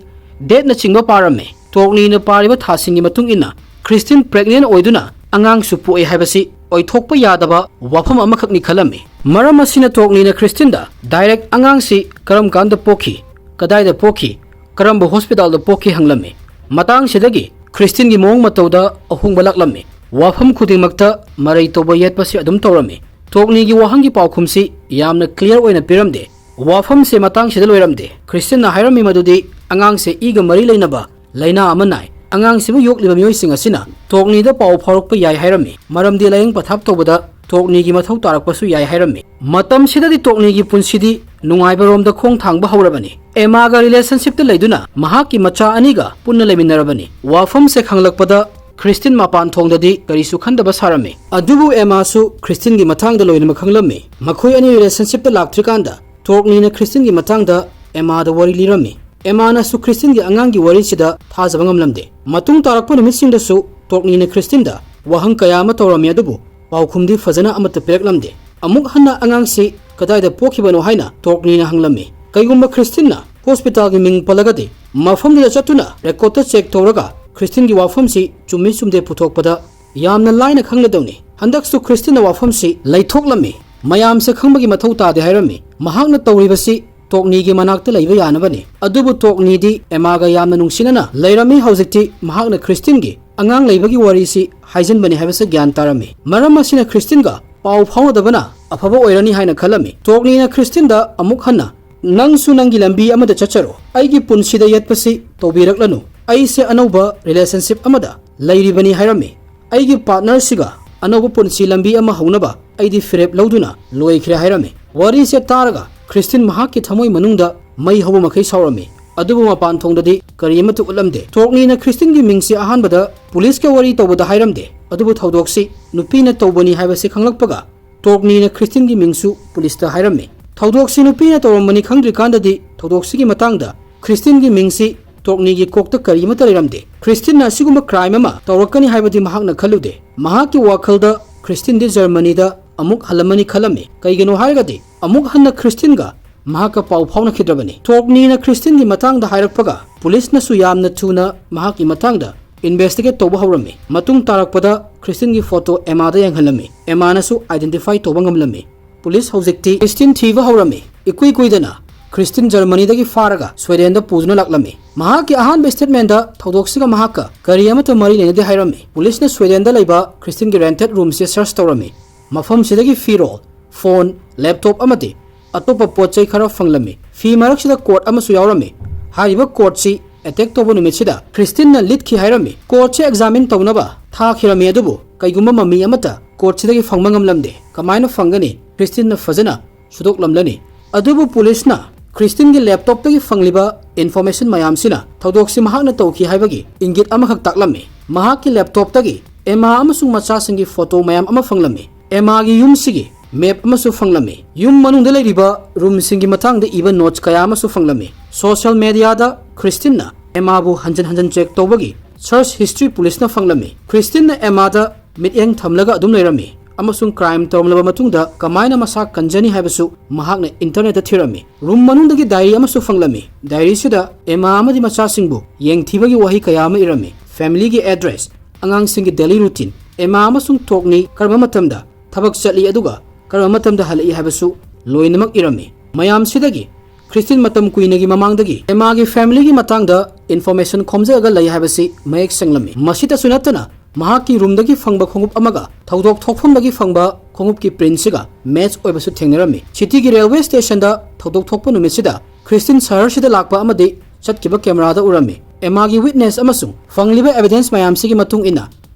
ꯗꯦꯠꯅꯆꯤꯡꯕ ꯄꯥꯔꯝꯃꯤ꯫ ꯇꯣꯛꯅꯤꯅ ꯄꯥꯔꯤꯕ ꯊꯥꯁꯤꯡꯒꯤ ꯃꯇꯨꯡ ꯏꯟꯅ ꯈ꯭ꯔꯤꯁꯇꯤꯟ ꯄ꯭ꯔꯦꯒꯅꯦꯟ ꯑꯣꯏꯗꯨꯅ ꯑꯉꯥꯡꯁꯨ ꯄꯣꯛꯑꯦ ꯍꯥꯏꯕꯁꯤ ꯑꯣꯏꯊꯣꯛꯄ ꯌꯥꯗꯕ ꯋꯥꯐꯝ ꯑꯃꯈꯛꯅꯤ ꯈꯜꯂꯝꯃꯤ꯫ ꯃꯔꯝ ꯑꯁꯤꯅ ꯇꯣꯛꯅꯤꯅ ꯈ꯭ꯔꯤꯁꯇꯤꯟꯗ ꯗꯥꯏꯔꯦꯛ ꯑꯉꯥꯡꯁꯤ ꯀꯔꯝ ꯀꯥꯟꯗ ꯄꯣꯛꯈꯤ, ꯀꯗꯥꯏꯗ ꯄꯣꯛꯈꯤ, ꯀꯔꯝꯕ ꯍꯣꯁꯄꯤꯇꯥꯜꯗ ꯄꯣꯛꯈꯤ ꯍꯪꯂꯝꯃꯤ꯫ ꯃꯇꯥꯡꯁꯤꯗꯒꯤ ꯈ꯭ꯔꯤꯁꯇꯤꯟꯒꯤ ꯃꯑꯣꯡ ꯃꯇꯧꯗ ꯑꯍꯣꯡꯕ ꯂꯥꯛꯂꯝꯃꯤ꯫ ꯋꯥꯐꯝ ꯈꯨꯗꯤꯡꯃꯛꯇ ꯃꯔꯩ ꯇꯧꯕ ꯌꯦꯠꯄꯁꯤ ꯑꯗꯨꯝ ꯇꯧꯔꯝꯃꯤ꯫ ꯇꯣꯛꯅꯤꯒꯤ ꯋꯥꯍꯪꯒꯤ ꯄꯥꯎꯈꯨꯝꯁꯤ ꯌꯥꯝꯅ ꯀ꯭ꯂꯤꯌꯥꯔ ꯑꯣꯏꯅ ꯄꯤꯔꯝꯗꯦ꯫ ꯋꯥꯐꯝꯁꯦ ꯃꯇꯥꯡꯁꯤꯗ ꯂꯣꯏꯔꯝꯗꯦ꯫ ꯈ꯭ꯔꯤꯁꯇꯤꯟꯅ ꯍꯥꯏꯔꯝꯃꯤ ꯃꯗꯨꯗꯤ ꯑꯉꯥꯡꯁꯦ ꯏꯒ ꯃꯔꯤ ꯂꯩꯅꯕ ꯂꯥꯏꯅꯥ ꯑꯃ ꯅꯥꯏ꯫ ꯑꯉꯥꯡꯁꯤꯕꯨ ꯌꯣꯛꯂꯤꯕ ꯃꯤꯑꯣꯏꯁꯤꯡ ꯑꯁꯤꯅ ꯇꯣꯛꯅꯤꯗ ꯄꯥꯎ ꯐꯥꯎꯔꯛꯄ ꯌꯥꯏ ꯍꯥꯏꯔꯝꯃꯤ, ꯃꯔꯝꯗꯤ ꯂꯥꯏꯌꯦꯡ ꯄꯊꯥꯞ ꯇꯧꯕꯗ ꯇꯣꯛꯅꯤꯒꯤ ꯃꯊꯧ ꯇꯥꯔꯛꯄꯁꯨ ꯌꯥꯏ ꯍꯥꯏꯔꯝꯃꯤ꯫ ꯃꯇꯝꯁꯤꯗꯗꯤ ꯇꯣꯛꯅꯤꯒꯤ ꯄꯨꯟꯁꯤꯗꯤ ꯅꯨꯡꯉꯥꯏꯕꯔꯣꯝꯗ ꯈꯣꯡ ꯊꯥꯡꯕ ꯍꯧꯔꯕꯅꯤ꯫ ꯑꯦꯃꯥꯒ ꯔꯤꯂꯦꯁꯟꯁꯤꯞꯇ ꯂꯩꯗꯨꯅ ꯃꯍꯥꯛꯀꯤ ꯃꯆꯥ ꯑꯅꯤꯒ ꯄꯨꯟꯅ ꯂꯩꯃꯤꯟꯅꯔꯕꯅꯤ꯫ ꯋꯥꯐꯝꯁꯦ ꯈꯪꯂꯛꯄꯗ ꯈ꯭ꯔꯤꯁꯇꯤꯟ ꯃꯄꯥꯟ ꯊꯣꯡꯗꯗꯤ ꯀꯔꯤꯁꯨ ꯈꯟꯗꯕ ꯁꯥꯔꯝꯃꯤ꯫ ꯑꯗꯨꯕꯨ ꯑꯦꯃꯥꯁꯨ ꯈ꯭ꯔꯤꯁꯇꯤꯟꯒꯤ ꯃꯇꯥꯡꯗ ꯂꯣꯏꯅꯃꯛ ꯈꯪꯂꯝꯃꯤ꯫ ꯃꯈꯣꯏ ꯑꯅꯤ ꯔꯤꯂꯦꯁꯟꯁꯤꯞꯇ ꯂꯥꯛꯇ꯭ꯔꯤꯀꯥꯟꯗ ꯇꯣꯛꯅꯤꯅ ꯈ꯭ꯔꯤꯁꯇꯤꯟꯒꯤ ꯃꯇꯥꯡꯗ ꯑꯦꯃꯥꯗ ꯋꯥꯔꯤ ꯂꯤꯔꯝꯃꯤ꯫ ꯑꯦꯃꯥꯅꯁꯨ ꯈ꯭ꯔꯤꯁꯇꯤꯟꯒꯤ ꯑꯉꯥꯡꯒꯤ ꯋꯥꯔꯤꯁꯤꯗ ꯊꯥꯖꯕ ꯉꯝꯂꯝꯗꯦ꯫ ꯃꯇꯨꯡ ꯇꯥꯔꯛꯄ ꯅꯨꯃꯤꯠꯁꯤꯡꯗꯁꯨ ꯇꯣꯛꯅꯤꯅ ꯈ꯭ꯔꯤꯁꯇꯤꯟꯗ ꯋꯥꯍꯪ ꯀꯌꯥ ꯑꯃ ꯇꯧꯔꯝꯃꯤ, ꯑꯗꯨꯕꯨ ꯄꯥꯎꯈꯨꯝꯗꯤ ꯐꯖꯅ ꯑꯃꯠꯇ ꯄꯤꯔꯛꯂꯝꯗꯦ꯫ ꯑꯃꯨꯛ ꯍꯟꯅ ꯑꯉꯥꯡꯁꯤ ꯀꯗꯥꯏꯗ ꯄꯣꯛꯈꯤꯕꯅꯣ ꯍꯥꯏꯅ ꯇꯣꯛꯅꯤꯅ ꯍꯪꯂꯝꯃꯤ꯫ ꯀꯩꯒꯨꯝꯕ ꯈ꯭ꯔꯤꯁꯇꯤꯟꯅ ꯍꯣꯁꯄꯤꯇꯥꯜꯒꯤ ꯃꯤꯡ ꯄꯜꯂꯒꯗꯤ ꯃꯐꯝꯗꯨꯗ ꯆꯠꯇꯨꯅ ꯔꯦꯀꯣꯔꯗꯇ ꯆꯦꯛ ꯇꯧꯔꯒ ꯈ꯭ꯔꯤꯁꯇꯤꯟꯒꯤ ꯋꯥꯐꯝꯁꯤ ꯆꯨꯝꯃꯤ ꯆꯨꯝꯗꯦ ꯄꯨꯊꯣꯛꯄꯗ ꯌꯥꯝꯅ ꯂꯥꯏꯅ ꯈꯪꯂꯗꯧꯅꯤ꯫ ꯍꯟꯗꯛꯁꯨ ꯈ꯭ꯔꯤꯁꯇꯤꯟꯅ ꯋꯥꯐꯝꯁꯤ ꯂꯩꯊꯣꯛꯂꯝꯃꯤ꯫ ꯃꯌꯥꯝꯁꯦ ꯈꯪꯕꯒꯤ ꯃꯊꯧ ꯇꯥꯗꯦ ꯍꯥꯏꯔꯝꯃꯤ꯫ ꯃꯍꯥꯛꯅ ꯇꯧꯔꯤꯕꯁꯤ ꯇꯣꯛꯅꯤꯒꯤ ꯃꯅꯥꯛꯇ ꯂꯩꯕ ꯌꯥꯅꯕꯅꯤ꯫ ꯑꯗꯨꯕꯨ ꯇꯣꯛꯅꯤꯗꯤ ꯑꯦꯃꯥꯒ ꯌꯥꯝꯅ ꯅꯨꯡꯁꯤꯅꯅ ꯂꯩꯔꯝꯃꯤ꯫ ꯍꯧꯖꯤꯛꯇꯤ ꯃꯍꯥꯛꯅ ꯈ꯭ꯔꯤꯁꯇꯤꯟꯒꯤ ꯑꯉꯥꯡ ꯂꯩꯕꯒꯤ ꯋꯥꯔꯤꯁꯤ ꯍꯥꯏꯖꯤꯟꯕꯅꯤ ꯍꯥꯏꯕꯁꯤ ꯒ꯭ꯌꯥꯟ ꯇꯥꯔꯝꯃꯤ꯫ ꯃꯔꯝ ꯑꯁꯤꯅ ꯈ꯭ꯔꯤꯁꯇꯤꯟꯒ ꯄꯥꯎ ꯐꯥꯎꯅꯗꯕꯅ ꯑꯐꯕ ꯑꯣꯏꯔꯅꯤ ꯍꯥꯏꯅ ꯈꯜꯂꯝꯃꯤ꯫ ꯇꯣꯛꯅꯤꯅ ꯈ꯭ꯔꯤꯁꯇꯤꯟꯗ ꯑꯃꯨꯛ ꯍꯟꯅ "ꯅꯪꯁꯨ ꯅꯪꯒꯤ ꯂꯝꯕꯤ ꯑꯃꯗ ꯆꯠꯆꯔꯣ, ꯑꯩꯒꯤ ꯄꯨꯟꯁꯤꯗ ꯌꯦꯠꯄꯁꯤ ꯇꯧꯕꯤꯔꯛꯂꯅꯨ꯫ ꯑꯩꯁꯦ ꯑꯅꯧꯕ ꯔꯤꯂꯦꯁꯟꯁꯤꯞ ꯑꯃꯗ ꯂꯩꯔꯤꯕꯅꯤ" ꯍꯥꯏꯔꯝꯃꯤ꯫ "ꯑꯩꯒꯤ ꯄꯥꯔꯠꯅꯔꯁꯤꯒ ꯑꯅꯧꯕ ꯄꯨꯟꯁꯤ ꯂꯝꯕꯤ ꯑꯃ ꯍꯧꯅꯕ ꯑꯩꯗꯤ ꯐꯤꯔꯦꯞ ꯂꯧꯗꯨꯅ ꯂꯣꯏꯈ꯭ꯔꯦ" ꯍꯥꯏꯔꯝꯃꯤ꯫ ꯋꯥꯔꯤꯁꯦ ꯇꯥꯔꯒ ꯈ꯭ꯔꯤꯁꯇꯤꯟ ꯃꯍꯥꯛꯀꯤ ꯊꯃꯣꯏ ꯃꯅꯨꯡꯗ ꯃꯩ ꯍꯧꯕ ꯃꯈꯩ ꯁꯥꯎꯔꯝꯃꯤ꯫ ꯑꯗꯨꯕꯨ ꯃꯄꯥꯟ ꯊꯣꯡꯗꯗꯤ ꯀꯔꯤ ꯑꯃꯠꯇ ꯎꯠꯂꯝꯗꯦ꯫ ꯇꯣꯛꯅꯤꯅ ꯈ꯭ꯔꯤꯁꯇꯤꯟꯒꯤ ꯃꯤꯡꯁꯤ ꯑꯍꯥꯟꯕꯗ ꯄꯨꯂꯤꯁꯀ ꯋꯥꯔꯤ ꯇꯧꯕꯗ ꯍꯥꯏꯔꯝꯗꯦ, ꯑꯗꯨꯕꯨ ꯊꯧꯗꯣꯛꯁꯤ ꯅꯨꯄꯤꯅ ꯇꯧꯕꯅꯤ ꯍꯥꯏꯕꯁꯤ ꯈꯪꯂꯛꯄꯒ ꯇꯣꯛꯅꯤꯅ ꯈ꯭ꯔꯤꯁꯇꯤꯟꯒꯤ ꯃꯤꯡꯁꯨ ꯄꯨꯂꯤꯁꯇ ꯍꯥꯏꯔꯝꯃꯤ꯫ ꯊꯧꯗꯣꯛꯁꯤ ꯅꯨꯄꯤꯅ ꯇꯧꯔꯝꯕꯅꯤ ꯈꯪꯗ꯭ꯔꯤꯀꯥꯟꯗꯗꯤ ꯊꯧꯗꯣꯛꯁꯤꯒꯤ ꯃꯇꯥꯡꯗ ꯈ꯭ꯔꯤꯁꯇꯤꯟꯒꯤ ꯃꯤꯡꯁꯤ ꯇꯣꯛꯅꯤꯒꯤ ꯀꯣꯛꯇ ꯀꯔꯤ ꯑꯃꯠꯇ ꯂꯩꯔꯝꯗꯦ꯫ ꯈ꯭ꯔꯤꯁꯇꯤꯟꯅ ꯑꯁꯤꯒꯨꯝꯕ ꯀ꯭ꯔꯥꯏꯝ ꯑꯃ ꯇꯧꯔꯛꯀꯅꯤ ꯍꯥꯏꯕꯗꯤ ꯃꯍꯥꯛꯅ ꯈꯜꯂꯨꯗꯦ꯫ ꯃꯍꯥꯛꯀꯤ ꯋꯥꯈꯜꯗ ꯈ꯭ꯔꯤꯁꯇꯤꯟꯗꯤ ꯖꯔꯃꯅꯤꯗ ꯑꯃꯨꯛ ꯍꯜꯂꯝꯃꯅꯤ ꯈꯜꯂꯝꯃꯤ꯫ ꯀꯩꯒꯤꯅꯣ ꯍꯥꯏꯔꯒꯗꯤ ꯑꯃꯨꯛ ꯍꯟꯅ ꯈ꯭ꯔꯤꯁꯇꯤꯟꯒ ꯃꯍꯥꯛꯀ ꯄꯥꯎ ꯐꯥꯎꯅꯈꯤꯗ꯭ꯔꯕꯅꯤ꯫ ꯇꯣꯛꯅꯤꯅ ꯈ꯭ꯔꯤꯁꯇꯤꯟꯒꯤ ꯃꯇꯥꯡꯗ ꯍꯥꯏꯔꯛꯄꯒ ꯄꯨꯂꯤꯁꯅꯁꯨ ꯌꯥꯝꯅ ꯊꯨꯅ ꯃꯍꯥꯛꯀꯤ ꯃꯇꯥꯡꯗ ꯏꯟꯚꯦꯁꯇꯤꯒꯦꯠ ꯇꯧꯕ ꯍꯧꯔꯝꯃꯤ꯫ ꯃꯇꯨꯡ ꯇꯥꯔꯛꯄꯗ ꯈ꯭ꯔꯤꯁꯇꯤꯟꯒꯤ ꯐꯣꯇꯣ ꯑꯦꯃꯥꯗ ꯌꯦꯡꯍꯜꯂꯝꯃꯤ꯫ ꯑꯦꯃꯥꯅꯁꯨ ꯑꯥꯏꯗꯦꯟꯇꯤꯐꯥꯏ ꯇꯧꯕ ꯉꯝꯂꯝꯃꯤ꯫ ꯄꯨꯂꯤꯁ ꯍꯧꯖꯤꯛꯇꯤ ꯈ꯭ꯔꯤꯁꯇꯤꯟ ꯊꯤꯕ ꯍꯧꯔꯝꯃꯤ꯫ ꯏꯀꯨꯏ ꯀꯨꯏꯗꯅ ꯈ꯭ꯔꯤꯁꯇꯤꯟ ꯖꯔꯃꯅꯤꯗꯒꯤ ꯐꯥꯔꯒ ꯁ꯭ꯋꯦꯗꯦꯟꯗ ꯄꯨꯗꯨꯅ ꯂꯥꯛꯂꯝꯃꯤ꯫ ꯃꯍꯥꯛꯀꯤ ꯑꯍꯥꯟꯕ ꯁ꯭ꯇꯦꯠꯃꯦꯟꯗ ꯊꯧꯗꯣꯛꯁꯤꯒ ꯃꯍꯥꯛꯀ ꯀꯔꯤ ꯑꯃꯠꯇ ꯃꯔꯤ ꯂꯩꯅꯗꯦ ꯍꯥꯏꯔꯝꯃꯤ꯫ ꯄꯨꯂꯤꯁꯅ ꯁ꯭ꯋꯦꯗꯦꯟꯗ ꯂꯩꯕ ꯈ꯭ꯔꯤꯁꯇꯤꯟꯒꯤ ꯔꯦꯟꯇꯦꯠ ꯔꯨꯝꯁꯦ ꯁꯔꯆ ꯇꯧꯔꯝꯃꯤ꯫ ꯃꯐꯝꯁꯤꯗꯒꯤ ꯐꯤꯔꯣꯜ, ꯐꯣꯟ, ꯂꯦꯞꯇꯣꯞ ꯑꯃꯗꯤ ꯑꯇꯣꯞꯄ ꯄꯣꯠ ꯆꯩ ꯈꯔ ꯐꯪꯂꯝꯃꯤ꯫ ꯐꯤ ꯃꯔꯛꯁꯤꯗ ꯀꯣꯠ ꯑꯃꯁꯨ ꯌꯥꯎꯔꯝꯃꯤ꯫ ꯍꯥꯏꯔꯤꯕ ꯀꯣꯠꯁꯤ ꯑꯦꯇꯦꯛ ꯇꯧꯕ ꯅꯨꯃꯤꯠꯁꯤꯗ ꯈ꯭ꯔꯤꯁꯇꯤꯟꯅ ꯂꯤꯠꯈꯤ ꯍꯥꯏꯔꯝꯃꯤ꯫ ꯀꯣꯠꯁꯤ ꯑꯦꯛꯖꯥꯃꯤꯟ ꯇꯧꯅꯕ ꯊꯥꯈꯤꯔꯝꯃꯤ, ꯑꯗꯨꯕꯨ ꯀꯩꯒꯨꯝꯕ ꯃꯃꯤ ꯑꯃꯠꯇ ꯀꯣꯠꯁꯤꯗꯒꯤ ꯐꯪꯕ ꯉꯝꯂꯝꯗꯦ꯫ ꯀꯃꯥꯏꯅ ꯐꯪꯒꯅꯤ? ꯈ꯭ꯔꯤꯁꯇꯤꯟꯅ ꯐꯖꯅ ꯁꯨꯗꯣꯛꯂꯝꯂꯅꯤ꯫ ꯑꯗꯨꯕꯨ ꯄꯨꯂꯤꯁꯅ ꯈ꯭ꯔꯤꯁꯇꯤꯟꯒꯤ ꯂꯦꯞꯇꯣꯞꯇꯒꯤ ꯐꯪꯂꯤꯕ ꯏꯟꯐꯣꯔꯃꯦꯁꯟ ꯃꯌꯥꯝꯁꯤꯅ ꯊꯧꯗꯣꯛꯁꯤ ꯃꯍꯥꯛꯅ ꯇꯧꯈꯤ ꯍꯥꯏꯕꯒꯤ ꯏꯪꯒꯤꯠ ꯑꯃꯈꯛ ꯇꯥꯛꯂꯝꯃꯤ꯫ ꯃꯍꯥꯛꯀꯤ ꯂꯦꯞꯇꯣꯞꯇꯒꯤ ꯑꯦꯃꯥ ꯑꯃꯁꯨꯡ ꯃꯆꯥꯁꯤꯡꯒꯤ ꯐꯣꯇꯣ ꯃꯌꯥꯝ ꯑꯃ ꯐꯪꯂꯝꯃꯤ꯫ ꯑꯦꯃꯥꯒꯤ ꯌꯨꯝꯁꯤꯒꯤ ꯃꯦꯞ ꯑꯃꯁꯨ ꯐꯪꯂꯝꯃꯤ꯫ ꯌꯨꯝ ꯃꯅꯨꯡꯗ ꯂꯩꯔꯤꯕ ꯔꯨꯝꯁꯤꯡꯒꯤ ꯃꯇꯥꯡꯗ ꯏꯕ ꯅꯣꯠꯁ ꯀꯌꯥ ꯑꯃꯁꯨ ꯐꯪꯂꯝꯃꯤ꯫ ꯁꯣꯁꯤꯌꯦꯜ ꯃꯦꯗꯤꯌꯥꯗ ꯈ꯭ꯔꯤꯁꯇꯤꯟꯅ ꯑꯦꯃꯥꯕꯨ ꯍꯟꯖꯤꯟ ꯍꯟꯖꯤꯟ ꯆꯦꯛ ꯇꯧꯕꯒꯤ ꯁꯔꯆ ꯍꯤꯁꯇ꯭ꯔꯤ ꯄꯨꯂꯤꯁꯅ ꯐꯪꯂꯝꯃꯤ꯫ ꯈ꯭ꯔꯤꯁꯇꯤꯟꯅ ꯑꯦꯃꯥꯗ ꯃꯤꯠꯌꯦꯡ ꯊꯝꯂꯒ ꯑꯗꯨꯝ ꯂꯩꯔꯝꯃꯤ ꯑꯃꯁꯨꯡ ꯀ꯭ꯔꯥꯏꯝ ꯇꯧꯔꯝꯂꯕ ꯃꯇꯨꯡꯗ ꯀꯃꯥꯏꯅ ꯃꯁꯥ ꯀꯟꯖꯅꯤ ꯍꯥꯏꯕꯁꯨ ꯃꯍꯥꯛꯅ ꯏꯟꯇꯔꯅꯦꯠꯇ ꯊꯤꯔꯝꯃꯤ꯫ ꯔꯨꯝ ꯃꯅꯨꯡꯗꯒꯤ ꯗꯥꯏꯔꯤ ꯑꯃꯁꯨ ꯐꯪꯂꯝꯃꯤ꯫ ꯗꯥꯏꯔꯤꯁꯤꯗ ꯑꯦꯃꯥ ꯑꯃꯗꯤ ꯃꯆꯥꯁꯤꯡꯕꯨ ꯌꯦꯡꯊꯤꯕꯒꯤ ꯋꯥꯍꯩ ꯀꯌꯥ ꯑꯃ ꯏꯔꯝꯃꯤ꯫ ꯐꯦꯃꯤꯂꯤꯒꯤ ꯑꯦꯗ꯭ꯔꯦꯁ, ꯑꯉꯥꯡꯁꯤꯡꯒꯤ ꯗꯦꯂꯤ ꯔꯨꯇꯤꯟ, ꯑꯦꯃꯥ ꯑꯃꯁꯨꯡ ꯇꯣꯛꯅꯤ ꯀꯔꯝꯕ ꯃꯇꯝꯗ ꯊꯕꯛ ꯆꯠꯂꯤ ꯑꯗꯨꯒ ꯀꯔꯝꯕ ꯃꯇꯝꯗ ꯍꯜꯂꯛꯏ ꯍꯥꯏꯕꯁꯨ ꯂꯣꯏꯅꯃꯛ ꯏꯔꯝꯃꯤ꯫ ꯃꯌꯥꯝꯁꯤꯗꯒꯤ ꯈ꯭ꯔꯤꯁꯇꯤꯟ ꯃꯇꯝ ꯀꯨꯏꯅꯒꯤ ꯃꯃꯥꯡꯗꯒꯤ ꯑꯦꯃꯥꯒꯤ ꯐꯦꯃꯤꯂꯤꯒꯤ ꯃꯇꯥꯡꯗ ꯏꯟꯐꯣꯔꯃꯦꯁꯟ ꯈꯣꯝꯖꯔꯒ ꯂꯩ ꯍꯥꯏꯕꯁꯤ ꯃꯌꯦꯛ ꯁꯦꯡꯂꯝꯃꯤ꯫ ꯃꯁꯤꯇꯁꯨ ꯅꯠꯇꯅ ꯃꯍꯥꯛꯀꯤ ꯔꯨꯝꯗꯒꯤ ꯐꯪꯕ ꯈꯣꯡꯎꯞ ꯑꯃꯒ ꯊꯧꯗꯣꯛ ꯊꯣꯛꯐꯝꯗꯒꯤ ꯐꯪꯕ ꯈꯣꯡꯎꯞꯀꯤ ꯄ꯭ꯔꯤꯟꯁꯤꯒ ꯃꯦꯠꯆ ꯑꯣꯏꯕꯁꯨ ꯊꯦꯡꯅꯔꯝꯃꯤ꯫ ꯁꯤꯇꯤꯒꯤ ꯔꯦꯜꯋꯦ ꯁ꯭ꯇꯦꯁꯟꯗ ꯊꯧꯗꯣꯛ ꯊꯣꯛꯄ ꯅꯨꯃꯤꯠꯁꯤꯗ ꯈ꯭ꯔꯤꯁꯇꯤꯟ ꯁꯍꯔꯁꯤꯗ ꯂꯥꯛꯄ ꯑꯃꯗꯤ ꯆꯠꯈꯤꯕ ꯀꯦꯃꯦꯔꯥꯗ ꯎꯔꯝꯃꯤ꯫ ꯑꯦꯃꯥꯒꯤ ꯋꯤꯠꯅꯦꯁ ꯑꯃꯁꯨꯡ ꯐꯪꯂꯤꯕ ꯑꯦꯚꯤꯗꯦꯟꯁ ꯃꯌꯥꯝꯁꯤꯒꯤ ꯃꯇꯨꯡ ꯏꯟꯅ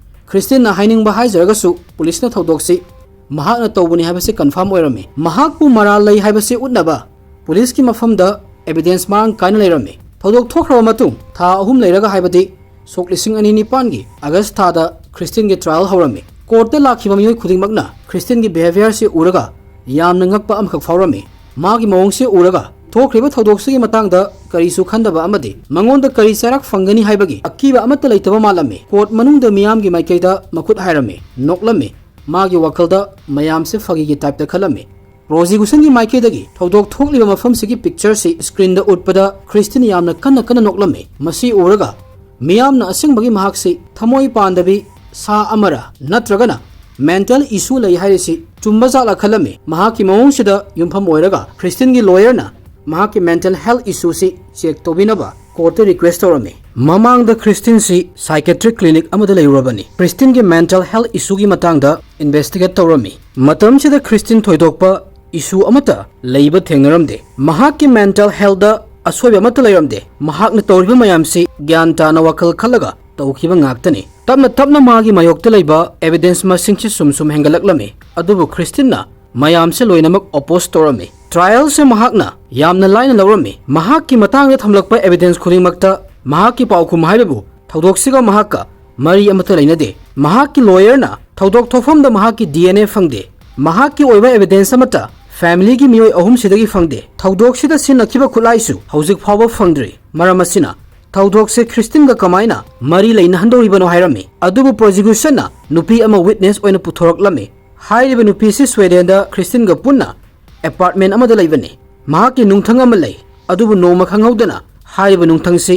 ꯈ꯭ꯔꯤꯁꯇꯤꯟꯅ ꯍꯥꯏꯅꯤꯡꯕ ꯍꯥꯏꯖꯔꯒꯁꯨ ꯄꯨꯂꯤꯁꯅ ꯊꯧꯗꯣꯛꯁꯤ ꯃꯍꯥꯛꯅ ꯇꯧꯕꯅꯤ ꯍꯥꯏꯕꯁꯤ ꯀꯟꯐꯥꯔꯝ ꯑꯣꯏꯔꯝꯃꯤ꯫ ꯃꯍꯥꯛꯄꯨ ꯃꯔꯥꯜ ꯂꯩ ꯍꯥꯏꯕꯁꯤ ꯎꯠꯅꯕ ꯄꯨꯂꯤꯁꯀꯤ ꯃꯐꯝꯗ ꯑꯦꯚꯤꯗꯦꯟꯁ ꯃꯔꯥꯡ ꯀꯥꯏꯅ ꯂꯩꯔꯝꯃꯤ꯫ ꯊꯧꯗꯣꯛ ꯊꯣꯛꯈ꯭ꯔꯕ ꯃꯇꯨꯡ ꯊꯥ ꯑꯍꯨꯝ ꯂꯩꯔꯒ, ꯍꯥꯏꯕꯗꯤ ꯁꯣꯛ ꯂꯤꯁꯤꯡ ꯑꯅꯤ ꯅꯤꯄꯥꯟꯒꯤ ꯑꯥꯒꯁ ꯊꯥꯗ ꯈ꯭ꯔꯤꯁꯇꯤꯟꯒꯤ ꯇ꯭ꯔꯥꯌꯦꯜ ꯍꯧꯔꯝꯃꯤ꯫ ꯀꯣꯔꯠꯇ ꯂꯥꯛꯈꯤꯕ ꯃꯤꯑꯣꯏ ꯈꯨꯗꯤꯡꯃꯛꯅ ꯈ꯭ꯔꯤꯁꯇꯤꯟꯒꯤ ꯕꯤꯍꯦꯚꯤꯌꯔꯁꯤ ꯎꯔꯒ ꯌꯥꯝꯅ ꯉꯛꯄ ꯑꯃꯈꯛ ꯐꯥꯎꯔꯝꯃꯤ꯫ ꯃꯥꯒꯤ ꯃꯑꯣꯡꯁꯤ ꯎꯔꯒ ꯊꯣꯛꯈ꯭ꯔꯤꯕ ꯊꯧꯗꯣꯛꯁꯤꯒꯤ ꯃꯇꯥꯡꯗ ꯀꯔꯤꯁꯨ ꯈꯟꯗꯕ ꯑꯃꯗꯤ ꯃꯉꯣꯟꯗ ꯀꯔꯤ ꯆꯩꯔꯥꯛ ꯐꯪꯒꯅꯤ ꯍꯥꯏꯕꯒꯤ ꯑꯀꯤꯕ ꯑꯃꯠꯇ ꯂꯩꯇꯕ ꯃꯥꯜꯂꯝꯃꯤ꯫ ꯀꯣꯔꯠ ꯃꯅꯨꯡꯗ ꯃꯤꯌꯥꯝꯒꯤ ꯃꯥꯏꯀꯩꯗ ꯃꯈꯨꯠ ꯍꯥꯏꯔꯝꯃꯤ, ꯅꯣꯛꯂꯝꯃꯤ꯫ ꯃꯥꯒꯤ ꯋꯥꯈꯜꯗ ꯃꯌꯥꯝꯁꯦ ꯐꯥꯒꯤꯒꯤ ꯇꯥꯏꯞꯇ ꯈꯜꯂꯝꯃꯤ꯫ ꯄ꯭ꯔꯣꯁꯤꯀ꯭ꯌꯨꯁꯟꯒꯤ ꯃꯥꯏꯀꯩꯗꯒꯤ ꯊꯧꯗꯣꯛ ꯊꯣꯛꯂꯤꯕ ꯃꯐꯝꯁꯤꯒꯤ ꯄꯤꯛꯆꯔꯁꯤ ꯁ꯭ꯀ꯭ꯔꯤꯟꯗ ꯎꯠꯄꯗ ꯈ꯭ꯔꯤꯁꯇꯤꯟ ꯌꯥꯝꯅ ꯀꯟꯅ ꯀꯟꯅ ꯅꯣꯛꯂꯝꯃꯤ꯫ ꯃꯁꯤ ꯎꯔꯒ ꯃꯤꯌꯥꯝꯅ ꯑꯁꯦꯡꯕꯒꯤ ꯃꯍꯥꯛꯁꯤ ꯊꯃꯣꯏ ꯄꯥꯟꯗꯕꯤ ꯁꯥ ꯑꯃꯔ ꯅꯠꯇ꯭ꯔꯒꯅ ꯃꯦꯟꯇꯦꯜ ꯏꯁꯨ ꯂꯩ ꯍꯥꯏꯔꯤꯁꯤ ꯆꯨꯝꯕ ꯖꯥꯠꯂ ꯈꯜꯂꯝꯃꯤ꯫ ꯃꯍꯥꯛꯀꯤ ꯃꯑꯣꯡꯁꯤꯗ ꯌꯨꯝꯐꯝ ꯑꯣꯏꯔꯒ ꯈ꯭ꯔꯤꯁꯇꯤꯟꯒꯤ ꯂꯣꯌꯔꯅ ꯃꯍꯥꯛꯀꯤ ꯃꯦꯟꯇꯦꯜ ꯍꯦꯜꯊ ꯏꯁꯨꯁꯤ ꯆꯦꯛ ꯇꯧꯕꯤꯅꯕ ꯀꯣꯔꯠꯇ ꯔꯤꯀ꯭ꯋꯦꯁ ꯇꯧꯔꯝꯃꯤ꯫ ꯃꯃꯥꯡꯗ ꯈ꯭ꯔꯤꯁꯇꯤꯟꯁꯤ ꯁꯥꯏꯀꯦꯇ꯭ꯔꯤꯛ ꯀ꯭ꯂꯤꯅꯤꯛ ꯑꯃꯗ ꯂꯩꯔꯨꯔꯕꯅꯤ꯫ ꯈ꯭ꯔꯤꯁꯇꯤꯟꯒꯤ ꯃꯦꯟꯇꯦꯜ ꯍꯦꯜꯊ ꯏꯁꯨꯒꯤ ꯃꯇꯥꯡꯗ ꯏꯟꯚꯦꯁꯇꯤꯒꯦꯠ ꯇꯧꯔꯝꯃꯤ꯫ ꯃꯇꯝꯁꯤꯗ ꯈ꯭ꯔꯤꯁꯇꯤꯟ ꯊꯣꯏꯗꯣꯛꯄ ꯏꯁꯨ ꯑꯃꯠꯇ ꯂꯩꯕ ꯊꯦꯡꯅꯔꯝꯗꯦ꯫ ꯃꯍꯥꯛꯀꯤ ꯃꯦꯟꯇꯦꯜ ꯍꯦꯜꯊꯇ ꯑꯁꯣꯏꯕ ꯑꯃꯠꯇ ꯂꯩꯔꯝꯗꯦ꯫ ꯃꯍꯥꯛꯅ ꯇꯧꯔꯤꯕ ꯃꯌꯥꯝꯁꯤ ꯒ꯭ꯌꯥꯟ ꯇꯥꯅ ꯋꯥꯈꯜ ꯈꯜꯂꯒ ꯇꯧꯈꯤꯕ ꯉꯥꯛꯇꯅꯤ꯫ ꯇꯞꯅ ꯇꯞꯅ ꯃꯥꯒꯤ ꯃꯥꯌꯣꯛꯇ ꯂꯩꯕ ꯑꯦꯚꯤꯗꯦꯟꯁ ꯃꯁꯤꯡꯁꯤ ꯁꯨꯝ ꯁꯨꯝ ꯍꯦꯟꯒꯠꯂꯛꯂꯝꯃꯤ꯫ ꯑꯗꯨꯕꯨ ꯈ꯭ꯔꯤꯁꯇꯤꯟꯅ ꯃꯌꯥꯝꯁꯦ ꯂꯣꯏꯅꯃꯛ ꯑꯣꯄꯣꯖ ꯇꯧꯔꯝꯃꯤ꯫ ꯇ꯭ꯔꯥꯏꯌꯦꯜꯁꯦ ꯃꯍꯥꯛꯅ ꯌꯥꯝꯅ ꯂꯥꯏꯅ ꯂꯧꯔꯝꯃꯤ꯫ ꯃꯍꯥꯛꯀꯤ ꯃꯇꯥꯡꯗ ꯊꯝꯂꯛꯄ ꯑꯦꯚꯤꯗꯦꯟꯁ ꯈꯨꯗꯤꯡꯃꯛꯇ ꯃꯍꯥꯛꯀꯤ ꯄꯥꯎꯈꯨꯝ ꯍꯥꯏꯕꯕꯨ ꯊꯧꯗꯣꯛꯁꯤꯒ ꯃꯍꯥꯛꯀ ꯃꯔꯤ ꯑꯃꯠꯇ ꯂꯩꯅꯗꯦ꯫ ꯃꯍꯥꯛꯀꯤ ꯂꯣꯌꯔꯅ ꯊꯧꯗꯣꯛ ꯊꯣꯛꯐꯝꯗ ꯃꯍꯥꯛꯀꯤ ꯗꯤ ꯑꯦꯟ ꯑꯦ ꯐꯪꯗꯦ꯫ ꯃꯍꯥꯛꯀꯤ ꯑꯣꯏꯕ ꯑꯦꯚꯤꯗꯦꯟꯁ ꯑꯃꯠꯇ ꯐꯦꯃꯤꯂꯤꯒꯤ ꯃꯤꯑꯣꯏ ꯑꯍꯨꯝꯁꯤꯗꯒꯤ ꯐꯪꯗꯦ꯫ ꯊꯧꯗꯣꯛꯁꯤꯗ ꯁꯤꯖꯤꯟꯅꯈꯤꯕ ꯈꯨꯠꯂꯥꯏꯁꯨ ꯍꯧꯖꯤꯛ ꯐꯥꯎꯕ ꯐꯪꯗ꯭ꯔꯤ꯫ ꯃꯔꯝ ꯑꯁꯤꯅ ꯊꯧꯗꯣꯛꯁꯦ ꯈ꯭ꯔꯤꯁꯇꯤꯟꯒ ꯀꯃꯥꯏꯅ ꯃꯔꯤ ꯂꯩꯅꯍꯟꯗꯧꯔꯤꯕꯅꯣ ꯍꯥꯏꯔꯝꯃꯤ꯫ ꯑꯗꯨꯕꯨ ꯄ꯭ꯔꯣꯁꯤꯀ꯭ꯌꯨꯁꯟꯅ ꯅꯨꯄꯤ ꯑꯃ ꯋꯤꯠꯅꯦꯁ ꯑꯣꯏꯅ ꯄꯨꯊꯣꯔꯛꯂꯝꯃꯤ꯫ ꯍꯥꯏꯔꯤꯕ ꯅꯨꯄꯤꯁꯤ ꯁ꯭ꯋꯦꯗꯦꯟꯗ ꯈ꯭ꯔꯤꯁꯇꯤꯟꯒ ꯄꯨꯟꯅ ꯑꯦꯄꯥꯔꯠꯃꯦꯟ ꯑꯃꯗ ꯂꯩꯕꯅꯤ꯫ ꯃꯍꯥꯛꯀꯤ ꯅꯨꯡꯊꯪ ꯑꯃ ꯂꯩ, ꯑꯗꯨꯕꯨ ꯅꯣꯡꯃ ꯈꯪꯍꯧꯗꯅ ꯍꯥꯏꯔꯤꯕ ꯅꯨꯡꯊꯪꯁꯤ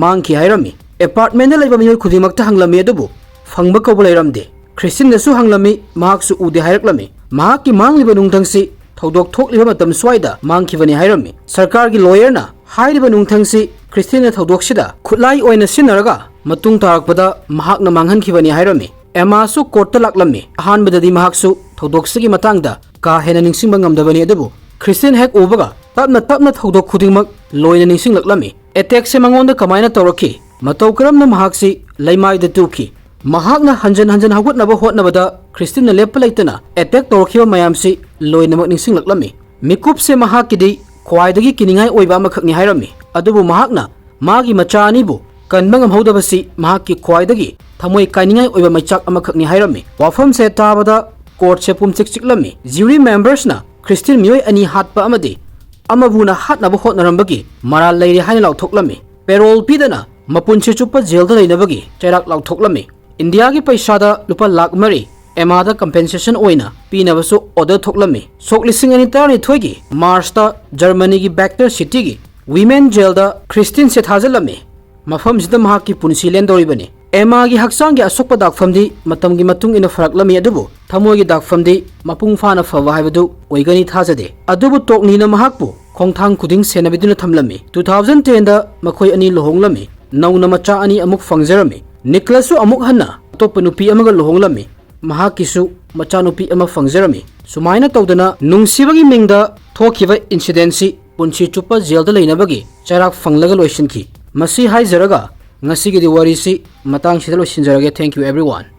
ꯃꯥꯡꯈꯤ ꯍꯥꯏꯔꯝꯃꯤ꯫ ꯑꯦꯄꯥꯔꯠꯃꯦꯟꯗ ꯂꯩꯕ ꯃꯤꯑꯣꯏ ꯈꯨꯗꯤꯡꯃꯛꯇ ꯍꯪꯂꯝꯃꯤ, ꯑꯗꯨꯕꯨ ꯐꯪꯕ ꯀꯧꯕ ꯂꯩꯔꯝꯗꯦ꯫ ꯈ꯭ꯔꯤꯁꯇꯤꯟꯗꯁꯨ ꯍꯪꯂꯝꯃꯤ, ꯃꯍꯥꯛꯁꯨ ꯎꯗꯦ ꯍꯥꯏꯔꯛꯂꯝꯃꯤ꯫ ꯃꯍꯥꯛꯀꯤ ꯃꯥꯡꯂꯤꯕ ꯅꯨꯡꯊꯪꯁꯤ ꯊꯧꯗꯣꯛ ꯊꯣꯛꯂꯤꯕ ꯃꯇꯝ ꯁ꯭ꯋꯥꯏꯗ ꯃꯥꯡꯈꯤꯕꯅꯤ ꯍꯥꯏꯔꯝꯃꯤ꯫ ꯁꯔꯀꯥꯔꯒꯤ ꯂꯣꯌꯔꯅ ꯍꯥꯏꯔꯤꯕ ꯅꯨꯡꯊꯪꯁꯤ ꯈ꯭ꯔꯤꯁꯇꯤꯟꯅ ꯊꯧꯗꯣꯛꯁꯤꯗ ꯈꯨꯠꯂꯥꯏ ꯑꯣꯏꯅ ꯁꯤꯖꯤꯟꯅꯔꯒ ꯃꯇꯨꯡ ꯇꯥꯔꯛꯄꯗ ꯃꯍꯥꯛꯅ ꯃꯥꯡꯍꯟꯈꯤꯕꯅꯤ ꯍꯥꯏꯔꯝꯃꯤ꯫ ꯑꯦꯃꯥꯁꯨ ꯀꯣꯔꯠꯇ ꯂꯥꯛꯂꯝꯃꯤ꯫ ꯑꯍꯥꯟꯕꯗꯗꯤ ꯃꯍꯥꯛꯁꯨ ꯊꯧꯗꯣꯛꯁꯤꯒꯤ ꯃꯇꯥꯡꯗ ꯀꯥ ꯍꯦꯟꯅ ꯅꯤꯡꯁꯤꯡꯕ ꯉꯝꯗꯕꯅꯤ, ꯑꯗꯨꯕꯨ ꯈ꯭ꯔꯤꯁꯇꯤꯟ ꯍꯦꯛ ꯎꯕꯒ ꯇꯞꯅ ꯇꯞꯅ ꯊꯧꯗꯣꯛ ꯈꯨꯗꯤꯡꯃꯛ ꯂꯣꯏꯅ ꯅꯤꯡꯁꯤꯡꯂꯛꯂꯝꯃꯤ꯫ ꯑꯦꯇꯦꯛꯁꯦ ꯃꯉꯣꯟꯗ ꯀꯃꯥꯏꯅ ꯇꯧꯔꯛꯈꯤ? ꯃꯇꯧ ꯀꯔꯝꯅ ꯃꯍꯥꯛꯁꯤ ꯂꯩꯃꯥꯏꯗ ꯇꯨꯈꯤ? ꯃꯍꯥꯛꯅ ꯍꯟꯖꯟ ꯍꯟꯖꯟ ꯍꯧꯒꯠꯅꯕ ꯍꯣꯠꯅꯕꯗ ꯈ꯭ꯔꯤꯁꯇꯤꯟꯅ ꯂꯦꯞꯄ ꯂꯩꯇꯅ ꯑꯦꯇꯦꯛ ꯇꯧꯔꯛꯈꯤꯕ ꯃꯌꯥꯝꯁꯤ ꯂꯣꯏꯅꯃꯛ ꯅꯤꯡꯁꯤꯡꯂꯛꯂꯝꯃꯤ꯫ ꯃꯤꯀꯨꯞꯁꯦ ꯃꯍꯥꯛꯀꯤꯗꯤ ꯈ꯭ꯋꯥꯏꯗꯒꯤ ꯀꯤꯅꯤꯡꯉꯥꯏ ꯑꯣꯏꯕ ꯑꯃꯈꯛꯅꯤ ꯍꯥꯏꯔꯝꯃꯤ꯫ ꯑꯗꯨꯕꯨ ꯃꯍꯥꯛꯅ ꯃꯥꯒꯤ ꯃꯆꯥ ꯑꯅꯤꯕꯨ ꯀꯟꯕ ꯉꯝꯍꯧꯗꯕꯁꯤ ꯃꯍꯥꯛꯀꯤ ꯈ꯭ꯋꯥꯏꯗꯒꯤ ꯊꯃꯣꯏ ꯀꯥꯏꯅꯤꯡꯉꯥꯏ ꯑꯣꯏꯕ ꯃꯩꯆꯥꯛ ꯑꯃꯈꯛꯅꯤ ꯍꯥꯏꯔꯝꯃꯤ꯫ ꯋꯥꯐꯝꯁꯦ ꯇꯥꯕꯗ ꯀꯣꯔꯠꯁꯦ ꯄꯨꯝꯆꯤꯛ ꯆꯤꯛꯂꯝꯃꯤ꯫ ꯖ꯭ꯌꯨꯔꯤ ꯃꯦꯝꯕꯔꯁꯅ ꯈ꯭ꯔꯤꯁꯇꯤꯟ ꯃꯤꯑꯣꯏ ꯑꯅꯤ ꯍꯥꯠꯄ ꯑꯃꯗꯤ ꯑꯃꯕꯨꯅ ꯍꯥꯠꯅꯕ ꯍꯣꯠꯅꯔꯝꯕꯒꯤ ꯃꯔꯥꯜ ꯂꯩꯔꯦ ꯍꯥꯏꯅ ꯂꯥꯎꯊꯣꯛꯂꯝꯃꯤ꯫ ꯄꯦꯔꯣꯜ ꯄꯤꯗꯅ ꯃꯄꯨꯟꯁꯤ ꯆꯨꯞꯄ ꯖꯦꯜꯗ ꯂꯩꯅꯕꯒꯤ ꯆꯩꯔꯥꯛ ꯂꯥꯎꯊꯣꯛꯂꯝꯃꯤ꯫ ꯏꯟꯗꯤꯌꯥꯒꯤ ꯄꯩꯁꯥꯗ ꯂꯨꯄꯥ ꯂꯥꯈ ꯃꯔꯤ ꯑꯦꯃꯥꯗ ꯀꯝꯄꯦꯟꯁꯦꯁꯟ ꯑꯣꯏꯅ ꯄꯤꯅꯕꯁꯨ ꯑꯣꯔꯗꯔ ꯊꯣꯛꯂꯝꯃꯤ꯫ ꯁꯣꯛ ꯂꯤꯁꯤꯡ ꯑꯅꯤ ꯇꯔꯥꯅꯤꯊꯣꯏꯒꯤ ꯃꯥꯔꯆꯇ ꯖꯔꯃꯅꯤꯒꯤ ꯕꯦꯛꯇꯔ ꯁꯤꯇꯤꯒꯤ ꯋꯤꯃꯦꯟ ꯖꯦꯜꯗ ꯈ꯭ꯔꯤꯁꯇꯤꯟꯁꯦ ꯊꯥꯖꯤꯜꯂꯝꯃꯤ꯫ ꯃꯐꯝꯁꯤꯗ ꯃꯍꯥꯛꯀꯤ ꯄꯨꯟꯁꯤ ꯂꯦꯟꯗꯧꯔꯤꯕꯅꯤ꯫ ꯑꯦꯃꯥꯒꯤ ꯍꯛꯆꯥꯡꯒꯤ ꯑꯁꯣꯛꯄ ꯗꯥꯛꯐꯝꯗꯤ ꯃꯇꯝꯒꯤ ꯃꯇꯨꯡ ꯏꯟꯅ ꯐꯔꯛꯂꯝꯃꯤ, ꯑꯗꯨꯕꯨ ꯊꯃꯣꯏꯒꯤ ꯗꯥꯛꯐꯝꯗꯤ ꯃꯄꯨꯡ ꯐꯥꯅ ꯐꯕ ꯍꯥꯏꯕꯗꯨ ꯑꯣꯏꯒꯅꯤ ꯊꯥꯖꯗꯦ꯫ ꯑꯗꯨꯕꯨ ꯇꯣꯛꯅꯤꯅ ꯃꯍꯥꯛꯄꯨ ꯈꯣꯡꯊꯥꯡ ꯈꯨꯗꯤꯡ ꯁꯦꯟꯅꯕꯤꯗꯨꯅ ꯊꯝꯂꯝꯃꯤ꯫ ꯇꯨ ꯊꯥꯎꯖꯟ ꯇꯦꯟꯗ ꯃꯈꯣꯏ ꯑꯅꯤ ꯂꯨꯍꯣꯡꯂꯝꯃꯤ꯫ ꯅꯧꯅ ꯃꯆꯥ ꯑꯅꯤ ꯑꯃꯨꯛ ꯐꯪꯖꯔꯝꯃꯤ꯫ ꯅꯤꯀꯂꯁꯁꯨ ꯑꯃꯨꯛ ꯍꯟꯅ ꯑꯇꯣꯞꯄ ꯅꯨꯄꯤ ꯑꯃꯒ ꯂꯨꯍꯣꯡꯂꯝꯃꯤ꯫ ꯃꯍꯥꯛꯀꯤꯁꯨ ꯃꯆꯥꯅꯨꯄꯤ ꯑꯃ ꯐꯪꯖꯔꯝꯃꯤ꯫ ꯁꯨꯃꯥꯏꯅ ꯇꯧꯗꯅ ꯅꯨꯡꯁꯤꯕꯒꯤ ꯃꯤꯡꯗ ꯊꯣꯛꯈꯤꯕ ꯏꯟꯁꯤꯗꯦꯟꯁꯤ ꯄꯨꯟꯁꯤ ꯆꯨꯞꯄ ꯖꯦꯜꯗ ꯂꯩꯅꯕꯒꯤ ꯆꯩꯔꯥꯛ ꯐꯪꯂꯒ ꯂꯣꯏꯁꯤꯟꯈꯤ꯫ ꯃꯁꯤ ꯍꯥꯏꯖꯔꯒ ꯉꯁꯤꯒꯤꯗꯤ ꯋꯥꯔꯤꯁꯤ ꯃꯇꯥꯡꯁꯤꯗ ꯂꯣꯏꯁꯤꯟꯖꯔꯒꯦ꯫ Thank you everyone꯫